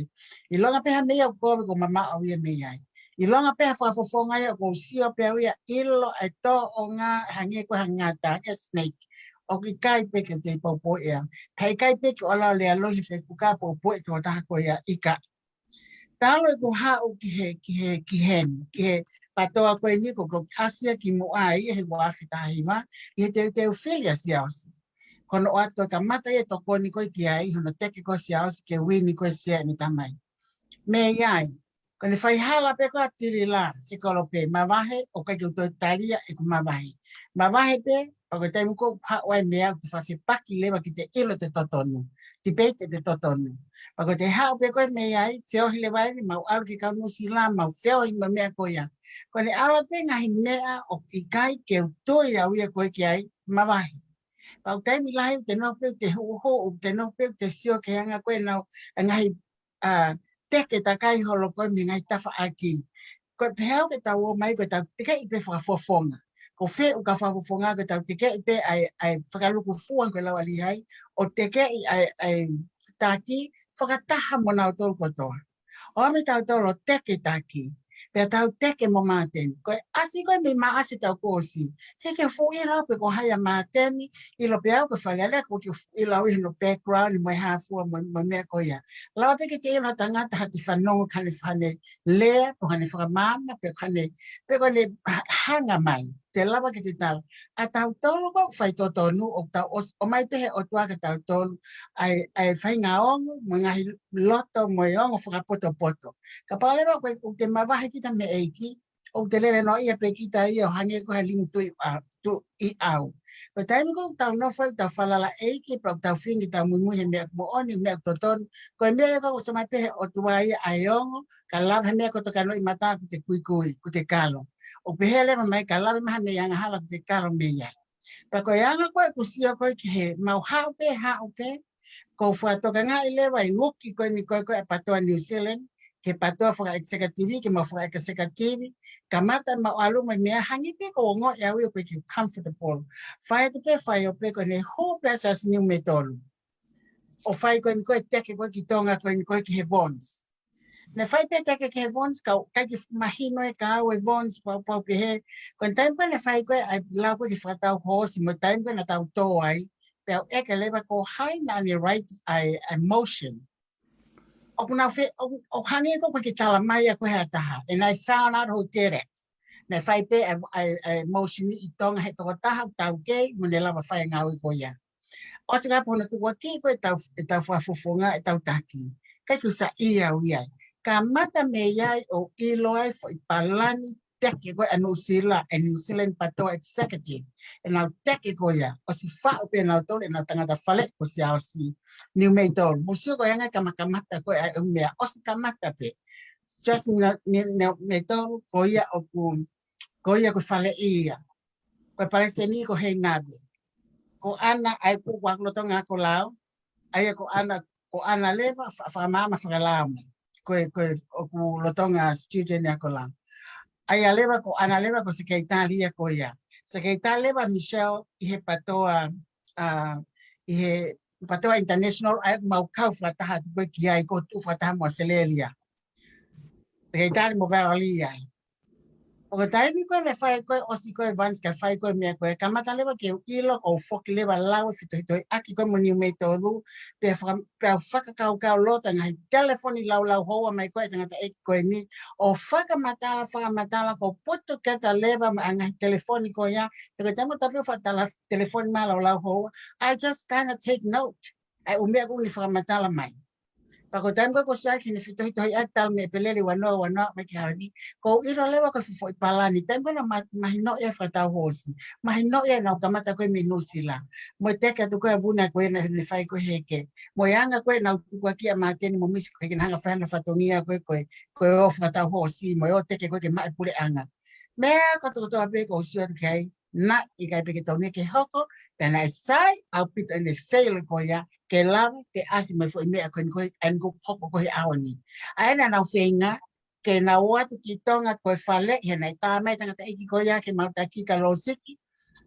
ʻIlonga pē ha meʻa ʻoku kovi, ʻoku ou mamaʻo au ia mei ai. ʻIlonga pē ha fakafofonga ia, ʻoku ou sio pē au ia, ʻilo e tōʻonga, hangē ko e ngata, hangē snake. ʻOku ʻikai pē ke te poupouʻi au. He ʻikai pē ke u ʻalu ʻo lea loi he Facebook pe u poupouʻi e tokotaha ko ia, ʻikai. Talu ʻeku haʻu ki he, ki he, ki heni, ki he PTOA ko eni, ʻoku ou ʻasi ia kimuʻa ia he ua afe taha hiva, ʻi he teuteu fili ʻa Siaosi. Ko hono ʻoatu ko ē kamata ia e tokoni ko ē ki ai, hono teke ko ē ʻa Siaosi ke uini ko ē e sea ʻene tamai. Mei ai, ko ʻene faihala pē ko ē ʻa Tilila, ʻe kolope, mavahe, ʻoku ʻikai ke u toe talia ʻeku mavahe. Mavahe pē, pea ko e taimi ko ē ʻoku haʻu ai e meʻa, ʻoku te fefepaki leva ki he ʻilo ʻete totonu, debate ʻete totonu. Pea ko ʻete haʻu pē ko ē mei ai, feohi leva eni, mau ʻalu ki he kau Nuʻusila, mau feohi mo e meʻa ko ia. Ko ʻene ʻalu pē ngaahi meʻa ʻoku ʻikai ke u tui au ia ko ē ki ai, mavahe. Pea ʻoku taimi lahi ʻoku te nofo pē ʻoku te huʻuhuʻu, ʻoku te nofo pē ʻoku te sio ki he anga ko ē ʻenau, e ngaahi, ʻa, teke takai holo ko ē mei he ngaahi tafaʻaki. Ko e pehē au ke tau ō mai ko ʻetau tekeʻi pē fakafofonga. Ko fē ʻoku fakafofonga, ko ʻetau tekeʻi pē ʻa e, ʻa e fakalukufua ko e lau ʻa Lihai, ʻo tekeʻi ʻa e, ʻa e taki fakataha mo nautolu kotoa. ʻO ʻomai tautolu ʻo teke taki, pea tau teke mo Māteni. Ko e ʻasi ko ē mei Maʻasi ʻetau koosi, heʻikai ke u fuʻu ʻilo pe ko hai ʻa Māteni, ʻilo pē au ko e Fale Alea, ʻoku ʻikai ke u fuʻu ʻilo au ia hono background mo e hā fua mo, mo e meʻa ko ia. Lava pē ke te ʻilo ha tangata ha te fanongo ki haʻane, haʻane lea, pe ko haʻane fakamaama, pe ko haʻane, pe ko ʻene ha-, hanga mai. Te lava ke te tala, ʻa tautolu ʻoku faitotonu, ʻoku tau ʻos-, ʻomai pē he ʻOtua kia tautolu ʻa e, ʻa e faʻahinga ongo, mo e ngaahi loto, mo e ongo fakapotopoto. Kapau leva ʻoku, ʻoku te mavahe kita mei he ʻEiki, ʻoku te lele noaʻia pē kita ia ʻo hangē ko ha limu tuʻi ʻa-, tuʻi ʻau. Ko e taimi ko ē ʻoku tau nofo ai ʻoku tau falala ʻEiki, pea ʻoku tau feinga ke tau muimui he meʻa moʻoni, meʻa totonu. Ko e meʻa ia ʻoku ʻosi ʻomai pē he ʻOtua ia ʻa e ongo, ka lava he meʻa ko ē ʻoku toka noʻi mata ʻoku te kuikui, ʻoku te kalo. ʻOku pehē leva mai ka lava mai ha meʻa angahala ʻoku te kalo mei ai. Pea ko e anga ko ē ʻeku sio ko ē ki he mau haʻu pē, haʻu pē, ʻoku ou fakatokangaʻi leva e uki ko eni ko ē ko ē ʻa e PTOA New Zealand, ki he PTOA faka-executive, ki he mau faka-executive, kamata mau ʻalu mo e meʻa hangē pē ʻoku ou ongoʻi au ia ʻoku ʻikai ke u comfortable. Fai atu pē, fai ʻo pē ko ʻene hū pē ʻa Siaosi Niumeitolu. ʻO fai ko eni ko ē teke ko ē ki Tonga ko eni ko ē ki he VONS. Naʻe fai pē teke ki he VONS, ka ʻoku ʻikai ke mahino ia kia au e VONS, pau, pau pehē. Ko e taimi ko ē naʻe fai ko ē ʻa e lau ko ē ki he fakatau hoosi, mo e taimi ko ē naʻa tau tō ai, pea u ʻeke leva ko hai naʻa ne write ʻa e, ʻa e motion. ʻOku nau fe-, ʻoku, ʻoku hangē ko ē ʻoku ʻikai ke tala mai ia ko ē ʻe ha taha. And I found out who did it. Naʻe fai pē ʻa e, ʻa e, ʻa e motion ʻi Tonga he tokotaha taukei, mo ne lava fai e ngāue ko ia. ʻOsi ka pona tukuakiʻi ko ē ʻetau, ʻetau fakafofonga, ʻetau taki. ʻIkai ke u saiʻia au ia. Kamata mei ai ʻo ʻilo ai foʻi palani teke ko ē ʻa Nuʻusila, e New Zealand PTOA Executive. ʻEnau teke ko ia, ʻosi faʻu pē nautolu ʻenau tangata faleʻi ko Siaosi Niumeitolu. Mou sio ko e anga e kamakamata ko ē ʻa e meʻa, ʻosi kamata pē. Siaosi Niu-, Niu-, Niumeitolu, ko ia ʻoku, ko ia ko e faleʻi ia. Ko e palesiteni ko Heinave. Ko ʻAna, ʻa ia ko ʻeku lolotonga ako lao. ʻA ia ko ʻAna, ko ʻAna leva, fa-, fakamaama fakalao mai. Ko e, ko e, ʻoku lolotonga student ako lao. ʻA ia leva ko ʻAna leva ko e sekelitali ia ko ia. Sekelitali leva Michelle ʻi he PTOA, ʻa, ʻi he PTOA International, ʻa ia ʻoku mau kau fakataha atu ko ē ki ai, ʻoku tuʻu fakataha mo ʻAositelēlia. Sekelitali mo Valerie ai. ʻO ko e taimi ko ē naʻe fai ko ē, ʻosi ko ē e VONS kae fai ko ē e meʻa ko ē, kamata leva ke u ʻilo, ʻo foki leva ʻo lau e fetohitohiʻaki ko ē mo Niumeitolu, pea faka-, pea fakakaukau loto ngaahi telefoni laulau houa mai ko ē e tangataʻeiki ko eni, ʻo fakamatala, fakamatala, ʻoku ou putu keta leva mo e ngaahi telefoni ko ia, he ko e taimi ʻoku ou tapu ʻo fakatala telefoni mai laulau houa, I just kinda take note ʻa e ʻū meʻa ʻoku ne fakamatala mai. Pea ko e taimi ko ē kuo ʻosi ʻai ke ne fitohitohi ʻaki talu mei ʻEpeleli ua noa ua noa mai ki he ʻaho ni, ʻoku ou ʻilo leva ko e foʻi palani. Taimi ko ē naʻa ma-, mahinoʻi ʻe he fakatau hoosi. Mahinoʻi ʻenau kamata ko ē mei Nuʻusila. Mo e teke atu ko ē ʻa Vuna ko ē naʻa ne fai ko ē he ʻeke. Mo e anga ko ē ʻenau tukuakiʻi ʻa Māteni mo Misi ko ē ke na hanga ʻo fai haʻana fatongia ko ē, ko e, ko e ō fakatau hoosi, mo e ō teke ko ē ke maʻu e puleʻanga. Meʻa kotokotoa pē ʻoku ou sio atu ki ai, naʻe ʻikai pē ke tonu ke hoko, pea naʻe sai ʻaupito ʻene fail ko ia, ke lava ke ʻasi mo e foʻi meʻa ko eni ko ē, ʻa eni ʻoku hoko ko ē he ʻaho ni. ʻA ia naʻa nau feinga ke nau ō atu ki Tonga ko e faleʻi, he naʻe tā mai e tangataʻeiki ko ia ki he mautaki kia Losiki,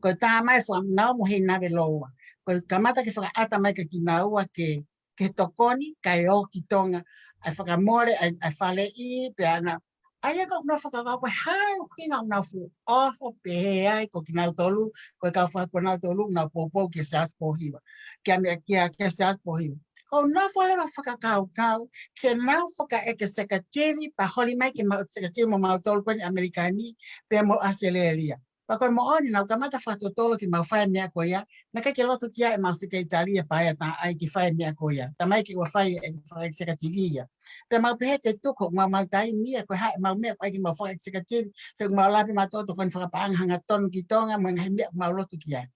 ko e tā mai e fānau mo Heinave Loua. Ko e kamata ke fakaʻata mai kia kinaua ke, ke tokoni, kae ō ki Tonga, ʻa e fakamole ʻa e, ʻa e faleʻi, pea na ʻa ia ko ʻenau fakakaukau ko e hā e ʻuhinga ʻenau fuʻu ʻoho pehē ai ko kinautolu, ko e kau fakakonau tolu, ʻenau poupou kia Siaosi Pōhiva. Kia meʻa kia, kia Siaosi Pōhiva. Ko ʻenau fuʻu leva fakakaukau, ke nau fakaʻekisekativi, pea holi mai ke mau ʻekisekativi mo mautolu ko eni ʻAmelika ni, pea mo ʻAositelēlia. Pea ko e moʻoni naʻa nau kamata fakatotolo ke mau fai e meʻa ko ia, naʻe ʻikai ke loto ki ai ʻemau sekelitali ia Paea Taʻai ke fai e meʻa ko ia. Talamai ke ʻoua fai e fakaʻekisekativi ia. Pea mau pehē ke tuku homau taimi ia ko e hā ʻemau meʻa ko ē ke mau fakaʻekisekativi, he ʻoku mau lava pē mautolu ʻo tokoni fakapaʻanga hangatonu ki Tonga mo e ngaahi meʻa ʻoku mau loto ki ai.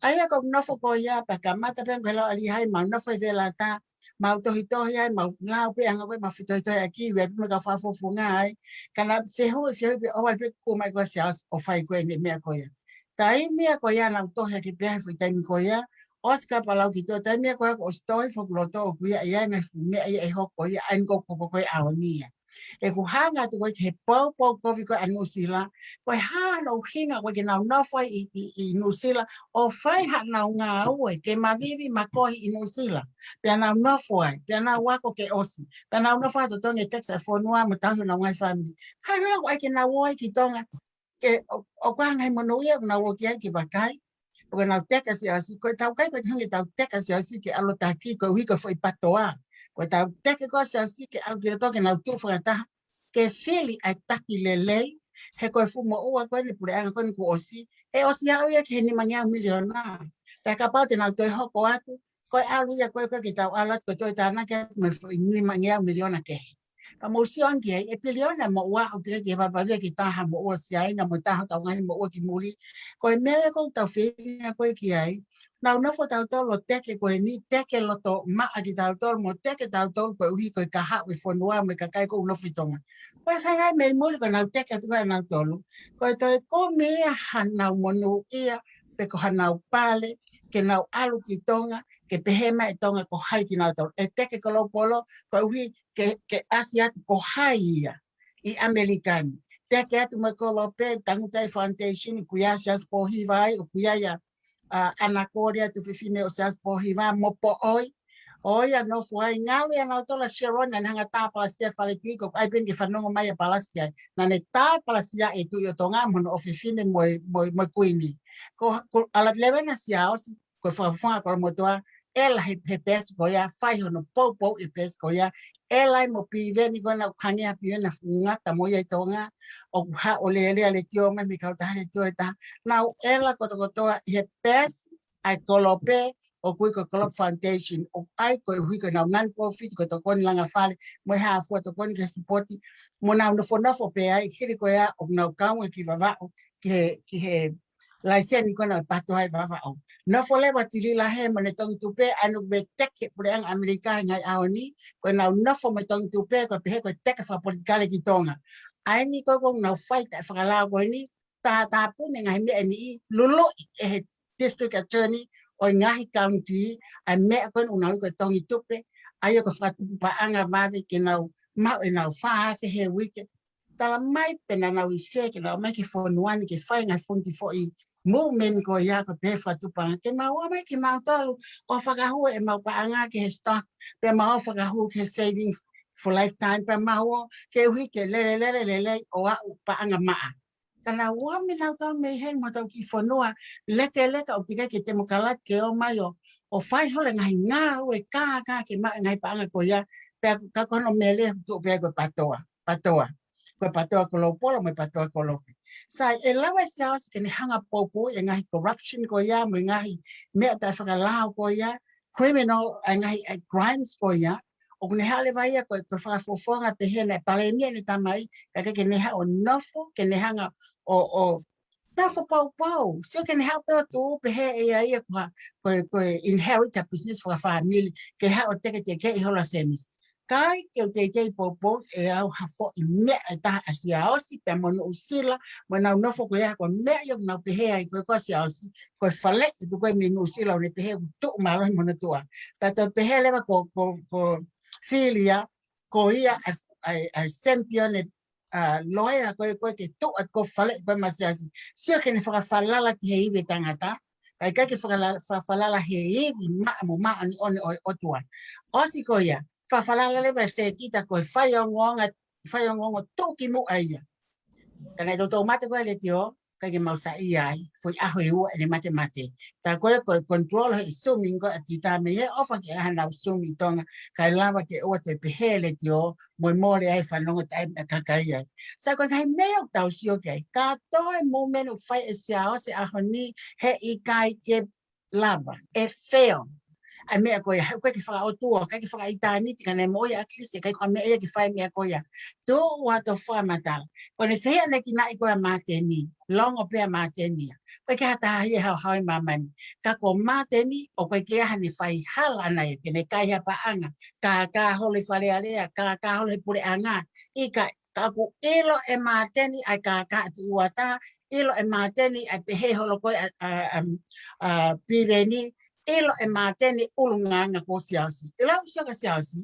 ʻA ia ko ʻeku nofo ko ia, pea kamata pē ko e lau ʻa Lihai, mau nofo ʻi Velata, mau tohitohi ai, mau lau pē anga ko ē, mau fitohitohi ʻaki, ʻi he pē mo e kau fakafofonga ai, ka naʻa fehuʻi, fehuʻi pē ʻo ʻalu pē kuo mai ko ē Siaosi ʻo fai ko eni e meʻa ko ia. Taimi ia ko ia naʻa nau tohi ʻaki pē he foʻi taimi ko ia, ʻosi ka palau ki tuʻa, taimi ia ko ia kuo ʻosi tohi foki loto ʻoku ʻi ai e ngaahi fuʻu meʻa ia ʻe hoko ia, ʻa eni ʻoku hoko ko ē he ʻaho ni ia. ʻOku hanga atu ko ē ki he poupou kovi ko ē ʻa Nuʻusila, ko e hā hono ʻuhinga ko ē ke nau nofo ai ʻi, ʻi, ʻi Nuʻusila, ʻo fai haʻanau ngāue, ke mavivi makohi ʻi Nuʻusila. Pea nau nofo ai, pea nau ako ke ʻosi, pea nau nofo ai ʻo totongi e tax ʻa e fonua mo tauhi honau ngaahi fāmili. Ka ʻi he meʻa ko ē ke nau ō ai ki Tonga, ke ʻo, ʻoku ʻi ai e ngaahi monū ia ʻoku nau ō ki ai ke vakai. ʻOku nau teke ʻa Siaosi, ko ʻetau ʻikai ko e ʻuhinga ʻetau teke ʻa Siaosi ke ʻalu ʻo taki koeʻuhi ko e foʻi PATOA. Ko ʻetau teke ko ē ʻa Siaosi ke ʻalu ki loto ke nau tuʻu fakataha, ke fili ʻa e taki lelei, he ko e fuʻu moʻua ko eni puleʻanga ko eni kuo ʻosi, ʻe ʻosi aʻu ia ki he nimangeau miliona. Pea kapau te nau toe hoko atu, ko e ʻalu ia ko ē ko ē ke tau ʻalu atu ko e toe tānaki atu mo e foʻi nimangeau miliona kehe. Ka mou sio ange ki ai, e piliona moʻua ʻoku teʻeki ke vavevave ke taha moʻua Siaina mo taha ʻetau ngaahi moʻua ki muli. Ko e meʻa ia ʻoku tau feinga ko ē ki ai. Nau nofo tautolu ʻo teke ko eni, teke loto maʻa kitautolu, mo teke tautolu koeʻuhi ko e kahaʻu e fonua mo e kakai ʻoku nofo ʻi Tonga. Ko e feinga mei muli ko ʻenau teke atu ko ē ʻanautolu. Ko e toe kumi ia hanau monū ia, pe ko hanau pale, ke nau ʻalu ki Tonga, ke pehē mai ʻe Tonga ko hai kinautolu. ʻE teke kolopolo, koeʻuhi ke, ke ʻasi atu ko hai ia ʻi ʻAmelika ni. Teke atu mo e kolope, tangutu ai e foundation, ʻoku ʻi ai ʻa Siaosi Pōhiva ai, ʻoku ʻi ai ʻa, ʻa, ʻAna Kōlea, tuofefine ʻo Siaosi Pōhiva, mo Poʻoi. ʻO ia nofo ai, ngalu ia ʻanautolu ʻa Sharon, naʻa ne hanga ʻo tā palasia e fale tui, ko e ʻai pē ke fanongo mai ʻa Palasia. Naʻa ne tā palasia e Tuʻi ʻo Tonga, mo hono ʻofefine mo e, mo e, mo e kuini. Ko, ko ʻAlati Levena Siaosi, ko e fakafofonga kolomotuʻa, ʻela he, he peesi ko ia, fai hono poupou e peesi ko ia, ʻela ai mo Piveni ko ena ʻoku hangē ha Piveni naʻe fuʻu ngata mo ia ʻi Tonga, ʻoku haʻu ʻo lele ʻa e letiō mai mei he kautaha letiō ʻe taha, nau ʻela kotokotoa ʻi he peesi ʻa e kolope, ʻoku ui ko e Kolope Foundation, ʻoku ʻai koeʻuhi ko ʻenau non-profit, ko e tokoni langa fale, mo e hā fua tokoni ki he sipoti, mo nau nofonofo pē ai, hili ko ia, ʻoku nau kaunga ki Vavaʻu, ki he, ki he laiseni ko ena ʻo e PATOA ʻi Vavaʻu. Nofo leva Tilila he mo ʻene tongi tupe, ʻa eni ʻoku veteki ʻe he puleʻanga ʻAmelika he ngaahi ʻaho ni, ko ʻenau nofo mo e tongi tupe, ko e pehē ko e teke fakapolitikale ki Tonga. ʻA eni ko ē ʻoku nau fai taʻefakalao ko eni, tā, tāpuni e ngaahi meʻa ni ʻi luluʻi ʻe he District Attorney ʻo e ngaahi county, ʻa e meʻa ko eni ʻoku nau ui ko e tongi tupe, ʻa ia ko e fakatupu paʻanga vave ke nau maʻu ʻenau fā afe he uike. Talamai pē naʻa nau ʻi fē ke nau ō mai ki he fonua ni ke fai e ngaahi fungifeʻi movement ko ia ko e pehē fakatupu paʻanga. Ke mau ō mai kimautolu ʻo fakahū ʻemau paʻanga ki he stock, pea mau fakahū ki he saving for lifetime, pea mau ō koeʻuhi ke lele, lele, lele, ʻo aʻu paʻanga maʻa. Ka nau ō mai nautolu mei heni mo hotau kiʻi fonua lekeleka ʻoku teʻeki ke temokalati ke ō mai ʻo, ʻo fai holo e ngaahi ngāue kākā ke maʻu e ngaahi paʻanga ko ia, pea ka ko hono mele ʻoku tuʻu pē ko e PATOA, PATOA. Ko e PATOA kolopolo mo e PATOA kolope. Sai, ʻe lava ʻe Siaosi ke ne hanga ʻo poupouʻi e ngaahi corruption ko ia, mo e ngaahi meʻa taʻefakalao ko ia, criminal, e ngaahi, e crimes ko ia, ʻOku ne haʻu leva ia ko e, ko e fakafofonga pehē naʻe palēmia ʻene tamai, ka ʻikai ke ne haʻu ʻo nofo, ke ne hanga ʻo, ʻo nofo poupou. Sio ke ne haʻu pē ʻo tuʻu pehē ʻe ia ia ko ha, ko e, ko e inherit a business fakafāmili, ke haʻu ʻo teketeke ʻi holo ʻa Semisi. Ka ʻikai ke u teitei poupou ʻe au ha foʻi meʻa ʻe taha ʻa Siaosi, pea mo Nuʻusila, mo ʻenau nofo ko ia ko e meʻa ia ʻoku nau pehē ai ko e ko ʻa Siaosi, ko e faleʻi ʻoku ko e mei Nuʻusila ʻo ne pehē ʻoku tuʻu mālohi mo hono tuʻa. Pea toe pehē leva ko, ko, ko Filia, ko ia ʻa e, ʻa e, ʻa e champion ʻe, ʻa, loea ko e, ko e ke tuʻu atu ko e faleʻi ko e maʻa Siaosi. Sio ke ne fakafalala ki he ivi ʻo e tangata, ka ʻikai ke fakala-, fakafalala he ivi maʻa mo māʻoniʻoni ʻo e ʻOtua. ʻOsi ko ia, fakafalala leva ʻe Setita ko e faiongoongo, faiongoongo tuʻukimuʻa ia. Ka naʻe toutou mate ko e Letiō, ʻikai ke mau saiʻia ai, foʻi ʻaho ʻe ua ʻene matemate. Tā ko e, ko e control he Zoom ko e ʻa Tita mei he ʻofa ke ʻai hanau Zoom ʻi Tonga, kae lava ke ʻoua toe pehē Letiō, mo e mole ai fanongo taʻe meʻa kakai ai. Sai ko e ngaahi meʻa ʻoku tau sio ki ai, kātoa e movement ʻoku fai ʻe Siaosi he ʻaho ni he ʻikai ke lava, ʻe fail. ʻA e meʻa ko ia, he ʻoku ʻikai ke fakaʻotua, ʻikai ke fakaʻitāniti, ka naʻe moʻui ʻa ʻAkilisi, ʻikai ko ha meʻa ia ke fai e meʻa ko ia. Tuʻu atu ʻo fakamatala. Ko ʻene fehiʻanekinaʻi ko ē ʻa Māteni, longo pē ʻa Māteni ia. ʻOku ʻikai ke ha taha ia ʻe haohaoa ʻi māmani. Ka ko Māteni, ʻoku ʻikai ke ʻi ai haʻane faihala ʻaʻana ia, ke ne kaihaʻa paʻanga, kākā holo ʻi Fale Alea, kākā holo he puleʻanga, ʻikai, ka ʻoku ʻilo ʻe Māteni ʻa e kākā ʻa Tuʻi Uata, ʻilo ʻe Māteni ʻa e pehē holo ko ē ʻa, ʻa, ʻa, ʻa Piveni, ʻilo ʻe Māteni ʻulungaanga ko Siaosi. ʻIlo ʻoku sio kia Siaosi,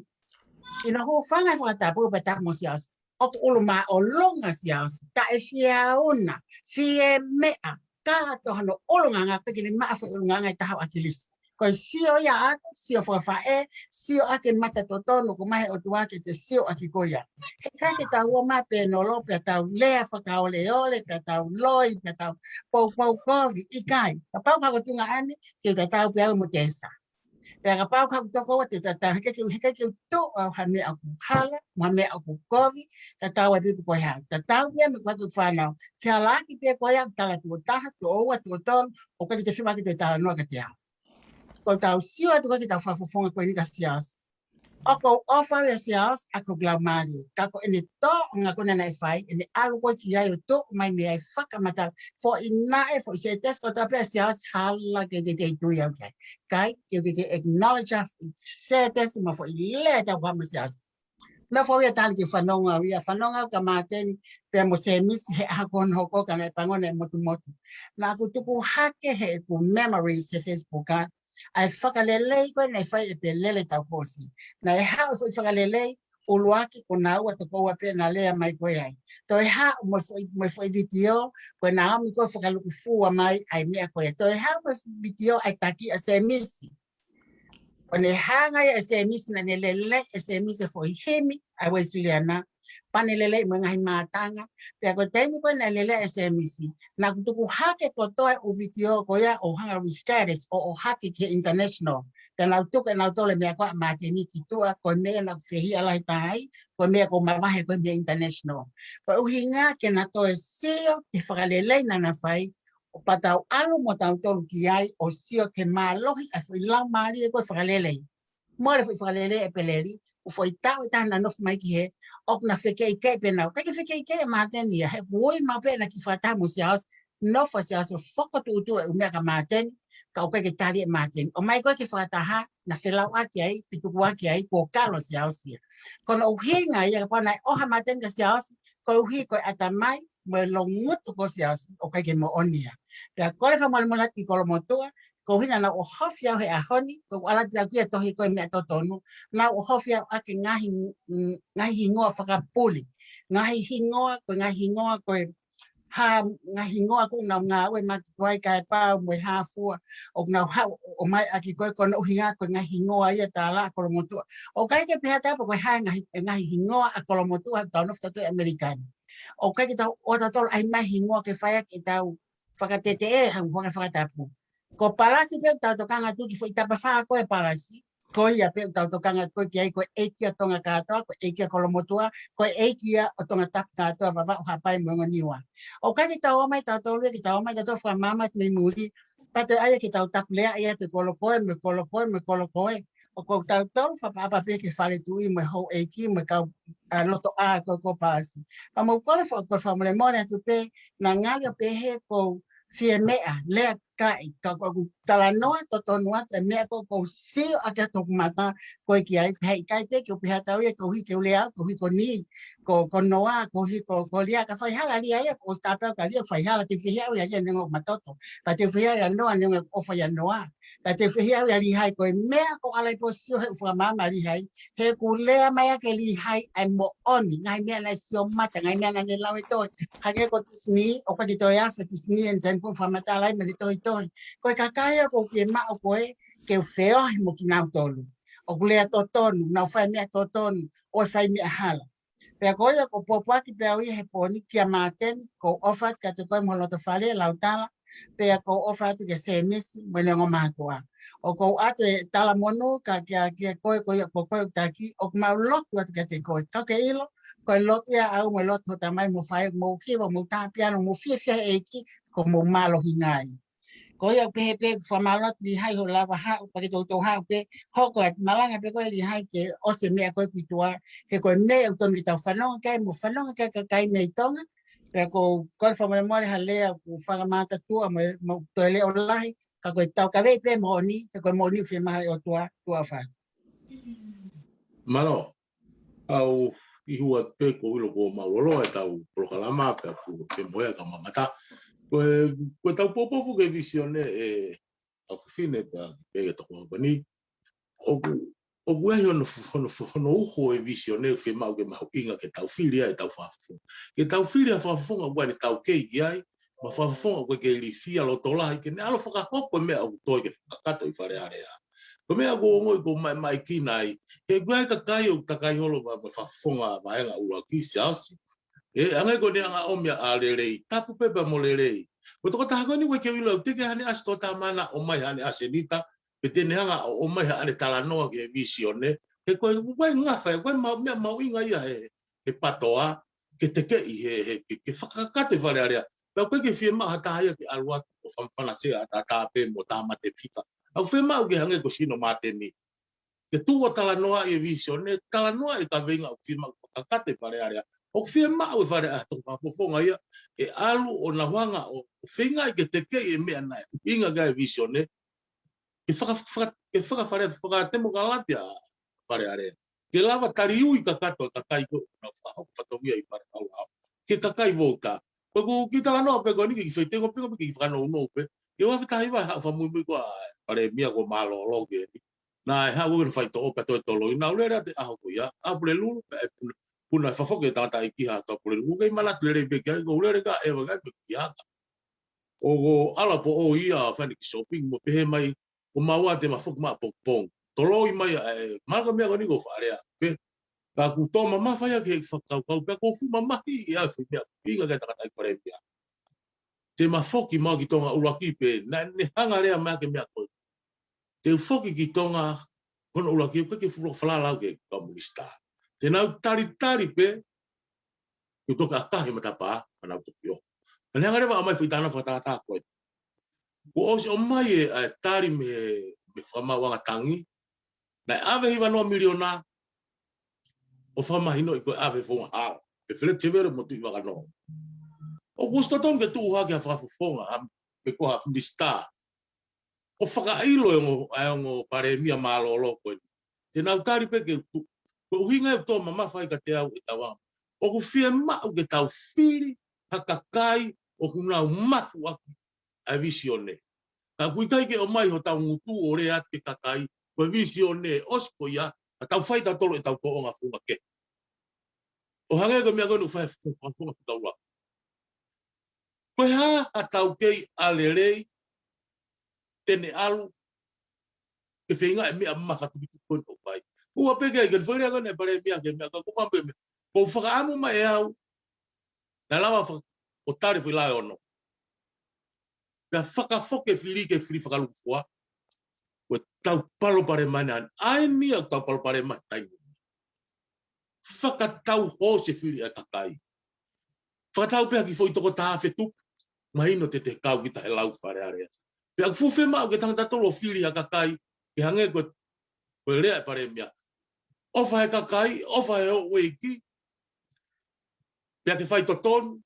ʻi hono hūfanga he fakatapu pea tapu mo Siaosi, ʻoku ʻulu māʻolunga Siaosi, taʻe fie ʻauna, fie meʻa, kātoa hono ʻulungaanga, ʻikai ke ne maʻu foʻi ʻulungaanga ʻe taha ʻo ʻAkilisi. Ko e sio ia ʻaʻaku, sio fakafaʻē, sio ʻaki e mata totonu ʻoku ʻomai he ʻOtua ke te sio ʻaki ko ia. He ʻikai ke tau ō mai pē ʻo nolo, pea tau lea fakaoleole, pea tau loi, pea tau poupou kovi, ʻikai. Kapau ka ko tunga ʻane, te u tatau pē au mo Tesa. Pea kapau ka ko toko ua te u tatau, he ʻikai ke, he ʻikai ke u tuʻu au ha meʻa ʻoku hala, mo ha meʻa ʻoku kovi, tatau ai pē pe ko e hā. Tatau pē au mo e kau fānau. Ke ala ʻaki pē ko ia, tala tuʻo taha, tuʻo ua, tuʻo tolu, ʻoku ʻikai ke te fiemaʻu ke te talanoa kiate au. Ko ʻetau sio atu ko ē ki heʻetau fakafofonga ko eni kia Siaosi. ʻOku ou ʻofa au ʻia Siaosi, ʻa ia ko e lau mālie. Ka ko ʻene tōʻonga ko ena naʻe fai, ʻene ʻalu ko ē ki ai ʻo tuʻu mai mei ai fakamatala. Foʻi naʻe, foʻi sētesi kotoa pē ʻa Siaosi, hala ke te tui au ki ai. Kae, ke te acknowledge ʻa e sētesi mo e foʻi lea ʻetau kau mo Siaosi. Nofo au ia ʻo tali ke fanongo au ia, fanongo au kia Māteni, pea mo Semisi he ʻaho ko hono hoko ka naʻe pangona e motumotu. Naʻa ku tuku hake heʻeku memories he Facebook ʻa, ʻa e fakalelei ko ē naʻe fai ʻe Pelele Tauposi. Naʻe haʻu e foʻi fakalelei, ʻuluaki ko naua toko ua pē naʻa lea mai ko ē ai. Toe haʻu mo e foʻi, mo e foʻi vitiō, ko Naomi ko ē fakalukufua mai ʻa e meʻa ko ia. Toe haʻu mo e vitiō ʻa e taki ʻa Semisi. ʻO ne hanga ia ʻe Semisi naʻa ne lele, ʻe Semisi e foʻi himi ʻa e Uēsiliana. Pea ne lele mo e ngaahi mātanga. Pea ko e taimi ko ē naʻe lele ʻe Semisi, naʻa ku tuku hake kotoa e ʻū vitiō ko ia ʻo hanga ʻo restatus ʻo, ʻo hake ki he international. Pea naʻa ku tuku ʻe nautolu e meʻa ko ē ʻa Māteni ki tuʻa, ko e meʻa naʻa ku fehiʻa lahi taha ai, ko e meʻa ko e mavahe ko ē mei he international. Ko e ʻuhinga ke na toe sio ki he fakalelei naʻa na fai, ʻo pea tau ʻalu mo tautolu ki ai, ʻo sio ki he mālohi ʻa e foʻi lau mālie ko e fakalelei. Mole foʻi fakalelei ʻe Peleli, ʻū foʻi taʻu ʻe taha naʻa nofo mai ki hē, ʻoku na fekeʻikeʻi pē naua. ʻIkai ke fekeʻikeʻi ʻe Māteni ia, he ʻoku ui maʻu pē ʻena kiʻi fakataha mo Siaosi, nofo ʻa Siaosi ʻo fokotuʻutuʻu e ʻū meʻa kia Māteni, ka ʻoku ʻikai ke tali ʻe Māteni. ʻOmai ko ē ki he fakataha, na felauʻaki ai, fetukuaki ai, kuo kalo ʻa Siaosi ia. Ko hono ʻuhinga ia kapau naʻe ʻoha ʻa Māteni kia Siaosi, koeʻuhi ko e ʻatamai mo e loungutu ko Siaosi, ʻoku ʻikai ke moʻoni ia. Pea kole fakamolemole atu ki Kolomotuʻa, koeʻuhi naʻa nau ʻohofi au he ʻaho ni, ko ʻeku ʻalu atu au ki he tohi ko e meʻa totonu, nau ʻohofi au ʻaki e ngaahi, mm, ngaahi hingoa fakapuli. Ngaahi hingoa, ko e ngaahi hingoa ko e hā, ngaahi hingoa ʻoku nau ngāue mai ki ai kae pau mo e hā fua, ʻoku nau haʻu ʻo ʻomai ʻaki ko ē ko hono ʻuhinga ko e ngaahi hingoa ia tālaʻa Kolomotuʻa. ʻOku ʻikai ke pehē atu pe ko e hā e ngaahi, e ngaahi hingoa ʻa Kolomotuʻa, tau nofo tautolu ʻi ʻAmelika ni. ʻOku ʻikai ke tau ō tautolu ʻo ʻai mai hingoa ke fai ʻaki ʻetau fakateteʻe, hangē ko e fakatapu. Ko Palasi pē ʻoku tau tokanga atu ki he foʻi tapafā ko ē ʻa Palasi. Ko ia pē ʻoku tau tokanga atu ko ē ki ai, ko e ʻeiki ʻo Tonga kātoa, ko e ʻeiki ʻo Kolomotuʻa, ko e ʻeiki ia ʻo Tongatapu kātoa, Vavaʻu, Haʻapai mo e ongo Niua. ʻOku ʻikai ke tau ō mai tautolu ia, ke tau ō mai tautolu ʻo fakamaama atu mei muli, pea toe ʻai ke tau tapuleaʻi ʻa e kolo ko ē, mo e kolo ko ē, mo e kolo ko ē. ʻOku ou tautolu fakaʻapaʻapa pē ki he fale tuʻi mo e houʻeiki mo e kau, ā, lotoʻā ko ē ʻoku palasi. Ka mou kole fa-, ko e fakamolemole atu pē, naʻa ngali ʻo pehē ʻoku ou fie meʻa, lea kae, ka ʻoku ou talanoa totonu atu e meʻa ko ē ʻoku ou sio ʻaki atu hoku mata ko ē ki ai, pea ʻikai pē ke u pehē atu au ia koeʻuhi ke u lea au, koeʻuhi ko Ni, ko, ko Noa, koeʻuhi ko, ko Lia, ka faihala Lia ia, ko Stapel ka Lia, faihala te u fehiʻa au ia Lia neongo ʻoku matoto, ka te u fehiʻa au ia Noa neongo ʻoku ʻofa ia Noa. Ka te u fehiʻa au ia Lihai ko e meʻa ʻoku ala ʻi he pō sio he ʻoku fakamaama Lihai, he ʻoku lea mai ʻaki ʻe Lihai ʻa e moʻoni, ngaahi meʻa naʻe sio mata, ngaahi meʻa naʻa ne lau ʻi he tohi, hangē ko Tisini, ʻoku ʻikai ke toe afe Tisini, ʻe ni taimi ko ē fakamatala ai mo ʻene tohitohi. Ko e kakai ia ʻoku ou fiemaʻu ko ē ke u feohi mo kinautolu. ʻOku lea totonu, nau fai meʻa totonu, ʻoua ʻe fai meʻa hala. Pea ko ia ʻoku ou pōpoaki pē au ia he pō ni kia Māteni, ʻoku ou ʻofa atu kiate koe mo ho loto fale, Lautala, pea ʻoku ou ʻofa atu kia Sēmisi mo ʻene ongo mātuʻa. ʻOku ou ʻoatu e tala monū ka kia, kia koe, ko ia ko koe ʻoku taki, ʻoku mau lotu atu kiate koe. Ka ke ʻilo, ko e lotu ia ʻaʻau mo e lotu ho tamai mo faʻē, mou hiva, mou tā piano, mou fiefia he ʻEiki, ko mou mālohinga ai. Ko ia ʻoku pehē pē, fakamālō atu Lihai hoʻo lava haʻu, pea ke toutou haʻu pē, hoko atu, malanga pē koe Lihai ke ʻosi e meʻa ko ē ki tuʻa, he ko e meʻa ʻoku totonu ke tau fanongo ki ai, mo fanongo ki ai kakai mei Tonga, pea ʻoku ou kole fakamolemole ha lea ʻoku fakamataʻatuʻa mo, mo toe leʻo lahi, ka ko e tau kavei pē moʻoni, he ko e moʻoni ʻoku fiemaʻu ʻe he ʻOtua, tuʻa ʻofa. Mālō. ʻOku ou ʻi hua pē ʻoku ou ʻilo kuo mālōlō ʻetau polokalama pea ʻoku ke moea ka mamata. Ko e, ko ʻetau poupou ki he vīsone ʻe ʻAfifine pea pehē ki he tokoua ko eni. ʻOku, ʻoku ʻi ai hono, hono, hono uho e vīsone fiemaʻu ke mahuʻinga ke tau fili ai ʻetau fakafofonga. Ke tau fili ʻa e fakafofonga ʻoku ʻi ai ʻetau kei ki ai, mo e fakafofonga ʻoku kei ilifia loto lahi, ke ne ʻalu ʻo fakahoko e meʻa ʻoku toe ke fakakakato ʻi Fale Alea. Ko e meʻa ʻoku ou ongoʻi ʻoku ou maʻemaʻekina ai, he ʻoku ʻi ai e kakai ʻoku takai holo mo e fakafofonga vahenga ʻuluaki, Siaosi. ʻE, hangē ko ʻene anga ʻomi ʻa Lelei, tapu pē pea mo Lelei. Ko e tokotaha ko eni ʻoku ʻikai ke u ʻilo, teʻeki ai haʻane ʻasi tokotaha mai ʻo ʻomai haʻane ʻasenita, pe te ne hanga ʻo ʻomai haʻane talanoa ki he vīsone. He ko e, ko e ngafa, ko e mau, meʻa mahuʻinga ia he, he PTOA, ke tekeʻi he, he, ke, ke fakakakato e Fale Alea. Pea ʻoku ʻikai ke fiemaʻu ha taha ia ke ʻalu atu ʻo fam-, fanasea ʻataʻatā pē mo tāmate fika. ʻOku fiemaʻu ke hangē ko Sino Māteni. Ke tuʻu ʻo talanoaʻi e vīsone, talanoaʻi e kaveinga ʻoku fiemaʻu ke fakakakato e Fale Alea. ʻOku fiemaʻu e Fale Alea, toko fakafofonga ia, ʻe ʻalu ʻo nau hanga ʻo, ʻo feingaʻi ke tekeʻi e meʻa naʻe ʻuhinga ki ai e vīsone, ke faka-, faka-, ke fakafale-, fakatemokalati ʻa Fale Alea. Ke lava taliui kakato e kakai ko ē ʻoku nau fakahoko fatongia ʻi Fale Kauhau. Ke kakai vouti. Ko ʻeku kiʻi talanoa pē ko eni ke kiʻi feiteko pē ko ē ke kiʻi fakanounou pē. Ke ua fetahi vai haʻu fakamuimui ko ē ʻa e Palēmia ko ē mālōlō ko eni. Naʻe haʻu ko ē ʻo fai toʻo pea toe toloi. Naʻa ku lele atu he ʻaho ko ia. ʻAho Pulelulu, pea ʻe puna, puna e fafoki e tangataʻeiki ha toʻo Pulelulu. ʻOku ʻikai manatu lelei pē ki ai, ʻoku ou lele ka ʻeva ka ʻe pē ki haka. ʻOku ou ʻalu pē ʻo ʻai ha fai e kiʻi shopping mo pehē mai, ko maua te ma foki mai ʻapongipongi. Toloi mai ʻa e, malanga meʻa ko eni ʻoku ou faʻa lea. Pea, ka ʻoku tō mamafa ia ki he fakakaukau, pea ʻoku ou fuʻu mamahi ia he foʻi meʻa, ʻuhinga ki he tangataʻeiki Palēmia. Te ma foki mai ki Tonga ʻuluaki pē, naʻa ne hanga lea mai ki he meʻa ko ē. Te u foki ki Tonga, hono ʻuluaki, ʻoku ʻikai ke fuʻu falala au ki he kau minisitā. Te nau talitali pē, ke u toki ʻakahi e matapā, pea nau toki ō. Ka ne hanga leva ʻo ʻomai foʻi tānaki fakatātā ko ē. Kuo ʻosi ʻomai e, ʻa e tali mei he, mei he Fakamaauʻanga Tangi, naʻe ʻave hiva noa miliona, ʻo fakamahinoʻi ko e ʻave founga hala. ʻE Feleti Sevele mo Tuʻi Vakanoa. ʻOku ʻosi totonu ke tuʻu hake ha fakafofonga, ha, pe ko ha minisitā. ʻO fakaʻilo e ongo, ʻa e ongo Palēmia mālōlō ko eni. Te nau tali pē ke tu-, ko e ʻuhinga ia ʻoku tō mamafa ai kiate au e tauanga. ʻOku fiemaʻu ke tau fili ha kakai ʻoku nau mafuʻaki ʻa e vīsone. Ka ʻoku ʻikai ke ʻomai hotau ngutu ʻo lea atu ki he kakai, ko e vīsone ʻosi ko ia, ka tau fai tautolu ʻetau tōʻonga founga kehe. ʻO hangē ko e meʻa ko eni ʻoku fai he fakafofonga fakaua. Ko e hā ha taukei ʻa Lelei te ne ʻalu ke feinga e meʻa mamafa tukutuku ko eni ʻoku fai. Ua pē ke ai, ke ne fai lea ko eni e Palēmia ki he meʻa ka ko fam pē meʻa. Ko e fakaʻamu mai ʻe au, naʻe lava faka-, ʻo tali foʻi lau ʻe ono. Pea fakafoki e fili ke fili fakalūkufua. Ko e tau palopalema eni, ʻa eni ʻoku tau palopalema he taimi ni. Fakatau hoosi e fili ʻa e kakai. Fakatau pē ha kiʻi foʻi toko taha afe tupu, mahino te te kau kita he lau ki Fale Alea. Pea ʻoku fuʻu fiemaʻu ke tangata tolo fili ha kakai, ke hangē ko e, ko e lea ʻa e palēmia. ʻOfa he kakai, ʻofa he houʻeiki, pea ke faitotonu,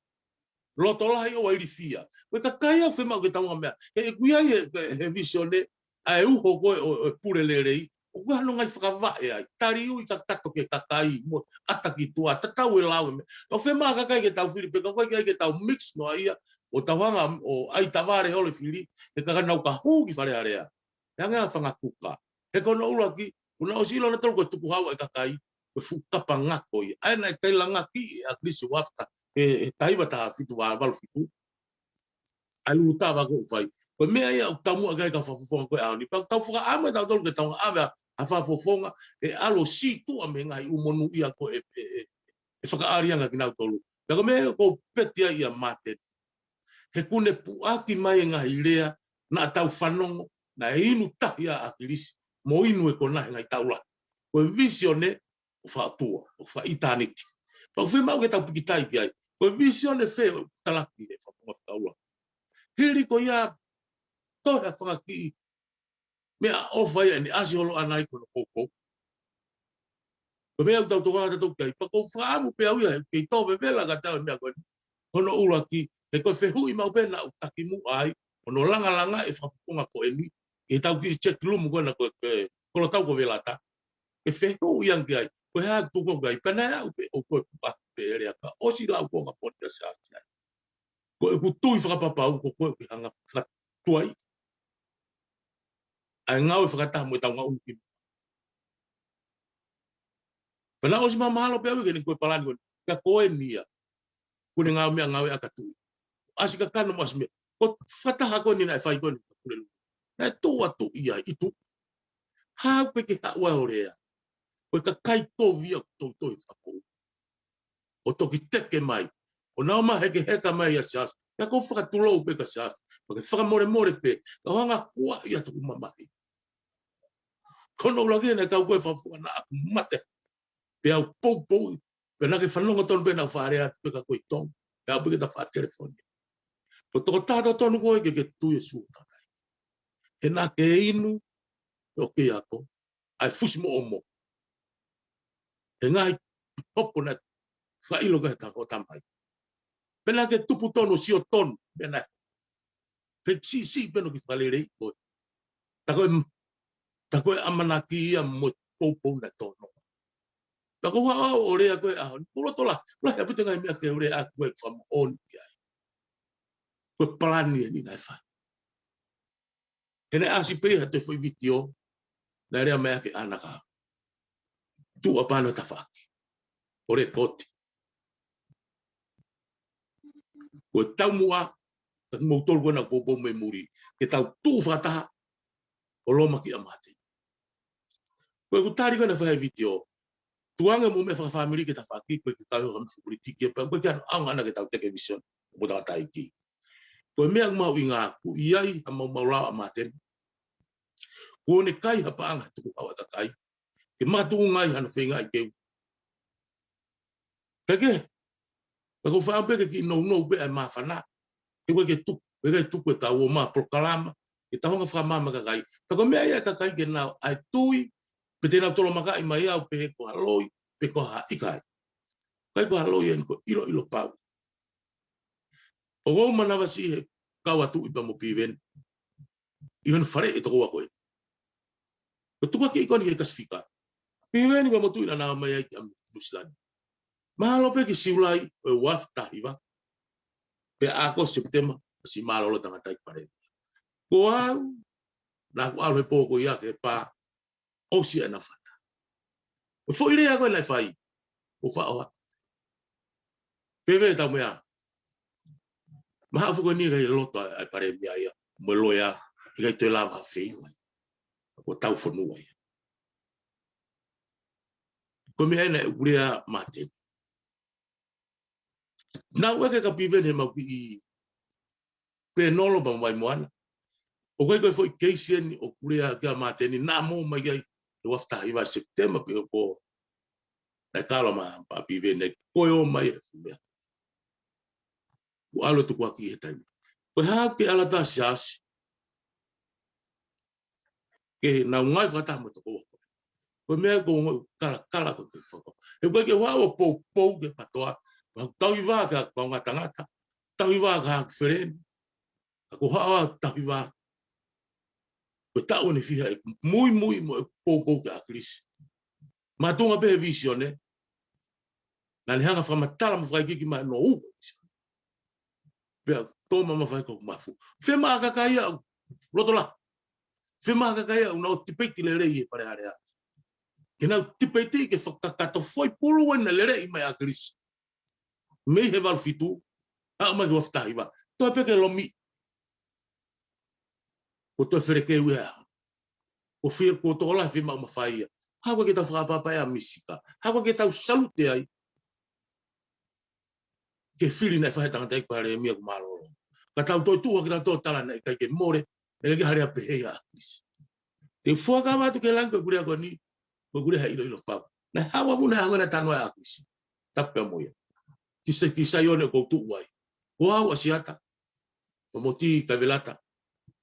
loto lahi ʻoua ʻe ilifia. Ko e kakai ʻoku fiemaʻu ke tau ngaahi meʻa. He ʻoku ʻi ai e, he, he vīsone, ʻa e uho ko ē ʻo, ʻo e pule lelei, ʻoku ʻi ai hono ngaahi fakavaʻe ai. Taliui kakato ki he kakai, mo ʻata ki tuʻa, tatau e lau e meʻa. Ka ʻoku fiemaʻu kakai ke tau fili pē, ka ʻoku ʻikai ke tau mix noa ia, ʻo tau hanga, ʻo ʻai tavale holo e fili, he ka nau ka hū ki Fale Alea. He hangē ha fanga kuka. He ko hono ʻuluaki, ʻoku nau ʻosi ʻilo nautolu ko e tukuhau ʻa e kakai, ko e fuʻu kapa ngako ia. ʻA ia naʻe kai langaki ʻe ʻAkilisi Uafu ka, he, he taha hiva taha fitu valu fitu. ʻA e lulu tava ko ē ʻoku fai. Ko e meʻa ia ʻoku taumuʻa ki ai e kau fakafofonga ko ē ʻaho ni. Pea ʻoku tau fakaʻamu ʻe tautolu ke tau ngāue ha fakafofonga, ʻe ʻalu ʻo sītuʻa mei he ngaahi ʻū monū ia ko ē ʻe, ʻe, ʻe fakaʻaliʻali ange kinautolu. Pea ko e meʻa ʻoku ou peti ai ʻia Māteni. He ʻoku ne puʻaki mai e ngaahi lea, naʻa tau fanongo, naʻe inu tahi ʻa ʻAkilisi, mo inu e kona he ngaahi taʻu lahi. Ko e vīsone ʻoku fakaʻotua, ʻoku fakaʻitāniti. Pea ʻoku fiemaʻu ke tau pikitai ki ai. Ko e vīsone fē ʻoku talaki he fakafofonga fakaʻulo. Hili ko ia, toe ha fanga kiʻi meʻaʻofa ia ʻene ʻasi holo ʻana ai ko hono poupou. Ko e meʻa ʻoku tau tokanga tautolu ki ai, pea ʻoku ou fakaʻamu pē au ia, he ʻoku kei tō vevela kiate au e meʻa ko eni. Ko hono ʻuluaki, he ko e fehuʻi maʻu pē naʻa ku takimuʻa ai, hono langalanga e fakafofonga ko eni, ʻi he tau kiʻi chat room ko ena ko e, ko e, kolotau ko Velata. ʻE fehuʻi ange ki ai, ko e hā e tuʻunga ki ai, pea naʻe aʻu pē, ʻoku ou puʻaki pē e lea ka, ʻosi lau ko nga poti a sa ai. Ko ʻeku tui fakapapau, ko koe ʻoku ke hanga fakatuai ʻa e ngāue fakataha mo e tau ngāue ki. Pea naʻe ʻosi mahalo pē au ia ke ne ko e palani ko eni. Ka ko eni ia. ʻOku ne ngāue meʻa ngāue ʻa ka tui. ʻAsi kakano mo ʻasi meʻa. Ko e fakataha ko eni naʻe fai ko eni ka pule lu. Naʻe tō atu ia ʻi tuʻa. Haʻu pē ke haʻu ai ʻo lea. Ko e kakai kovi ia ʻoku toutou he fakapō. ʻO toki teke mai. ʻO nau ma hekeheka mai ʻa Siaosi. Pea ʻoku ou fakatulou pē kia Siaosi. Pea ke fakamolemole pē. Ka u hanga kuaʻi atu hoku mamahi. Ko hono ʻuluaki naʻe kau ko e fakafofonga naʻa ku mate. Pea u poupou. Pea naʻa ke fanongo tonu pē naʻa ku fakalea atu pē ka ko e tonu. Pea u pē ke ta fakatelefoni. Ko e tokotaha totonu ko ē ke ke tui e sū takai. He naʻa ke inu. ʻO ke ako. ʻA e fusi mo omo. He ngaahi hopo naʻe fakaʻilo ki ai ʻe he tangata ʻo tamai. Pea naʻa ke tupu tonu, sio tonu, pea naʻe. Pea siʻisiʻi pē hono kiʻi fakalelei ko ē. Tā ko e, tā ko e ʻamanaki ia mo e poupou naʻe tō noa. Pea ko u haʻu au ʻo lea ko ē ʻaho ni, ko u loto lahi, lahi ʻaupito e ngaahi meʻa ke u lea ʻaki ko e fakamoʻoni ki ai. Ko e palani eni naʻe fai. He naʻe ʻasi pē ia ha toe foʻi vitiō, naʻe lea mai ʻaki ʻa e ʻanaka. Tuʻa pē ʻa e tafaʻaki. ʻO lēkooti. Ko e taumuʻa, ka kimoutolu ko ena poupou mei muli. Ke tau tuʻu fakataha, ʻo lōmaki ʻa Māteni. Ko ʻeku tali ko ena fai he vitiō. Tukuange mo e meʻa fakafāmili ke tafaʻaki, ko e ke kau ha meʻa fakapolitiki, pea ko e ke ʻaonga ʻana ke tau teke vīsone, mo tau taiki. Ko e meʻa ʻoku mahuʻinga ʻoku ʻi ai ha maumau lao ʻa Māteni. Kuo ne kai ha paʻanga he tukuhau ʻa e kakai. Ke makatuʻunga ai hano feingaʻi ke u. Pea ke, pea ko u fakaʻamu pē ke kiʻi nounou pē ʻa e māfana. Ke ʻoua ke tuku, ke ʻoua ke tuku e tau ō mai polokalama, ke tau hanga fakamaama kakai. Pea ko e meʻa ia ʻa e kakai ke nau ʻai tui, pe te nau tolomakaʻi mai au pe ko ha loi, pe ko ha ʻikai. ʻIkai ko ha loi eni ko e ʻiloʻilo pau. ʻOku ou manavasiʻi he kau atu ʻi pea mo Piveni. ʻI hono fale ʻe toko ua ko ē. Ko e tukuakiʻi ko eni he Pasifika. Piveni pea mo Tuʻi naʻa nau ō mai ai ki ʻa Nuʻusila ni. Mahalo pē ki Siulai ʻo e ua afe taha hiva. Pea ʻAokosi, Sepitema, ʻosi mālōlō tangata ʻi pale. Ko au, naʻa ku ʻalu he pō ko ia ki he pā, ʻosi ʻa e nau fata. ʻO foʻi lea ko ē naʻe fai. ʻO faʻo atu. Pea ʻe tau meʻa. Maha fuko ni kai loto ʻa e palēmia ia. Mo e loea. ʻIkai toe lava feinga. Ko tau fonua ia. Ko e meʻa ena ʻoku lea Māteni. Naʻa ku ʻeke kia Piveni he mau kiʻi pēnolo pea mo Vaimoana. ʻOku ʻi ai ko e foʻi keisi eni ʻoku lea kia Māteni naʻa mo mai ai he ua afe taha hiva Sepitema pe ko. Naʻe kalo mai ʻa Piveni ko e ō mai e fuʻu meʻa. Kuo ʻalu e tukuakiʻi he taimi. Ko e hā ke ʻalu atu ʻa Siaosi. Ke nau ngāue fakataha mo e toko ua ko ē. Ko e meʻa ko e ongoʻi kalakala ko e ke fakapapau. He ko e ke ua o poupou ke patoa. Pau tauhi vā ka ko ngā tangata. Tauhi vā ka haku feleni. Ka ko haʻo tauhi vā. Ko e taʻu ʻeni fiha e muimui mo e poupou ke ʻa Kilisi. Mātuʻa pē he visione. Naʻa ne hanga fakamatala mo fakaikiiki mai no uho. Pea tō ma mafai ko mafu. Fema kakai au. Loto la. Fema kakai au na o tipeiti lelei e pale alea. Ke nau tipeiti ke fakakakato foʻi pulu ena lelei mai ʻa Kilisi. Mei he valu fitu. Aʻu mai ki he ua fā taha hiva. Toe pē ke lomi. Ko toe feleke ue a. Ko fie ko tola fie maʻu mafai ia. Hako ke tau fakapapa ʻa Misika. Hako ke tau salute ai. Ke fili naʻe fai he tangata ʻi Palēmia ko mālōlō. Ka tau toe tuʻu hake tau toe tala naʻe ʻikai ke mole. ʻE ke hale a pehē ia ʻa Kilisi. Te fuaka atu ke langi ko e kulea ko eni. Ko e kulea ha ilo ilo fau. Naʻe hawa muna hanga na tanoa ʻa Kilisi. Tapu pea mo ia. Ki se ki Saione ko tuʻu ai. Ko au ʻa Siata. Ko Moti Kavelata.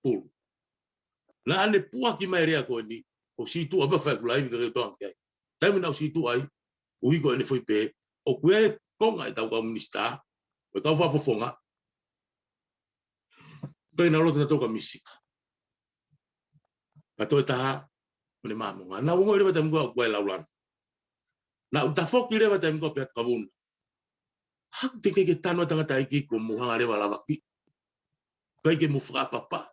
Pulu. Naʻa ne puʻaki mai lea ko eni. ʻO sītuʻa pea fai kulai vika ke toa ke ai. Taimi naʻa u sītuʻa ai. ʻUhi ko ʻene foʻi pē, ʻoku ʻi ai e konga ʻetau kau minisitā, ʻo e kau fakafofonga, pea naʻa nau loto naʻa tau ka Misika. Ka toe taha, mo ne māmonga. Naʻa u ongoʻi leva taimi ko ē ʻoku ʻi ai e laulanu. Naʻa u tafoki leva taimi ko ē pea atu ka vuna. Haʻaku teʻeki ke tanu ʻa e tangataʻeiki ko mo hanga leva lavaki. ʻIkai ke mo fakapapa.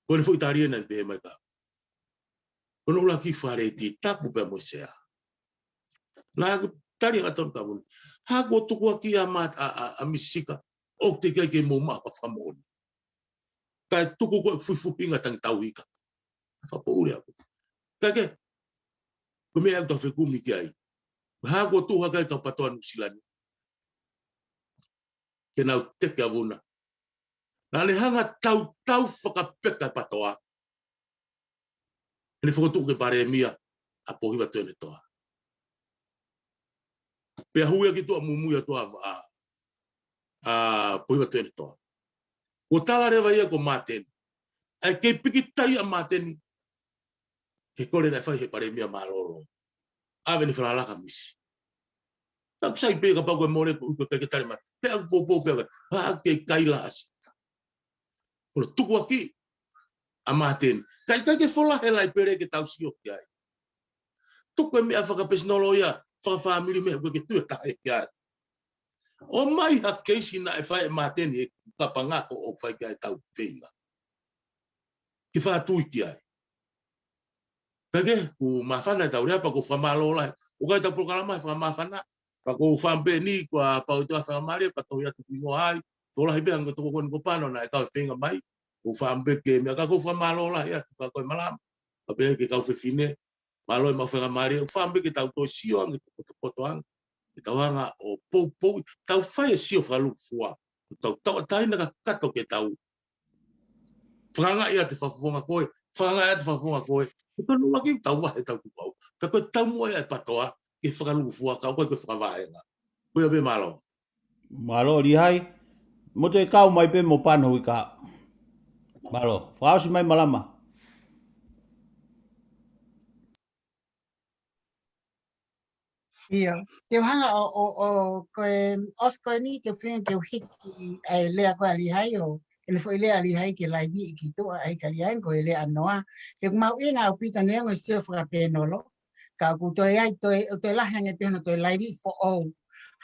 Ko ʻene foʻi tali ena pē mai ka. Ko hono ʻuluaki fale ʻi Tapu pea mo Sea. Naʻa ku tali ʻa Tonu Kavuni. Haʻaku tukuakiʻi ʻa Mate, ʻa, ʻa, ʻa Misika. ʻOku teʻeki ke mo maʻu ha fakamoʻoni. Kae tuku ko e fuifuinga tangi tauhika. Fakapoʻuli aku. Kae kehe. Ko e meʻa ʻoku tau fekumi ki ai. Haʻaku tuʻu hake ai kau patoa Nuʻusila ni. Ke nau teke ʻa vuna. Naʻa ne hanga tautau fakapeka e patoa. ʻEne fokotuʻu ke Palēmia ʻa Pōhiva Tuʻiʻonetoa. Pea hū ia ki tuʻa mumui ʻa tuʻa ʻa, ʻa Pōhiva Tuʻiʻonetoa. Kuo tala leva ia ko Māteni. ʻAi kei piki tai ʻa Māteni. Ke kole naʻe fai he Palēmia mālōlō. ʻAve ni falalaka misi. Taku sai pē kapau ko e mole ko uko kai ke tale mai. Pea ʻoku poupou pea kai. Ha ke kai la asi. Ko e tukuakiʻi ʻa Māteni. Kai kai ke fola he laipele ke tau sio ki ai. Tuku e meʻa fakapesinoloia, fakafāmili meʻa ko e ke tuʻu taha ki ai. ʻOmai ha keisi naʻe fai ʻe Māteni he kapanga ko ʻoku fai ki ai tau feinga. Ke fakatui ki ai. Kae kehe, ʻoku māfana ʻetau lea pea ʻoku ou fakamālō lahi. ʻOku ʻi ai ʻetau polokalama he fakamāfana. Pea ʻoku ou fakaʻamu pē ni, kuo pau ʻetau fakamālō, pea tohi atu ki ngoa ai. Tō lahi pē ange toko koni ko Pano naʻe kau feinga mai. ʻOku ou fakaʻamu pē ke meʻa ka ʻoku ou fakamālō lahi atu ka ko e malama. Pea pehē ki he kau fefine. Mālō e mau fakamālō, ʻoku ou fakaʻamu pē ke tau toe sio ange, poto, poto ange. Ke tau hanga ʻo poupou, tau fai e sio fakalūkufua. Tau tauʻatāina kakato ke tau fakangaʻi atu e fakafofonga ko ē, fakangaʻi atu e fakafofonga ko ē. Ko tonu laki tau vahe tau tuʻu au. Ka ko e taumuʻa ia e patoa, ke fakalūkufua, ka ʻoku ʻikai ko e fakavahenga. Ko ia pē mālō. Mālō Lihai, mo te kau mai pē mo Pano ika. Mālō, fakaʻosi mai malama. ʻIo, te u hanga ʻo, ʻo, ʻo, ko e, ʻosi ko eni, te u feinga ke u hiki ʻa e lea ko ē ʻa Lihai ʻo, ʻene foʻi lea ʻa Lihai ke laiviʻi ki tuʻa ʻa e ka Lihai ko e lea ʻa Noa. He ʻoku mahuʻinga ʻaupito neongo e sio fakapēnolo. Ka ʻoku toe ai, toe, toe lahi ange pē hono toe laiviʻi foʻou.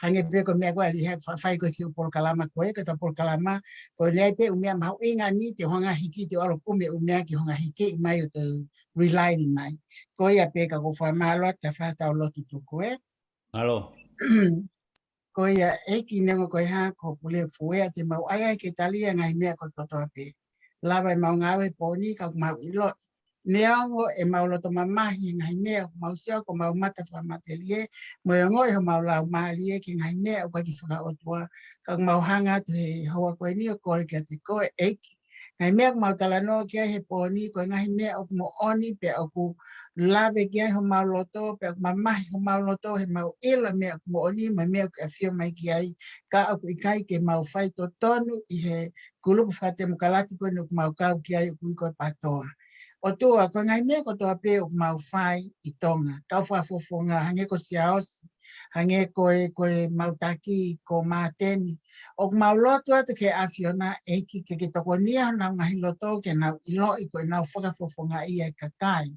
Hangē pē ko e meʻa ko ē ʻa Lihai fa-, fai ko ē ki he polokalama ko ē, ko ʻetau polokalama, ko e lea pē ʻū meʻa mahuʻinga ni, te u hanga hiki, te u ʻalu kumi ʻū meʻa ke u hanga hiki mai ʻo toe rely mai. Ko ia pē ka ʻoku ou fakamālō atu he faʻa tau lotu tuku ē. Mālō. Ko ia ʻEiki neongo ko e hā ko e pule fuea te mau ʻai ai ke tali ʻa e ngaahi meʻa kotoa pē. Lava ʻemau ngāue he pō ni ka ʻoku mau ʻiloʻi. Neongo ʻemau loto mamahi he ngaahi meʻa ʻoku mau sio ko ʻemau mata fakamatelie. Mo e ongoʻi homau laumālie ki he ngaahi meʻa ʻoku ʻikai ke fakaʻotua. Ka ʻoku mau hanga atu he houa ko eni ʻo kole kiate koe ʻEiki. Ngaahi meʻa ʻoku mau talanoa ki ai he pō ni, ko e ngaahi meʻa ʻoku moʻoni, pea ʻoku lave ki ai homau loto, pea ʻoku mamahi homau loto, he mau ʻilo meʻa ʻoku moʻoni, mo e meʻa ʻoku ʻafio mai ki ai, ka ʻoku ʻikai ke mau fai totonu ʻi he kulupu fakatemokalati ko eni ʻoku mau kau ki ai ʻoku ui ko e patoa. ʻOtua, ko e ngaahi meʻa kotoa pē ʻoku mau fai ʻi Tonga, kau fakafofonga, hangē ko Siaosi, hangē ko e, ko e mau taki, ko Māteni. ʻOku mau lotu atu ki he ʻAfiona, ʻEiki, ke ke tokonia honau ngaahi loto, ke nau ʻiloʻi ko ʻenau fakafofongaʻi ʻa e kakai.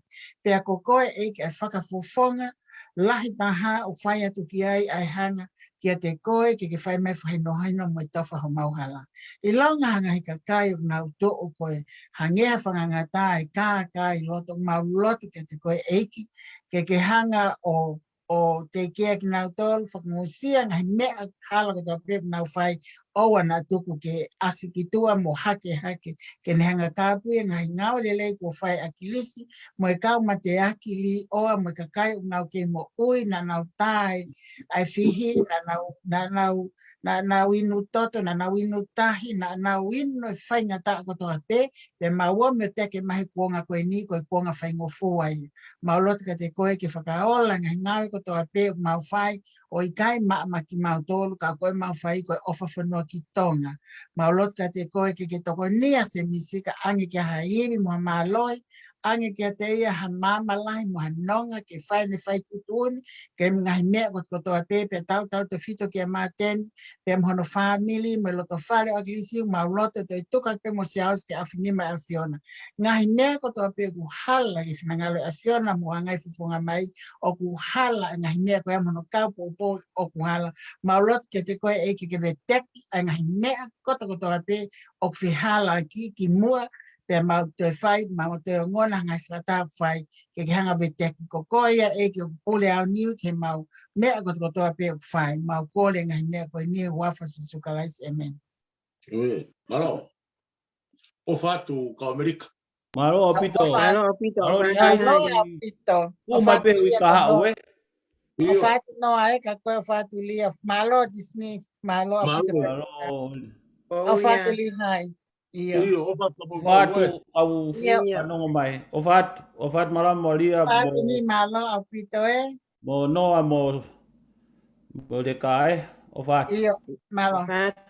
Pea ko koe, ʻEiki, ʻa e fakafofonga lahi taha ʻoku fai atu ki ai ʻa e hanga kiate koe, ke ke fai mai fakahinohino mo e tofa homau hala. ʻIlonga ha ngaahi kakai ʻoku nau toʻo ko e hangē ha fangangata ʻa e kākā ʻi loto, mau lotu kiate koe, ʻEiki, ke ke hanga ʻo, ʻo tekeʻi kinautolu, fakangusia ngaahi meʻa hala kotoa pē ʻoku nau fai, ʻoua naʻa tuku ke ʻasi ki tuʻa mo hakehake, ke ne hanga kāpui e ngaahi ngāue lelei kuo fai ʻa ʻAkilisi, mo e kau mateaki, Liʻoa, mo e kakai ʻoku nau kei moʻui, naʻa nau tā ʻa e fihi, naʻa nau, naʻa nau, naʻa nau inu toto, naʻa nau inu tahi, naʻa nau inu e faingataʻa kotoa pē, pea mau ō mai ʻo teke mai he kuonga ko eni, ko e kuonga faingofua ia. Mau lotu kiate koe ke fakaola ngaahi ngāue kotoa pē ʻoku mau fai, ʻo ʻikai maʻa kimautolu, ka ko e mau fai ko e ʻofa fonua ki Tonga. Mau lotu kiate koe ke ke tokonia Semisi kae ʻange ki ai ha ivi mo ha mālohi, ʻange kiate ia ha maama lahi mo ha nonga ke fai ʻene fai tuʻutuʻuni, ki he ngaahi meʻa kotoa pē, pea tautautefito kia Māteni, pea mo hono fāmili, mo e loto fale ʻo ʻAkilisi, mau lotu ʻo toe tuku atu pē mo Siaosi ki he ʻaofinima ʻo e ʻAfiona. Ngaahi meʻa kotoa pē ʻoku hala ki he finangalo ʻo e ʻAfiona mo e ngaahi fofonga mai, ʻoku hala e ngaahi meʻa ko ia mo hono kau poupou ʻoku hala. Mau lotu kiate koe, ʻEiki, ke ke veteki ʻa e ngaahi meʻa kotokotoa pē ʻoku fehālaaki ki muʻa, pea mau toe fai, mau toe ongona ngaahi fakataha ʻoku fai, ke ke hanga veteki. Ko koe ia, ʻEiki, ʻoku pule ʻaoniu ki he mau meʻa kotokotoa pē ʻoku fai, mau kole ngaahi meʻa ko eni ʻi he huafa ʻo Sīsū Kalaisi. ʻĒmeni. ʻĒmeni. Mālō. ʻOfa atu kau ʻAmelika. Mālō ʻaupito. ʻOfa atu. Mālō ʻaupito. Mālō Lihai. Mālō ʻaupito. Ua mai pē ui ka haʻu ē. ʻIo. ʻOfa atu Noa ē, ka ko e ʻofa atu Lia. Mālō Disney. Mālō ʻaupito. Mālō. ʻOfa atu Lihai. ʻIo. ʻIo, ʻofa atu kau ʻOfa atu ē. Au ʻIo. fanongo mai. ʻOfa atu, ʻofa atu Mālō mo Lia ʻOfa atu mo ni, mālō ʻaupito ē. mo Noa mo, mo Leka ē. ʻOfa atu. ʻIo, mālō. ʻOfa atu.